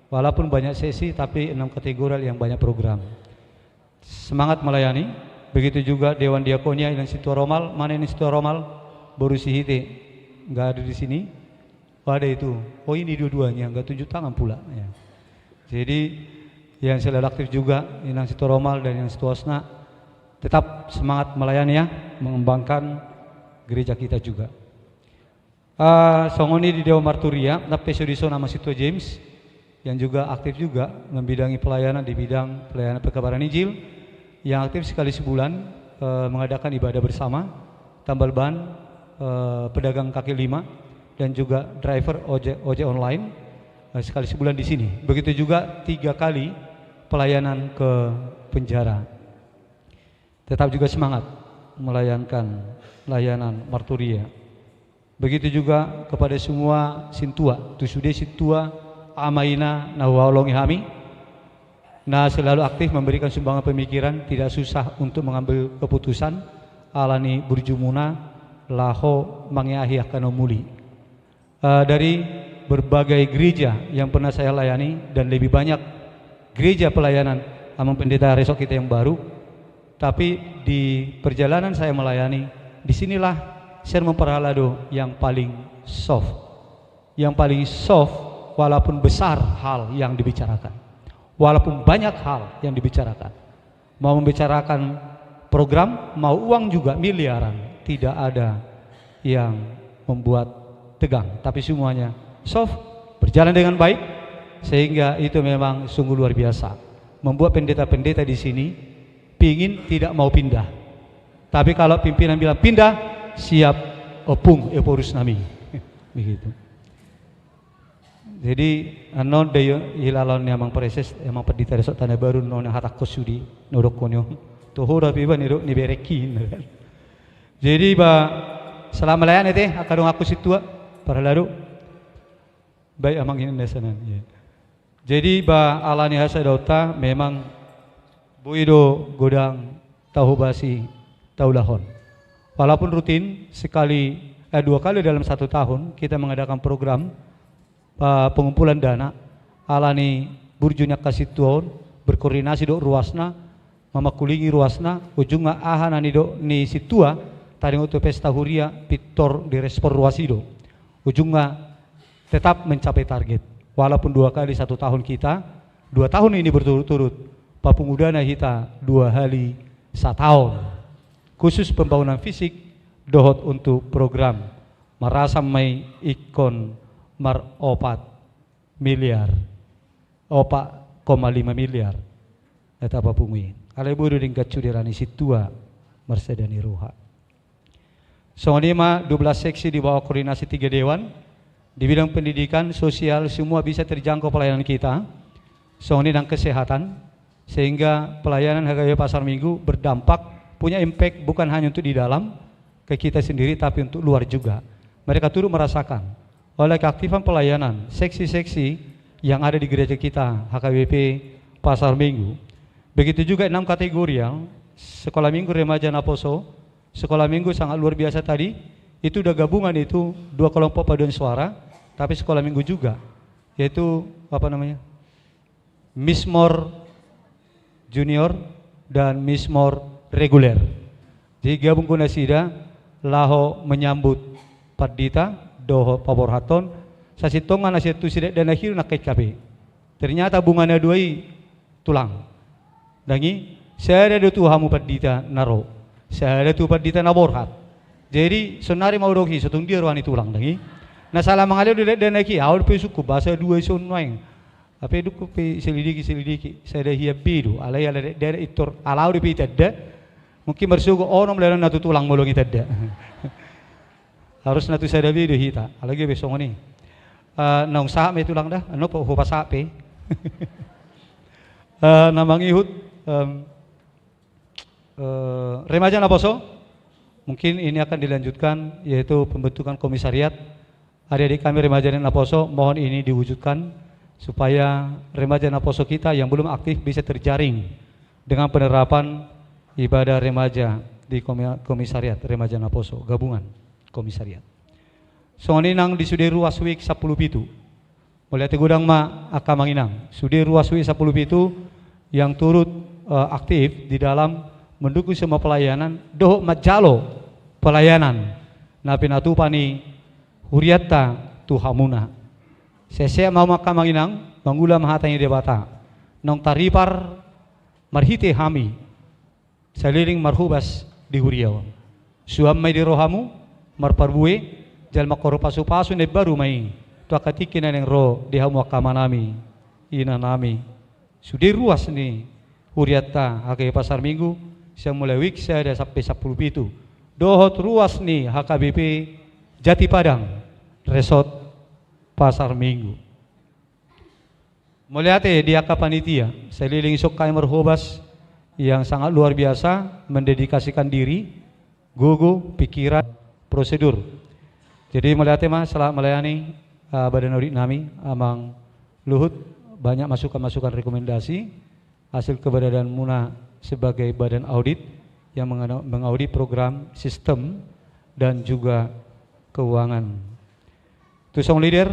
Walaupun banyak sesi, tapi enam kategorial yang banyak program. Semangat melayani. Begitu juga Dewan Diakonia, Inang Sintua Romal. Mana Inang Sintua Romal boru Sihite? Nggak ada di sini. Oh, ada itu. Oh, ini dua-duanya, nggak tunjuk tangan pula, ya. Jadi, yang selalu aktif juga, Inang Sintua Romal dan Inang Sintua Osna, tetap semangat melayani, ya, mengembangkan gereja kita juga. Ah, songon i di Dewan Marturia, nang pe so dison Amang Sintua James, yang juga aktif juga membidangi pelayanan di bidang pelayanan pekabaran Injil, yang aktif sekali sebulan, eh, mengadakan ibadah bersama, tambal ban, eh, pedagang kaki lima dan juga driver ojek, ojek online, eh, sekali sebulan di sini. Begitu juga tiga kali pelayanan ke penjara. Tetap juga semangat melayankan layanan marturia. Begitu juga kepada semua sintua, tu sude sintua, ama ina na huhaholongi hami, na selalu aktif memberikan sumbangan pemikiran, tidak susah untuk mengambil keputusan, alani burjumuna laho mangeahi angka na umuli. Eh, dari berbagai gereja yang pernah saya layani dan lebih banyak gereja pelayanan Amang Pendeta Resort kita yang baru, tapi di perjalanan saya melayani, di sinilah sermon parhalado yang paling soft. Yang paling soft, walaupun besar hal yang dibicarakan. Walaupun banyak hal yang dibicarakan. Mau membicarakan program, mau uang juga miliaran. Tidak ada yang membuat tegang. Tapi semuanya soft, berjalan dengan baik. Sehingga itu memang sungguh luar biasa. Membuat pendeta-pendeta di sini pingin tidak mau pindah. Tapi kalau pimpinan bilang pindah, siap, ompung, Ephorus nami. Begitu. Jadi, annon da i, hilalaon ni Amang Praeses, Amang Pandita Resort Tanah Baru, annon hatangkon sude, na hudokkon i on. Toho da pe iba nidok ni berengki, kan. Jadi, ba, selama layani te, angka donganku sintua, parhalado. Baik, Amang, ini nesanan, ya. Jadi, ba, alani hasadaonta, memang boi do godang tahobasi taulahon. Walaupun rutin, sekali, eh, dua kali dalam satu tahun, kita mengadakan program, eh, pengumpulan dana, alani burju ni angka sintua on, berkoordinasi dohot ruasna, mamangkulingi ruasna, ujungna aha na nidok ni sintua, taringot tu pesta huria, pintor direspon ruas i do. Ujungna tetap mencapai target. Walaupun dua kali satu tahun kita, dua tahun ini berturut-turut, papungu dana hita dua hali sataon. Khusus pembangunan fisik, dohot untuk program. Marasam ma i ingkon maropat miliar. Opat koma lima miliar. Na tapapungu i. Alai boi do denggan sude alani sintua marsada ni roha. Songon i ma dua belas seksi di bawah koordinasi tiga dewan, di bidang pendidikan, sosial, semua bisa terjangkau pelayanan kita. Songon i nang kesehatan, sehingga pelayanan H K B P Pasar Minggu berdampak, punya impact bukan hanya untuk di dalam, ke kita sendiri, tapi untuk luar juga. Mereka turut merasakan oleh keaktifan pelayanan seksi-seksi yang ada di gereja kita, H K B P Pasar Minggu. Begitu juga enam kategorial, sekolah minggu, remaja, naposo, sekolah minggu sangat luar biasa tadi, itu udah gabungan itu dua kelompok paduan suara, tapi sekolah minggu juga, yaitu apa namanya, Mizmor Junior dan Mizmor Reguler. Jadi gabung do nasida laho menyambut pandita dohot paborhathon, sasintongna na sian tusi dakdanak i do nangkin hape. Ternyata bunga na dua i tulang. Ndang i, sada do tu hamu pandita na ro, sada tu pandita na borhat. Jadi, sonari ma hudok i, so tung dia roha ni tulang, ndang i. Na sala mangalehon do dakdanak i, ahu dope sungkun, boasa dua i son nuaeng. Hape dung pe selidiki, selidiki, sada hian be do, alai ala dakdanak intor, ala ahu dope itanda, mungkin marsogot onom, laho na tu tulang molo itanda. Harus na tu sada be do hita, alai gabe songon i. Eh, naung sahat ma i tulang da, annon pe hupasahat pe. Eh, na mangihut, em, eh, remaja naposo, mungkin ini akan dilanjutkan, yaitu pembentukan komisariat. Adik-adik kami remaja naposo, mohon ini diwujudkan supaya remaja naposo kita yang belum aktif bisa terjaring dengan penerapan ibadah remaja di komi-, komisariat remaja naposo, gabungan komisariat. Songon i nang di sude ruas WIK sampulu pitu. Mauliate godang ma angka amang inang. Sude ruas WIK sampulu pitu yang turut, eh, aktif di dalam mendukung semua pelayanan, dohot manjalo pelayanan na pinatupa ni hurianta tu hamuna. Sehat-sehat ma hamu angka amang inang, mangula ma hata ni Debata. Naung taripar marhite hami saleleng marhobas di huria on. Suan ma i di rohamu, marparbue, jala mangkorhon pasu-pasu na imbaru ma i tu angka tingki na naeng ro di hamu angka amanami, inanami. Sude ruas ni hurianta H K B P Pasar Minggu, sian mulai WIK sada sampe sampulu pitu. dohot ruas ni H K B P Jati Padang, Resort Pasar Minggu. Mauliate di angka panitia, saleleng i songon hami marhobas yang sangat luar biasa mendedikasikan diri, gogo, pikiran, prosedur. Jadi mauliate ma, selamat melayani, eh, Badan Audit nami, Amang Luhut, banyak masukan-masukan, rekomendasi, hasil keberadaanmuna sebagai Badan Audit yang mengana-, mengaudit program, sistem, dan juga keuangan. Tu song leader,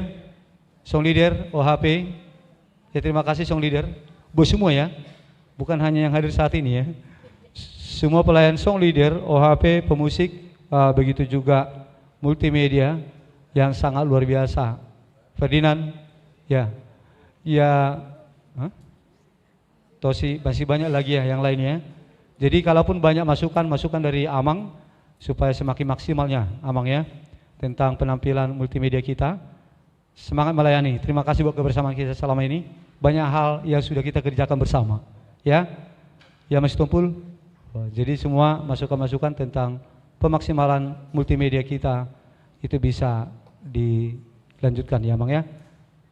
song leader O H P, ya, terima kasih song leader. Buat semua ya, bukan hanya yang hadir saat ini ya. Semua pelayan song leader, O H P, pemusik, eh, begitu juga multimedia yang sangat luar biasa. Ferdinand, ya, ya, hah? Tosi, masih banyak lagi ya yang lain ya. Jadi kalaupun banyak masukan, masukan dari Amang, supaya semakin maksimalnya Amang ya, tentang penampilan multimedia kita. Semangat melayani. Terima kasih buat kebersamaan kita selama ini. Banyak hal yang sudah kita kerjakan bersama. Ya, ya Mas Tumpul. Jadi semua masukan-masukan tentang pemaksimalan multimedia kita itu bisa dilanjutkan ya, Amang ya.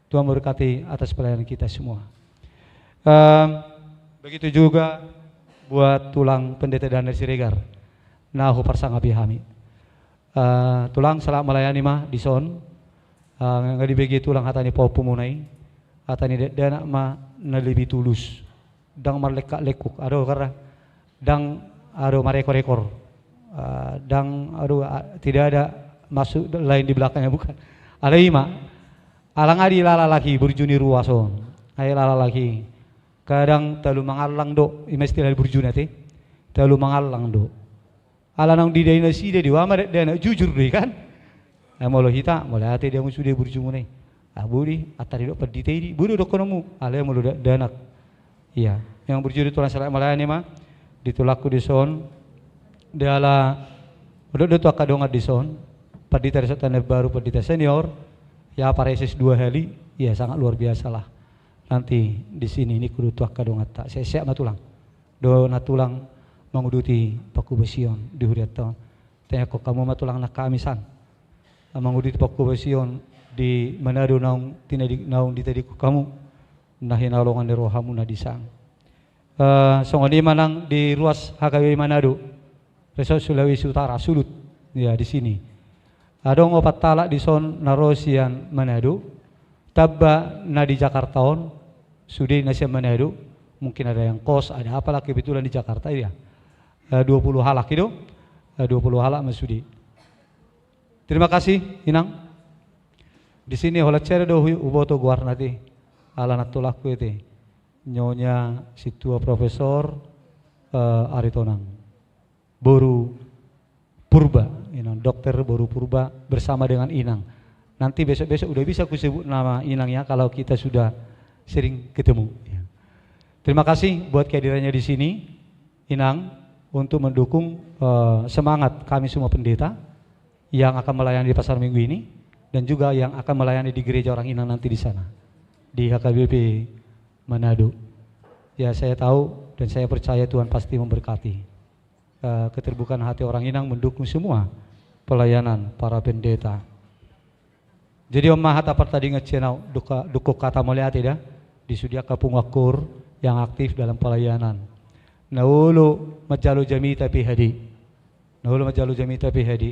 Tuhan memberkati atas pelayanan kita semua. Em, begitu juga buat Tulang Pendeta Daniel Siregar. Na huparsangapi hami. Eh, Tulang, selamat melayani ma dison. Eh, nga dibege Tulang hata ni pahompumuna i. Hata ni dakdanak ma na lebih tulus. Ndang marlekak-lekuk, aduh, karena ndang, aduh, marekor-rekor. Eh, ndang, aduh, ah, tidak ada maksud lain di belakangnya, bukan. Alai i ma, ala nga dilala lagi burju ni ruas on. Ai lala lagi. Kadang talu mangallang do, i ma istilah ni burjuna te. Talu mangallang do. Ala naung didai nasida do i, ama dakdanak, jujur do i kan. Ai molo hita, molo ate dia sude burjumuna i. Ah, boi do i, antar didok pandita i do i, boi do i dohononmu. Alai molo dakdanak. Iya, memang burju do i, Tulang, selamat melayani ma di tulangku dison. Diala, dok do tu angka dongan dison, pandita dison, tanda baru pandita senior, ya, pareses dua hali, ya, sangat luar biasa lah. Nanti di sini, ningku do tu angka donganta. Sehat-sehat ma, Tulang. Do na, Tulang, manguduti panghobasion di hurianta on. Tangiangkon hamu ma, Tulang, nang hami san. Manguduti panghobasion di Manado naung tinadi-, naung ditadingkon hamu. Na hinaholongan ni rohamuna di san. Eh, songon i ma nang di ruas H K B P Manado. Resort Sulawesi Utara, Sulut. Ya, di sini. Adong opat halak dison na ro sian Manado. Tamba na di Jakarta on, sude na sian Manado, mungkin ada yang kos, ada apalah kebetulan di Jakarta, ya. Eh, dua puluh halak i do, eh, dua puluh halak ma sude. Terima kasih, Inang. Di sini holan sada do hu-, huboto goarna te, ala nantulangku i te. Nyonya Sintua Profesor, eh, Aritonang. Boru Purba, Inang Dokter Boru Purba bersama dengan Inang. Nanti besok-besok udah bisa kusebut nama Inang ya, kalau kita sudah sering ketemu. Ya. Terima kasih buat kehadirannya di sini, Inang, untuk mendukung, eh, semangat kami semua pendeta yang akan melayani di Pasar Minggu ini dan juga yang akan melayani di gereja orang Inang nanti di sana, di H K B P Manado. Ya, saya tahu dan saya percaya Tuhan pasti memberkati. Eh, keterbukaan hati orang Inang mendukung semua pelayanan para pendeta. Jadi on ma hata partadingan sian au, dungkon, dungkon hata mauliate da, di sude angka pungu angkur yang aktif dalam pelayanan. Na olo manjalo jamita P H D. Na olo manjalo jamita P H D.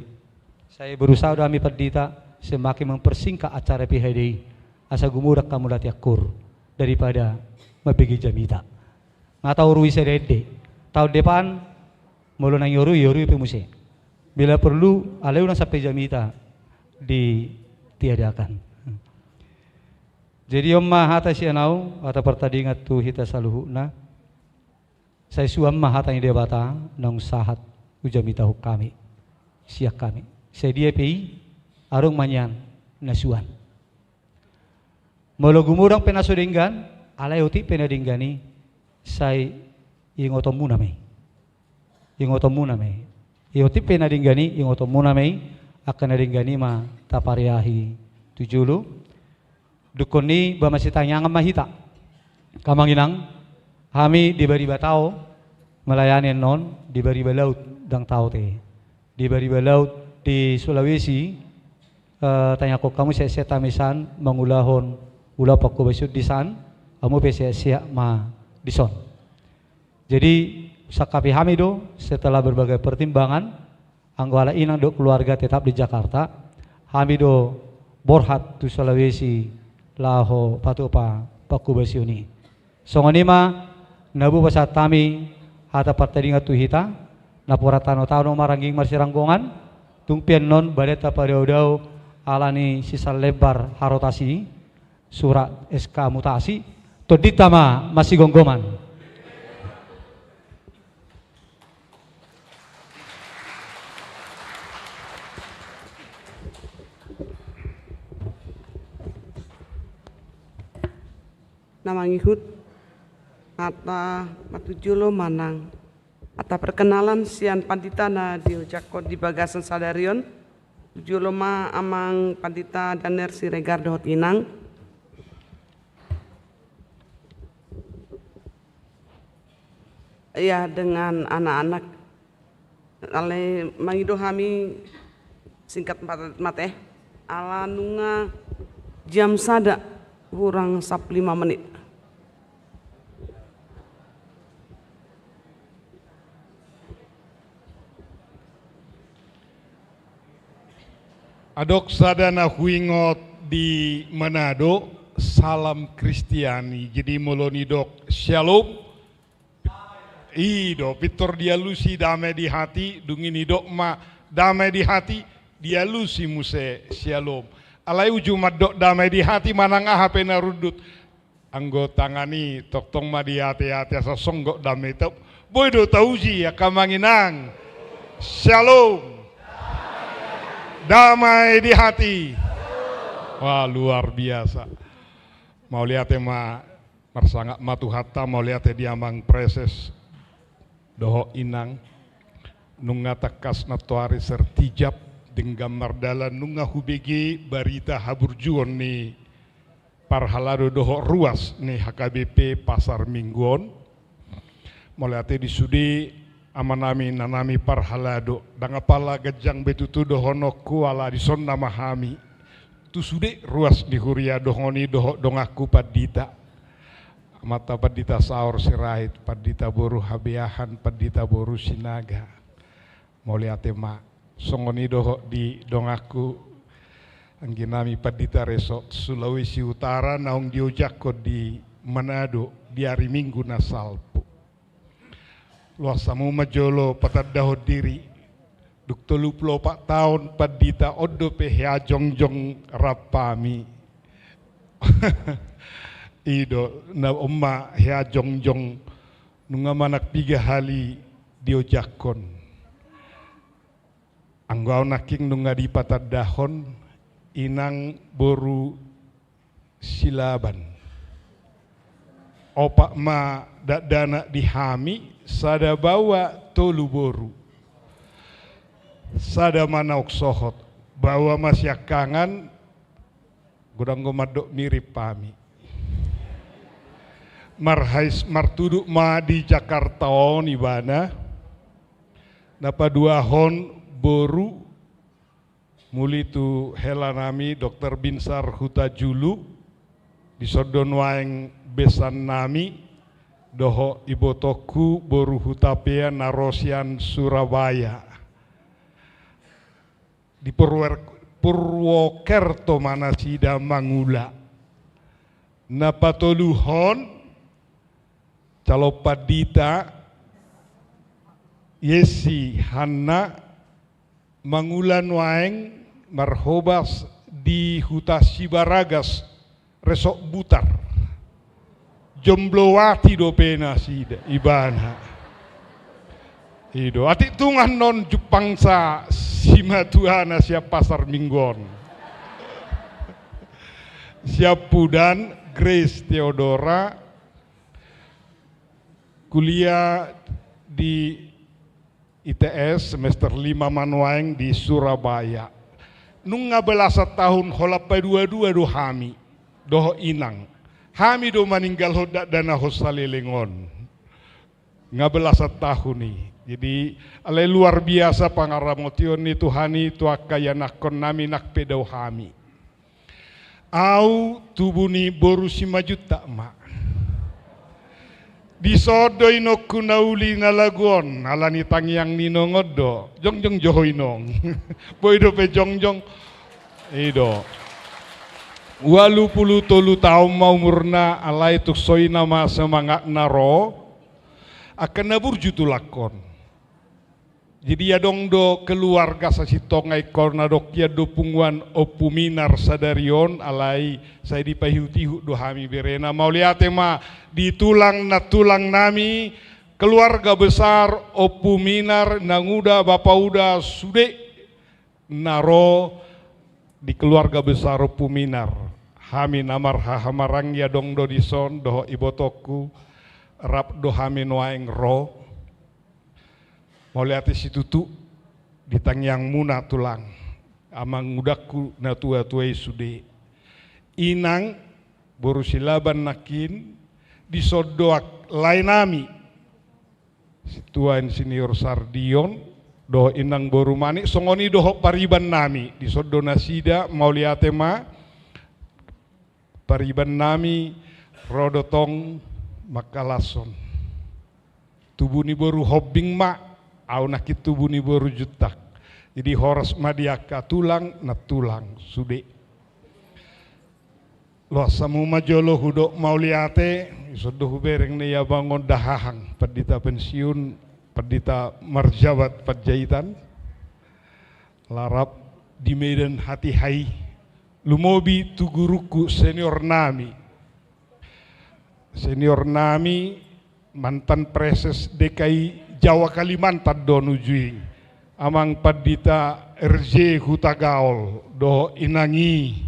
Sai berusaha do hami pandita semakin mempersingkat acara P H D i. Asa gumodang hamu latih angkur daripada mambege jamita. Nga taorui sada ende. Tahun depan, molo naeng iorui, iorui pe muse. Bila perlu, alai unang sampe jamita ditiadakan. Jadi on ma hata sian au, hata partadingan tu hita saluhutna. Sai suan ma hata ni Debata naung sahat hujamitahon hami. Sian hami. Sai dia pe i, adong ma nian na suan. Molo gumodang pe na so denggan, alai otik pe na denggan i, sai ingotonmuna ma i. Ingotonmuna ma i. Otik pe na denggan i, ingotonmuna ma i, angka na denggan i ma tapareahi tu jolo. Dungkon ni ba masitangiangan ma hita. Amang Inang, hami di bariba tao, melayani annon di bariba laut, ndang tao te. di bariba laut di Sulawesi, eh, tangiangkon hamu sehat-sehat hami san mangulahon ulaon pangkobasion di san, hamu pe sehat-sehat ma dison. Jadi, sangkapi hami do, setelah berbagai pertimbangan, anggo ala inang dohot keluarga tetap di Jakarta, hami do borhat tu Sulawesi laho patupa pangkobasion i. Songon i ma na boi pasahat hami hata partangiangan tu hita, napuran tano-tano ma rangging marsiranggongan, tung pe annon badan ta padao-dao ala ni sisan lembar harotasi, surat S K mutasi, tondinta ma masigomgoman. Na mangihut, hata ma tu jolo manang hata perkenalan sian pandita na diojakhon di bagasan sadari on. Tu jolo ma amang pandita Daner Siregar dohot inang. Ia, dengan anak-anak. Alai mangido hami singkat mat-, mate. Ala nunga jam sada hurang sampulu lima menit. Adong sada na huingot di Manado, salam Kristiani. Jadi molo nidok syalom, i do pintor dialusi damai di hati, dung i nidok ma damai di hati, dialusi muse syalom. Alai uju mandok damai di hati manang aha pe na rundut, anggo tangan i tongtong ma diate-ate asa songgop damai tau. Boi do tauji angka amang inang. Syalom. Damai di hati. Wah, luar biasa. Mauliate ma, marsangap ma Tuhanta, mauliate di amang preses dohot inang. Nunga tangkas nantoari sertijab denggan mardalan, nunga hubege barita haburjuon ni parhalado dohot ruas ni H K B P Pasar Minggu on. Mauliate di sude amanami, inanami parhalado, ndang apala ganjang be tutu dohononku ala dison nama hami. Tu sude ruas ni huria dongan i dohot donganku pandita. Amanta Pandita Saur Sirait, Pandita boru Habeahan, Pandita boru Sinaga. Mauliate ma. Songon i dohot di donganku, angginami Pandita Resort Sulawesi Utara naung diojakhon di Manado di ari Minggu na salpu. Loas hamu ma jolo patandahon diri. Dung tolu pulu opat taon pandita on dope hea jongjong rap hami. I do, na on ma hea jongjong. Nunga manang piga hali diojakhon. Anggo au nangkin nunga dipatandahon, inang boru Silaban. Opat ma dakdanak di hami, sada baoa tolu boru. Sada ma naung sohot, baoa ma siangkangan, godang do mandok mirip hami. Marhais martuduk ma di Jakarta on ibana. Na paduahon boru, muli tu helanami Dokter Binsar Hutajulu, dison do nuaeng besannami, dohot ibotongku boru Hutapea na ro sian Surabaya. Di Purwer-, Purwokerto ma nasida mangula. Na patoluhon, calon pandita, Yesi Hanna, mangula nuaeng marhobas di Huta Sibaragas, Resort Butar. Jomblowati dope nasida, ibana. I do, atik tung annon jumpangsa simatuana sian Pasar Minggu on. Siampudan Grace Theodora, kuliah di I T S semester lima ma nuaeng di Surabaya. Nunga belasan tahun holan paduadua do hami dohot inang. Hami do maninggalhon dakdanakon saleleng on. Nga belasan tahun i. Jadi, alai luar biasa pangaramotion ni Tuhan i tu angka ianakkonnami nang pe dao hami. Au tubu ni boru Simanjuntak ma. Dison do inongku na uli na lagu on, ala ni tangiang ni inong on do. Jongjong jo ho inong. Boi dope jongjong. I do. Ualu pulu tolu taon ma umurna, alai tung so i nama semangatna ro. Angka na burju tulangkon. Jadi adong do keluarga sasintongna ingkon na dok ian do punguan Ompu Minar sadari on, alai sai dipaihut-ihut do hami berena. Mauliate ma di tulang na tulang nami, keluarga besar Ompu Minar, nang uda, bapa uda, sude na ro di keluarga besar Ompu Minar. Hami na marhahamaranggi adong do dison dohot ibotongku, rap do hami nuaeng ro. Mauliate situtu di tangiangmuna tulang, amang udangku na tua-tua i sude. Inang boru Silaban nangkin, dison do laenami. Sintua Insinyur Sardion, dohot inang boru Manik, songon i dohot paribannami, dison do nasida, mauliate ma, paribannami, ro do tong mangkalashon. Tubu ni boru Hombing ma, au nangkin tubu ni boru Juntak. Jadi horas ma di angka tulang, na tulang, sude. Loas hamu ma jolo hudok mauliate, dison do hubereng na i abang on dahahang, pandita pensiun, pandita marjabat Panjaitan. Larap di Medan hatiha i, lumobi tu gurungku senior nami. Senior nami, mantan preses D K I Jawa Kalimantan do nuju i. Amang Pandita R J Hutagaol, dohot inang i.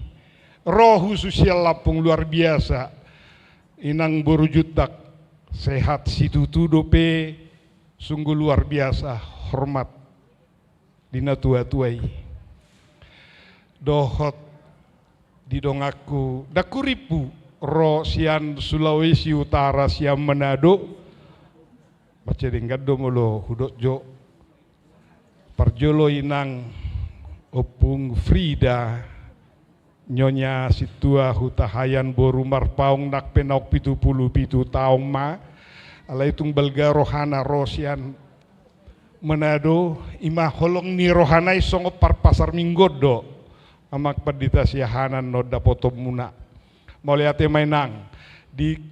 Ro husu sian Lampung luar biasa. Inang boru Juntak, sehat situtu dope, sungguh luar biasa, hormat. Di na tua-tua i. Dohot di donganku, ndang hurimpu ro sian Sulawesi Utara sian Manado. Mansai denggan do molo hudok jo. Parjolo inang Ompung Frida. Nyonya sintua Hutahaean boru Marpaung nang pe naung pitu pulu pitu taon ma, alai tung balga rohana ro sian Manado, ima holong ni rohana i songon parpasar Minggu on do, amang pandita siahanan na dapotonmuna. Mauliate ma inang, di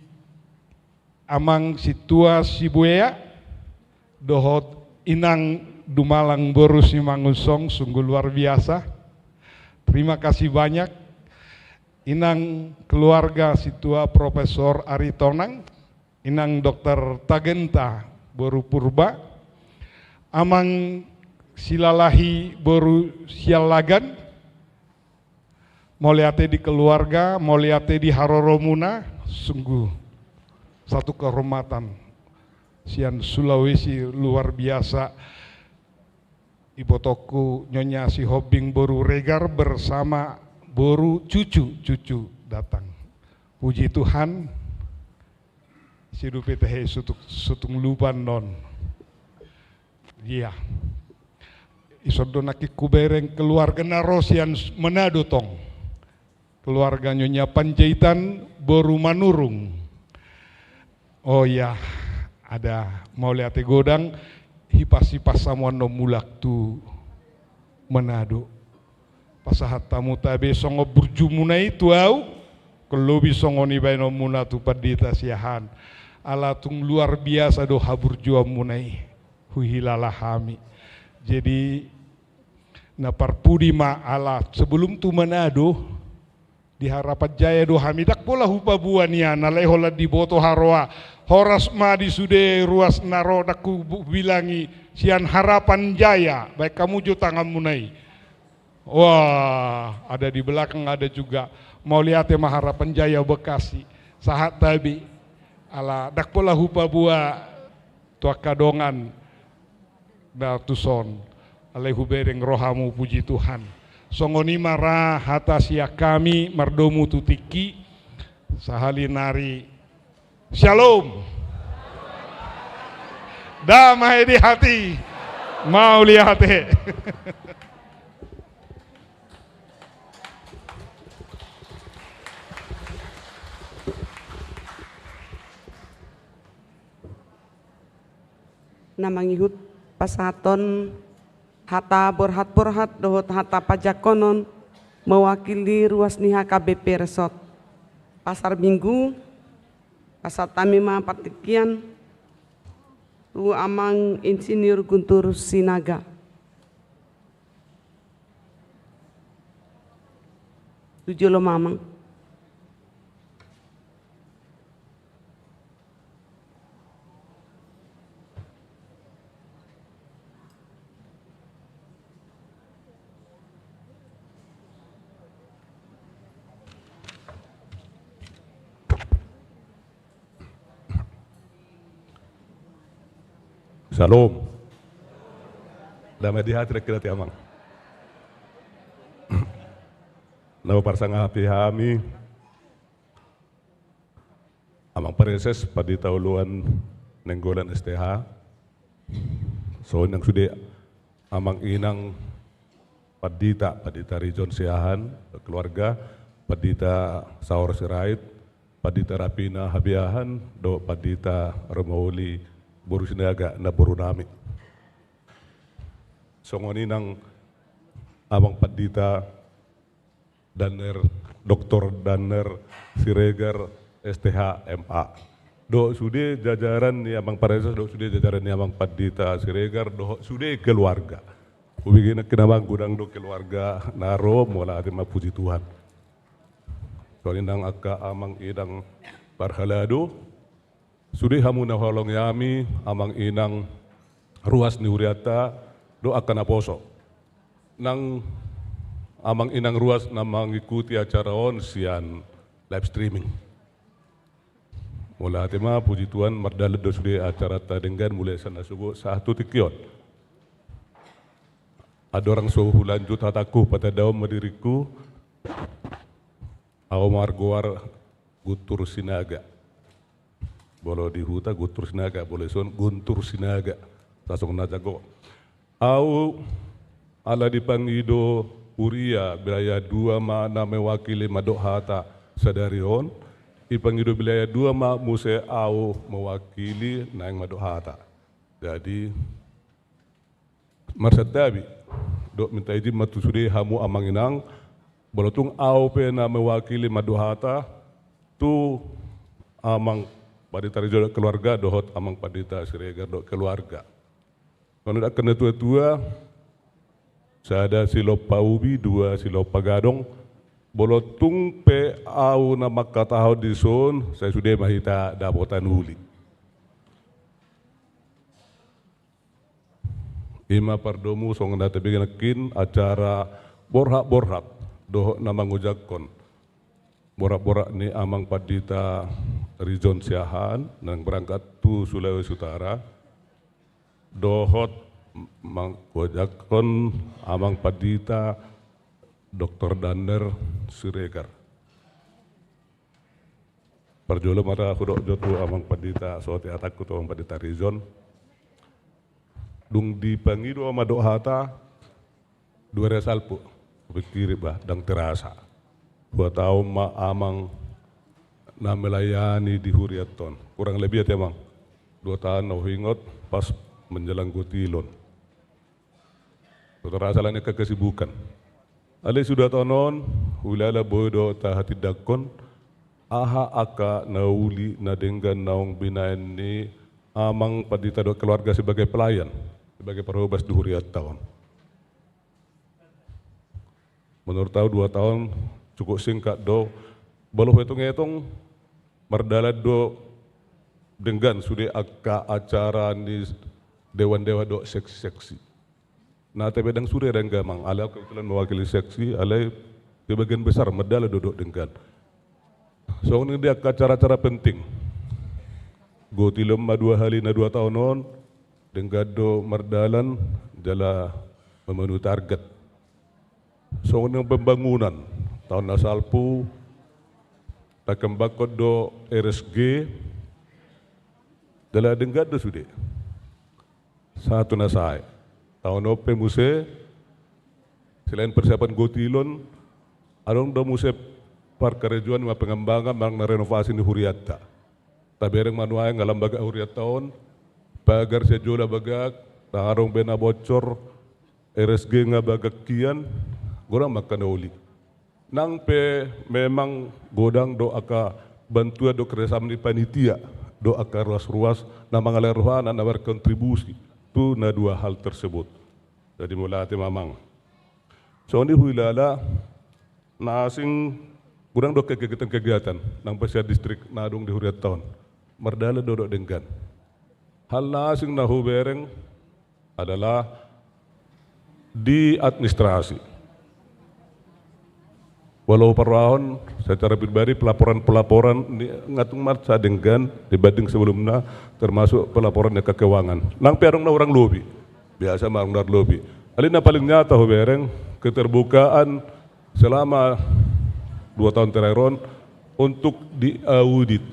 amang sintua Sibuea, dohot inang Dumalang boru Simangunsong, sungguh luar biasa. Terima kasih banyak. Inang keluarga sintua Profesor Aritonang, inang Dokter Tagenta boru Purba, amang Silalahi boru Siallagan, mauliate di keluarga, mauliate di haroromuna, sungguh satu kehormatan. Sian Sulawesi luar biasa, ibotongku Nyonya Sihombing boru Regar bersama boru cucu, cucu datang. Puji Tuhan, sidupi tahe sutung, sutung luban non. Iya. Dison do nangkin hubereng keluarga na ro sian Manado tong. Keluarga Nyonya Panjaitan boru Manurung. Oh iya, ada mauliate godang, hipas-hipas hamu annon mulak tu Manado. Pasahat hamu tabe songon burjumuna i tu au, lobi songon i baenonmuna tu pandita siahaan. Ala tung luar biasa do haburjuonmuna i. Huhilala hami. Jadi, na parpudi ma ala sebelum tu Manado, di Harapan Jaya do hami, ndang pola hupaboa nian, alai holan diboto haroa. Horas ma di sude ruas na ro, ndang hubilangi, sian Harapan Jaya, baen hamu jo tanganmuna i. Wah, ada di belakang, ada juga. Mauliate ma Harapan Jaya Bekasi. Sahat tabe. Ala ndang pola hupaboa tu angka dongan na tuson. Alai hubereng rohamu, puji Tuhan. Songon i ma ra hata sian hami mardomu tu tingki. Sahali nari. Shalom. Damai di hati. Mauliate. Na mangihut pasahaton hata borhat-borhat dohot hata pajangkonon mewakili ruas ni H K B P Resort Pasar Minggu, pasahat hami ma partingkian tu Amang Insinyur Guntur Sinaga. Tu jolo ma, Amang. Syalom. Damai di hati, dangka di hati, Amang. Na huparsangapi hami, Amang Praeses, Pandita Oloan Nainggolan S T H. Songon i nang sude Amang Inang Pandita, Pandita Rijon Siahaan, keluarga, Pandita Saur Sirait, Pandita Rapina Habiahan, dohot Pandita Romauli boru Sinaga na boru nami. Songon i nang Amang Pandita Danner, Doktor Danner Siregar, S T H, M A. Dohot sude jajaran ni Amang Praeses, dohot sude jajaran ni Amang Pandita Siregar, dohot sude keluarga. Hubege nangkin, Amang, godang do keluarga na ro, mauliate ma, puji Tuhan. Songon i nang angka Amang Inang parhalado, sude hamu na huhaholongi hami, Amang Inang ruas ni hurianta, dohot angka naposo. Nang Amang Inang ruas na mangikuti acara on sian live streaming. Mauliate ma, puji Tuhan, mardalan do sude acaranta denggan mulai sian nasogo sahat tu tingki on. Andorang so hulanjut hatangku, patandahon ma diringku, ahu margoar Guntur Sinaga. Molo di huta Guntur Sinaga, molo dison Guntur Sinaga. Sasongon na jago. Ahu ala dipangido huria wilayah dua ma na mewakili mandok hata sadari on, dipangido wilayah dua ma muse ahu mewakili naeng mandok hata. Jadi, marsantabi dohot minta izin ma tu sude hamu Amang Inang, molo tung ahu pe na mewakili mandok hata tu Amang Pandita Rijon dohot keluarga, dohot Amang Pandita Siregar dohot keluarga. Songon i nang angka natua-tua, sada silompa ubi, dua silompa gadong, molo tung pe ahu na mangkatahon dison, sai sude ma hita dapotan uli. I ma pardomu, songon na tabege nangkin acara borhat-borhat dohot na mangojakhon borhat-borhat ni Amang Pandita Rijon Siahaan naeng berangkat tu Sulawesi Utara, dohot mangojakhon Amang Pandita Doktor Danner Siregar. Parjolo ma ra hudok jo tu Amang Pandita, songon i hatangku tu Amang Pandita Rijon. Dung dipangido ahu mandok hata, dua ari salpu, hupikiri bah, ndang terasa. Dua taon ma Amang na melayani di hurianta on. Kurang lebih ate, Amang, dua taon na huingot pas menjelang gotilon. Dua taon ra salah ni angka kesibukan. Alai suda taon on, hulala boi do tahatindangkon aha angka na uli na denggan naung binahen ni Amang Pandita dohot keluarga sebagai pelayan, sebagai parhobas di hurianta on. Menurut ahu dua taon cukup singkat do. Molo huetong-etong, mardalan do denggan sude angka acara ni dewan-dewan dohot seksi-seksi. Na ate pe ndang sude denggan, Amang, alai ahu kebetulan mewakili seksi, alai sebagian besar mardalan do dohot denggan. Songon i di angka acara-acara penting, gotilon ma dua hali na dua taon on, denggan do mardalan jala memenuhi target. Songon i pembangunan, taon na salpu takembanghon do R S G, jala denggan do sude. sahat tu na sae. Taon on pe muse, selain persiapan gotilon, adong do muse parkarejoan ma pengembangan manang na renovasi ni hurianta. Tabereng ma nuaeng alam bagak hurianta on, pagar sian jolo bagak, ndang adong be na bocor, R S G nga bagak hian, godang ma angka na uli. Nang pe memang godang do angka bantuan do kerjasama ni panitia do angka ruas-ruas na mangalehon rohana na berkontribusi tu na dua hal tersebut. Jadi mauliate ma amang. Songon i huhilala na asing godang do kegiatan-kegiatan nang pe sian distrik na adong di hurianta on. Mardalan do dohot denggan. Hal na asing na hubereng adalah di administrasi. Walau huparrohahon secara pribadi pelaporan-pelaporan ni nga tung marsa denggan dibanding sebelumna, termasuk pelaporan ni angka keuangan. Nang pe adong na hurang lobi. Biasa ma adong na hurang lobi. Alai na paling nyata hubereng keterbukaan selama dua tahun terakhir on untuk diaudit.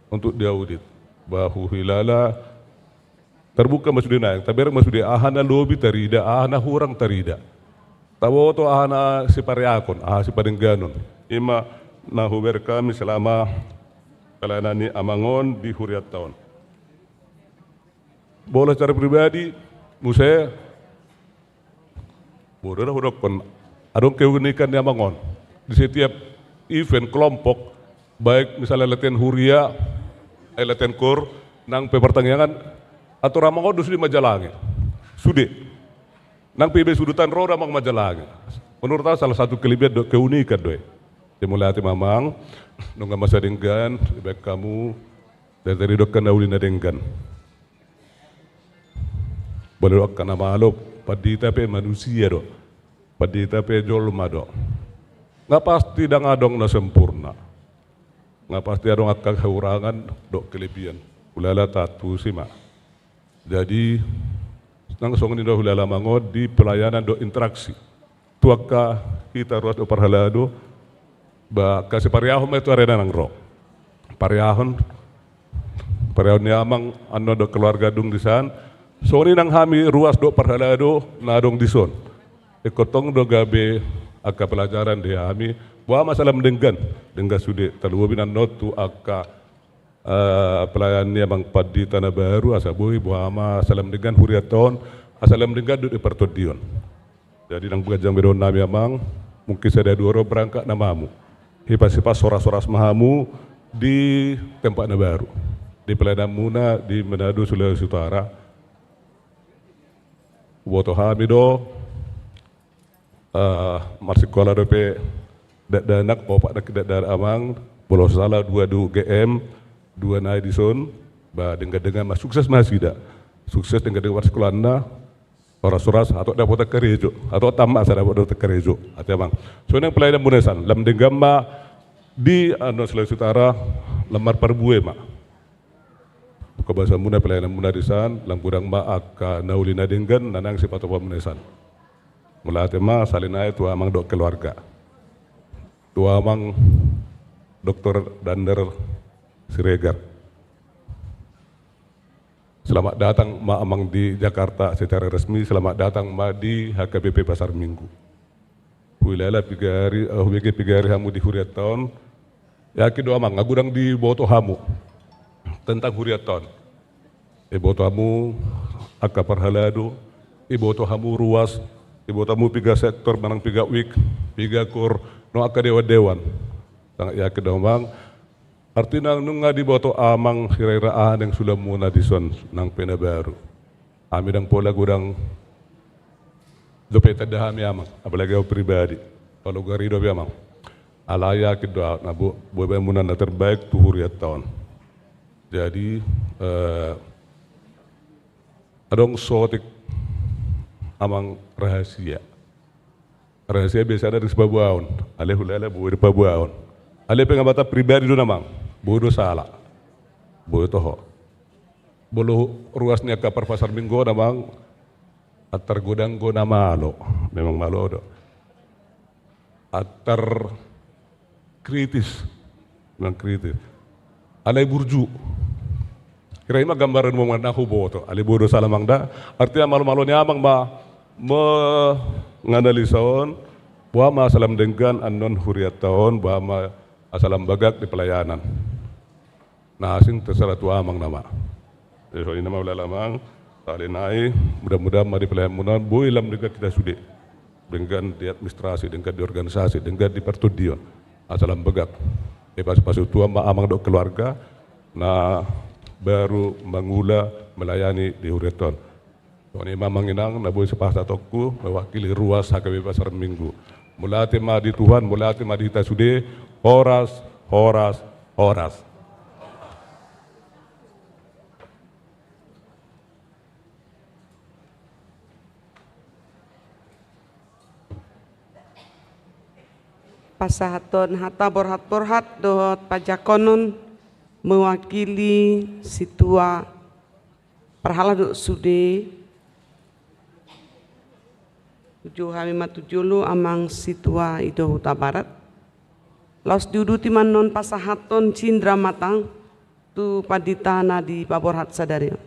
Untuk diaudit. Ba huhilala terbuka ma sude naeng, tabereng ma sude aha na lobi tarida, aha na hurang tarida. Taboto aha na sipareakon, aha sipadengganon. I ma na hubereng hami selama pelayanan ni amang on di hurianta on. Molo secara pribadi, muse, bodo na hudokkon, adong keunikan ni amang on. Di setiap event kelompok, baik misalnya latihan huria, eh, latihan kor, nang pe partangiangan, atur amang on do sude manjalangi. Sude. Nang pe iba sudutan ro do amang manjalangi. Menurut au salah satu kelebihan do, keunikan do i. Jadi mauliate ma amang, nunga marsa denggan, dibaen hamu, dari tadi didok na uli na denggan. Bolo do angka na malo, pandita pe manusia do. Pandita pe jolma do. Nga pasti ndang adong na sempurna. Nga pasti adong angka kekurangan dohot kelebihan. Huhilala taantusi ma. Jadi, nang songon i do huhilala amang on di pelayanan dohot interaksi. Tu angka hita ruas dohot parhalado, ba, angka sipariahon ma i tu ari na naeng ro. Pariahon, pariahon ni amang annon dohot keluarga dung dison. Songon i nang hami ruas dohot parhalado na adong dison. Ingkon tong do gabe angka pelajaran di hami. Boha ma asa lam denggan, denggan sude. Tarlumobi annon tu angka eh, pelayanan ni amang pandita na baru, asa boi boha ma asa lam denggan hurianta on, asa lam denggan dohot di partondion. Jadi nang ganjang be dohonon nami amang, mungkin sada dua ro berangkat nama hamu. Hipas-hipas horas-horas ma hamu di tempat na baru. Di pelayananmuna di Manado Sulawesi Utara. Huboto hami do, eh, marsikola dope dakdanak, opat dakdanak amang, molo sala dua di U G M, dua nai dison, ba denggan-denggan ma sukses ma nasida. Sukses denggan-denggan marsikolaanna, horas-horas, atik dapotan karejo, atik tama asa dapotan karejo. Ate amang. Songon i nang pelayananmuna dison, lam denggan ma di, anu, Sulawesi Utara, lam marparbue ma. Buka basamuna pelayananmuna dison, lam godang ma angka na uli na denggan na naeng sipatupaonmuna dison. Mauliate ma sahali nai tu amang dohot keluarga. Tu amang Doktor Dander Siregar. Selamat datang ma amang di Jakarta secara resmi, selamat datang ma di H K B P Pasar Minggu. Huhilala piga ari, eh, hubege piga ari hamu di hurianta on. Yakin do amang, nga godang diboto hamu tentang hurianta on. Diboto hamu angka parhalado, diboto hamu ruas, diboto hamu piga sektor manang piga wik, piga kor, nang angka dewan-dewan. Sangat yakin do amang, artina nunga diboto amang hira-hira aha naeng sulaonmuna dison nang pe na baru. Hami ndang pola godang dope tanda hami amang, apalagi au pribadi. Palogar i dope amang. Alai yakin do au na bo-, boi baenmuna na terbaik tu hurianta on. Jadi, eh, adong saotik amang rahasia. Rahasia biasana dung sipaboaon. Alai huhilala boi do paboaon. Alai pengamatan pribadi do amang. Boi do sala. Boi toho. Molo ruas ni angka parpasar minggu on amang, antar godang do na malo. Memang malo do. Antar kritis. Memang kritis. Alai burju. Kira i ma gambaran umum na huboto, alai boi do sala amang da. Artina malo-malo ni amang ma menganalisa on, boha ma salam denggan annon hurianta on, boha ma salam bagak di pelayanan. Na asing terserah tu amang nama. Jadi songon i nama ulala amang, sahali nai, mudah-mudahan ma di pelayananmuna on boi lam denggan hita sude. Denggan di administrasi, denggan di organisasi, denggan di partondion. Asa lam bagak. Dipasu-pasu Tuhan ma amang dohot keluarga na baru mangula melayani di hurianta on. Songon i ma amang inang na boi sipasahatonku mewakili ruas H K B P Pasar Minggu. Mauliate ma di Tuhan, mauliate ma di hita sude, horas, horas, horas. Pasahathon hata borhat-borhat dohot pajakonon mewakili situa parhalado sude. Uju hami ma tu jolo amang situa Ido Hutabarat. Laos diuduti ma annon pasahathon cindra mata tu pandita na dipaborhat sadari on.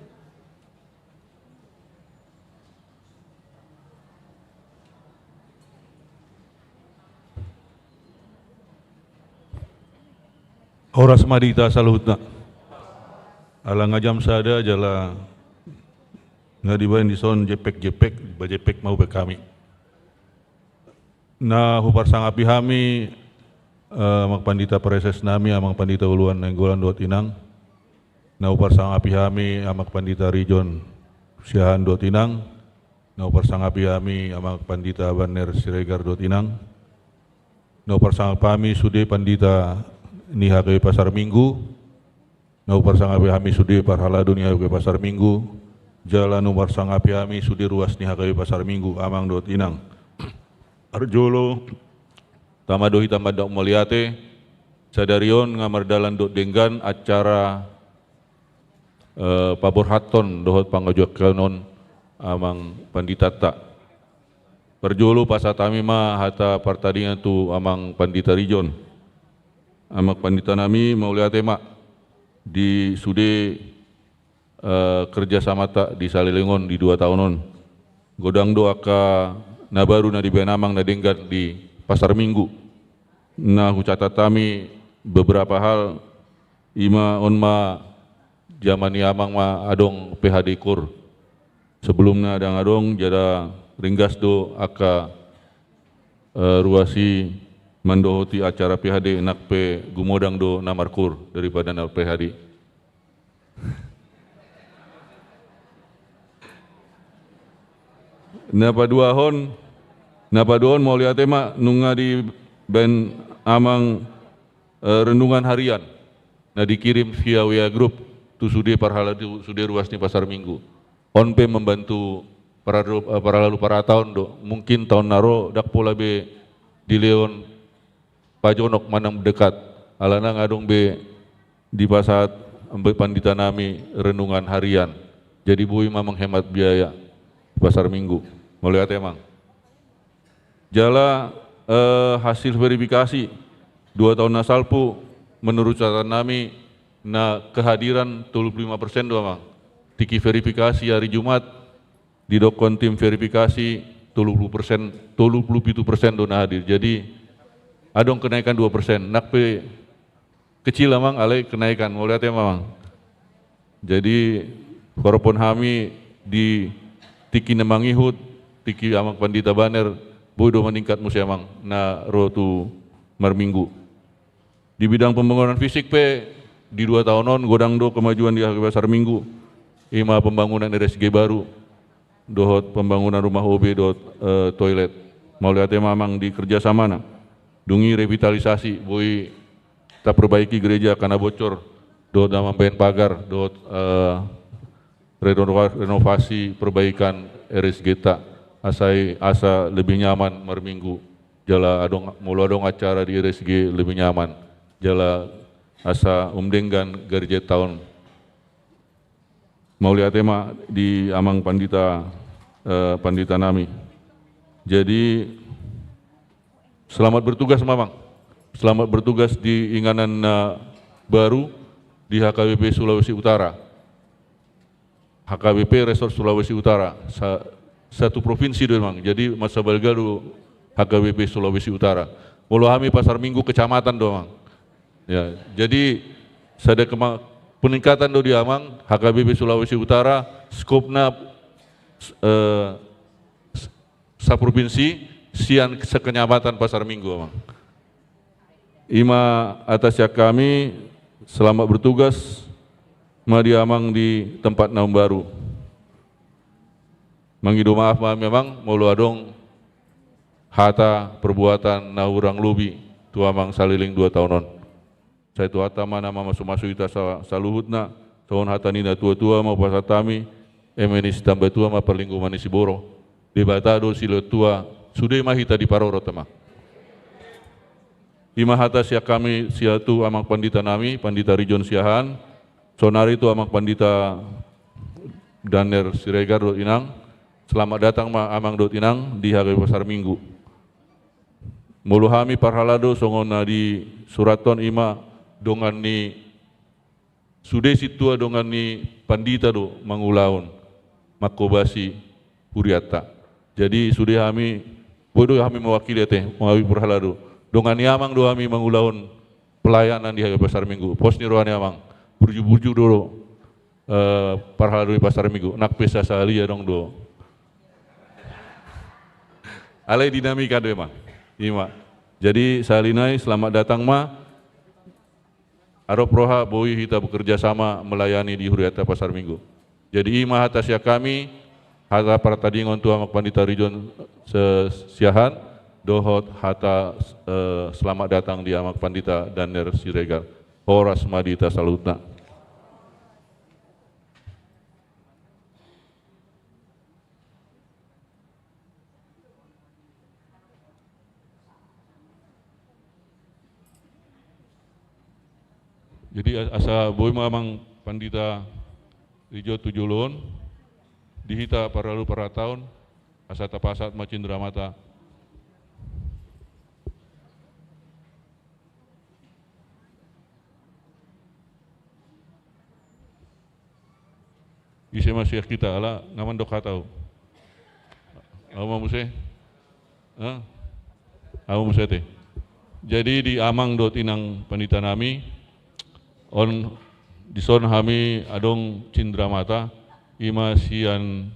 Horas ma di hita saluhutna. Ala nga jam sada jala nga dibaen dison jempek-jempek, ba jempek ma hupek hami. Na huparsangapi hami, eh, amang pandita praeses nami, amang pandita Uluan Nainggolan dohot inang. Na huparsangapi hami amang pandita Rijon Siahaan dohot inang. Na huparsangapi hami amang pandita Banner Siregar dohot inang. Na huparsangapi hami sude pandita ni H K B P Pasar Minggu. Na huparsangapi hami sude parhalado ni H K B P Pasar Minggu, jala na huparsangapi hami sude ruas ni H K B P Pasar Minggu, amang dohot inang. Parjolo, tama do hita mandok mauliate, sadari on nga mardalan dohot denggan acara, eh, paborhathon dohot pangajuakhonon amang panditanta. Parjolo pasahat hami ma hata partadingan tu amang pandita Rijon. Amang pandita nami, mauliate ma di sude, eh, kerjasamanta di saleleng on di dua taon on. Godang do angka na baru na dibaen amang na denggan di Pasar Minggu. Na hucatat hami beberapa hal, ima on ma jaman ni amang ma adong P H D KUR. Sebelumna ndang adong, jala ringgas do angka, eh, ruas i mandohoti acara P H D, nang pe gumodang do na markur daripada na P H D. Na paduahon, na paduahon mauliate ma nunga dibaen amang, eh, renungan harian na dikirim via W A grup tu sude parhalado, sude ruas ni Pasar Minggu. On pe membantu parhalado, eh, parhalado parataon do. Mungkin taon na ro ndang pola be dilehon pajonok manang dekat. Alana nga adong be dipasahat ambe pandita nami renungan harian. Jadi boi ma menghemat biaya di Pasar Minggu. Mauliate amang. Jala, eh, hasil verifikasi dua taon na salpu, menurut catatan nami, na kehadiran tolu pulu lima persen do amang. Tiki verifikasi hari Jumat, didokkon tim verifikasi, tolu pulu persen, tolu pulu pitu persen do na hadir. Jadi adong kenaikan dua persen. Nang pe kecil amang, alai kenaikan. Mauliate ma amang. Jadi, harophon hami di tiki na mangihut, tiki amang pandita Banner, boi do maningkat muse amang na ro tu marminggu. Di bidang pembangunan fisik pe, di dua taon on godang do kemajuan di H K B P Pasar Minggu. Ima pembangunan R S G baru dohot pembangunan rumah O B dohot, eh, toilet. Mauliate ma amang di kerjasamana. Dung i revitalisasi, boi taperbaiki gereja angka na bocor, dohot na mambahen pagar, dohot, eh, renova-, renovasi perbaikan R S G-ta, asa i, asa lebih nyaman marminggu. Jala adong, molo adong acara di R S G lebih nyaman. Jala asa umdenggan gereja taon. Mauliate ma di amang pandita, eh, pandita nami. Jadi, selamat bertugas ma amang. Selamat bertugas di inganan na baru di H K B P Sulawesi Utara. H K B P Resort Sulawesi Utara, sa-, satu provinsi do, Amang. Jadi, mansai balga do H K B P Sulawesi Utara. Molo hami Pasar Minggu kecamatan do, Amang. Ya, jadi sada kema-, peningkatan do di Amang, H K B P Sulawesi Utara, skopna, eh, s-, saprovinsi, sian sekecamatan Pasar Minggu, Amang. I ma hata sian hami, selamat bertugas ma di Amang di tempat na baru. Mangido maaf ma hami, Amang, molo adong hata perbuatan na hurang lobi tu Amang saleleng dua taon on. Sai Tuhanta ma na mamasumasu hita sa-, saluhutna, songon hata ni natuatua ma hupasahat hami, eme ni sitamba tua ma parlinggoman ni siborok. Debata do silehon tua, sude ma hita diparorot, Amang. I ma hata sian hami, sian tu Amang Pandita nami, Pandita Rijon Siahaan, saonari tu Amang Pandita Danner Siregar dohot Inang, selamat datang ma Amang dohot Inang di H K B P Pasar Minggu. Molo hami parhalado, songon na disurathon, i ma dongan ni sude sintua, dongan ni pandita do mangulahon, manghobasi hurianta. Jadi sude hami, boi do hami mewakili ate, hami parhalado. Dongan ni Amang do hami mangulahon pelayanan di Pasar Minggu. Pos ni roha ni Amang, burju-burju do, eh, parhalado di Pasar Minggu. Nang pe sasahali adong do. Alai dinamika do, Amang. I ma. Jadi sahali nai selamat datang ma. Arop roha boi hita bekerja sama melayani di hurianta Pasar Minggu. Jadi i ma hata sian hami, hata partadingon tu Amang Pandita Rijon Se-, Siahaan, dohot hata, eh, selamat datang di Amang Pandita Danner Siregar. Horas ma di hita saluhutna. Jadi a-, asa boi ma Amang Pandita Rijon tu jolo on, di hita parhalado parhataon, asa tapasahat ma cindramata. Ise ma sian hita, ala nga mandok hata au. Au ma muse? Hah? Au ma muse ate. Jadi di Amang dohot Inang Pandita nami, on dison hami adong cindramata, i ma sian,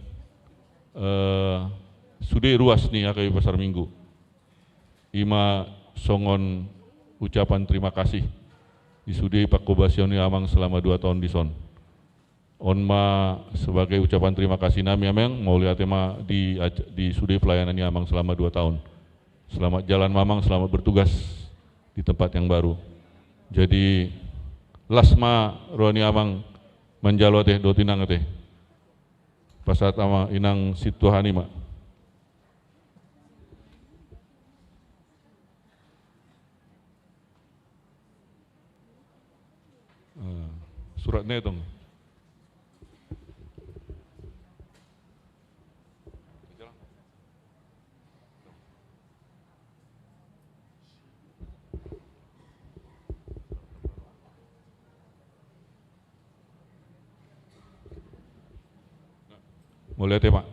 eh, sude ruas ni H K B P Pasar Minggu. I ma songon ucapan terima kasih di sude panghobasion ni Amang selama dua taon dison. On ma sebagai ucapan terima kasih nami, Amang, mauliate ma di aj-, di sude pelayanan ni Amang selama dua taon. Selamat jalan ma Amang, selamat bertugas di tempat yang baru. Jadi las ma roha ni Amang manjalo ate, dohot Inang ate. Pasahat Amang, Inang sintua nami ma. Eh, surat na i tong. Mauliate ma.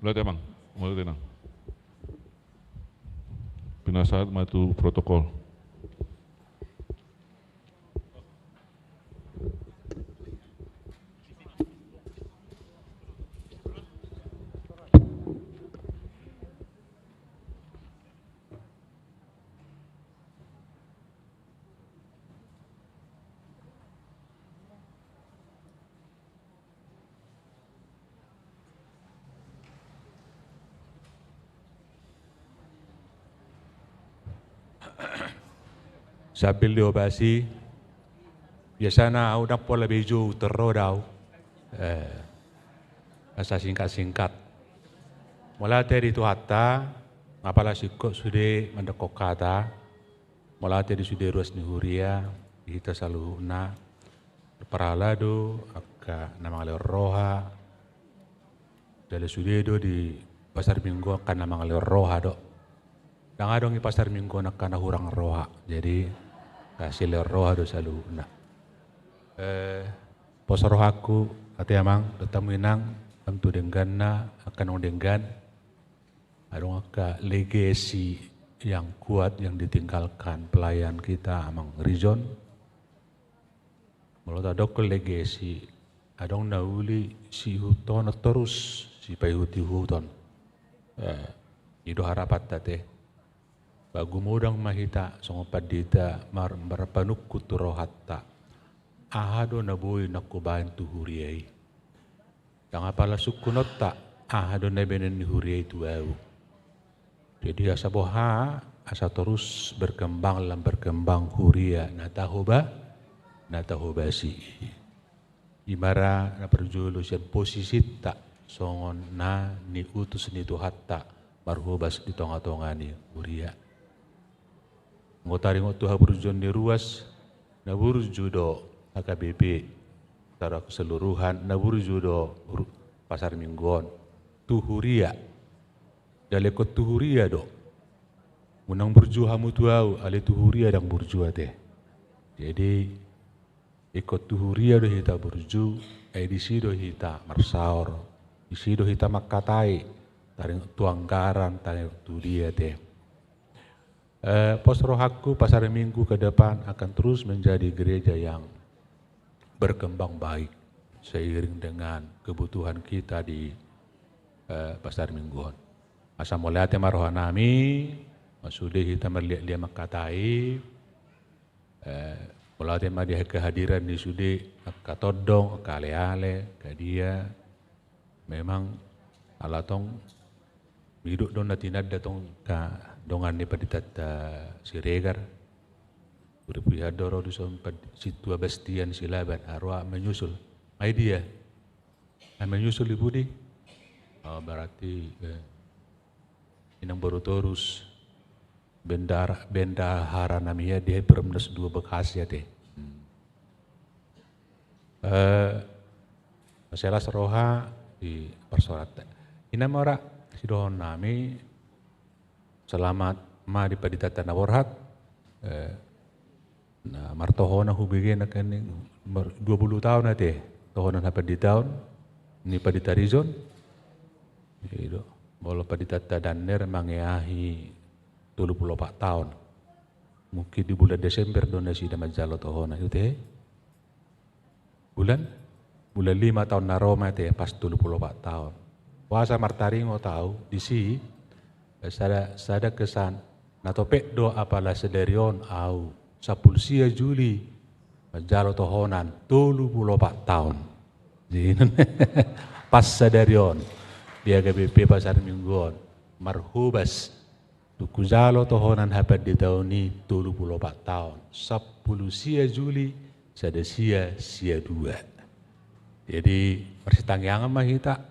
Mauliate Amang. Mauliate Inang. Pinasahat ma tu protokol. Sambil dihobasi, biasana au ndang pola be jou terro dau. Eh, asa singkat-singkat. Mauliate di Tuhanta, nga pala singkop sude mandok hata. Mauliate di sude ruas ni huria, di hita saluhutna, parhalado, angka na mangalehon roha, jala sude do di Pasar Minggu angka na mangalehon roha do. Ndang adong di Pasar Minggu angka na hurang roha, jadi angka silehon roha do saluhutna. Eh, Pos rohangku, ate amang, dohot hamu inang, hamu tu dengganna, angka naung denggan. Adong angka legasi yang kuat yang ditinggalkan pelayan kita, Amang Rizon. Molo tadokkon legasi, adong na uli siihuthon torus, sipaihut-ihuton. Eh, i do harapanta, ate. Ba gumodang ma hita songon pandita mar-, marpanungkun tu rohanta. Aha do na boi nangkin hubaen tu huria i? Ndang apala sungkunonta, aha do na binaen ni huria i tu ahu? Jadi asa boha, asa torus berkembang lan berkembang huria na tahoba, na tahobasi i. I ma ra na parjolo sian posisinta songon na niutus ni Tuhanta marhobas di tonga-tonga ni huria. Anggo taringot tu haburjuon ni ruas, na burju do H K B P secara keseluruhan, na burju do ru-, Pasar Minggu on tu huria. Jala ingkon tu huria do. Unang burju hamu tu ahu, alai tu huria ndang burju, ate. Jadi, ingkon tu huria do hita burju, ai disi do hita marsaor, disi do hita mangkatai, taringot tu anggaran, taringot tu dia, ate. Eh, pos rohangku, Pasar Minggu ke depan akan terus menjadi gereja yang berkembang baik seiring dengan kebutuhan kita di, eh, Pasar Minggu on. Asa mauliate ma rohanami, molo sude hita marliat-liat mangkatai, eh, mauliate ma di kehadiran ni sude angka tondong, angka ale-ale, angka dia. Memang ala tong midok do na tinanda tong angka dongan ni panditanta Siregar. Puripuihan do ro dison pad-, Sintua Bastian Silaban, haroa menyusul. Ai dia? Ai menyusul di pudi? Oh, berarti, eh, inang boru torus. Bendahara, bendahara nami i di Perumnas dua Bekasi, ate. Hmm. Eh, selas roha di parsorata. I ma ra sidohonon nami, selamat ma di panditanta na borhat. Eh, na martohonan hubege nangkin, mar-, dua puluh taon, ate, tohonan hapanditaon ni Pandita Rizon. I do. Molo panditanta Danner mangeahi tolu puluh opat taon. Mungkin di bulan Desember do nasida manjalo tohonan, ate. Bulan? Bulan lima taon na ro ma, ate, pas tolu puluh opat taon. Boasa martaringot ahu disi, sada, sada kesan, na topet do apala sadari on ahu, sampulu sia Juli, manjalo tohonan tolu puluh opat taon. Pas sadari on, di H K B P Pasar Minggu on, marhobas. Tung hujalo tohonan hapanditaon i tolu puluh opat taon, sampulu sia Juli, sada sia sia dua. Jadi, marsitangiangan ma hita.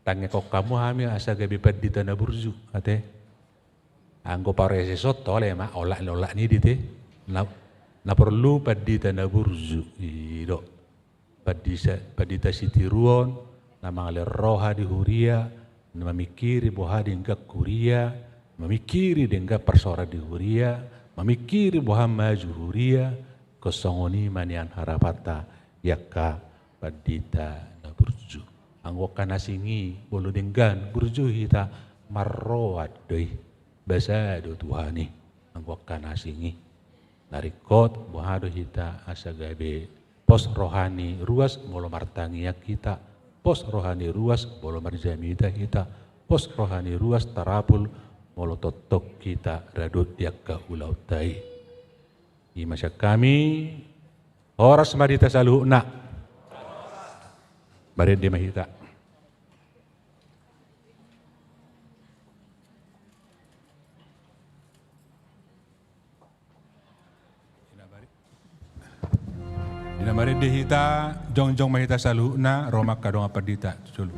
Tangiangkon hamu hami asa gabe pandita na burju, ate. Anggo pareseson tole ma, olat ni, olat ni i, ate. Na, na porlu pandita na burju, i do. Pandisa-, pandita sitiruon, na mangalehon roha di huria, na mamingkiri boha denggan huria, mamingkiri denggan parsaoran di huria, mamingkiri boha maju huria, ingkon songon i ma nian harapanta di angka pandita na burju. Anggo angka na asing i, molo denggan burju hita, marroan do i, basa do Tuhan i, anggo angka na asing i. Na ringkot, boha do hita asa gabe pos roha ni ruas molo martangiang hita, pos roha ni ruas molo marjamita hita, pos roha ni ruas tarapul molo tongtong hita rade di angka ulaonta i. I ma sian hami, horas ma di hita saluhutna. Marende ma hita. Di na marende hita, jongjong ma hita saluhutna, ro ma angka dongan pandita. Solu.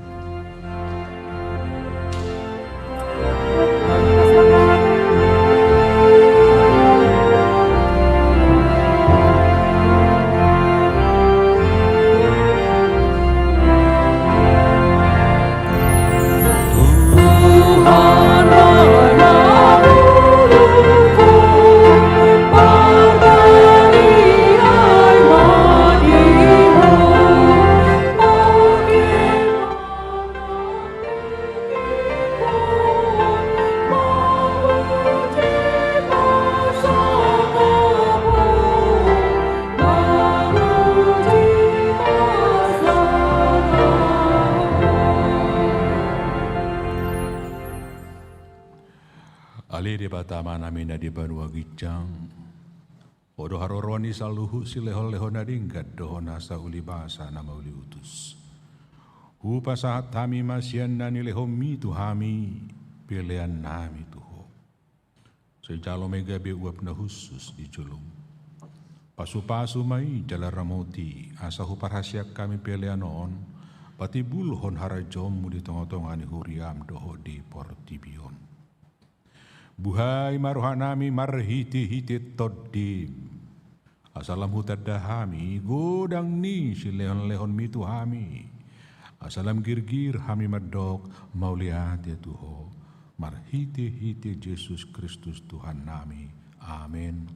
Ale Debata Amanami na di banua ginjang, Ho do haroroan ni saluhut silehonlehon na denggan dohot nasa ulibasa na mauliutus. Hupasahat hami ma sian na nilehonMi tu hami peleannami tu Ho. Sai jalo ma i gabe uap na hushus di jolom. Pasupasu ma i jala ramoti, asa huparhaseang hami pelean on patimbulhon harajaonMu di tongatonga ni huriaM dohot di portibi on. Buhai ma rohanami marhitehite TondiM, asa lam hutanda hami godang ni silehonlehonMi tu hami, asa lam girgir hami mandok mauliate tu Ho, marhitehite Jesus Kristus Tuhannami. Amen.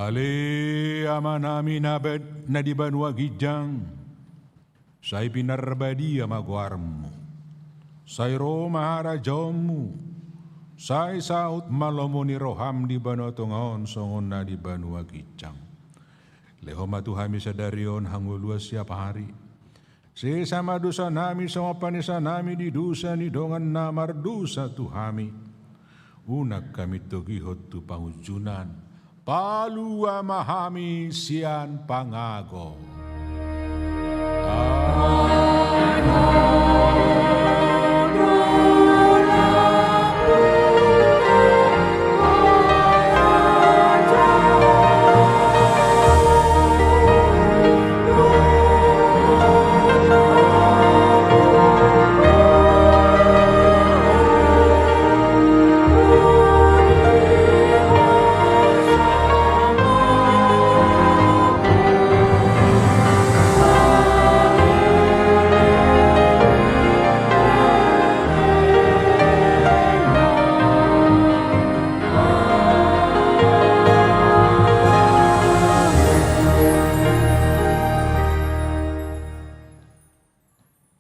Ale Amanami na ba-, na di banua ginjang, sai pinarbadia ma goarMu. Sai ro ma harajaonMu. Sai saut ma lomo ni rohaM di banua tonga on songon na di banua ginjang. Lehon ma tu hami sadari on hangoluan siapari. Sesa ma dosanami songon panesanami di dosa ni dongan na mardosa tu hami. Unang hami togihon tu pangunjunan. Palua ma hami sian pangago.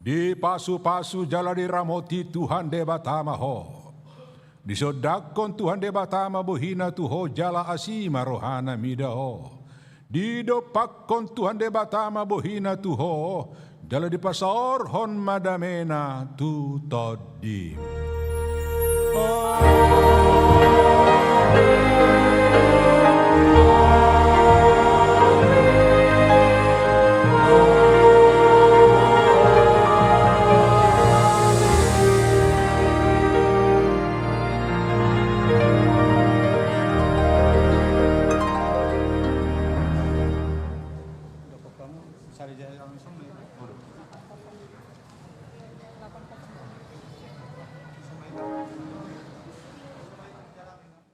Dipasupasu jala diramoti Tuhan Debata ma ho. Disondangkon Tuhan Debata ma bohina tu ho jala asi ma rohana mida ho. Didompakkon Tuhan Debata ma bohina tu ho jala dipasaorhon ma damena tu tondim.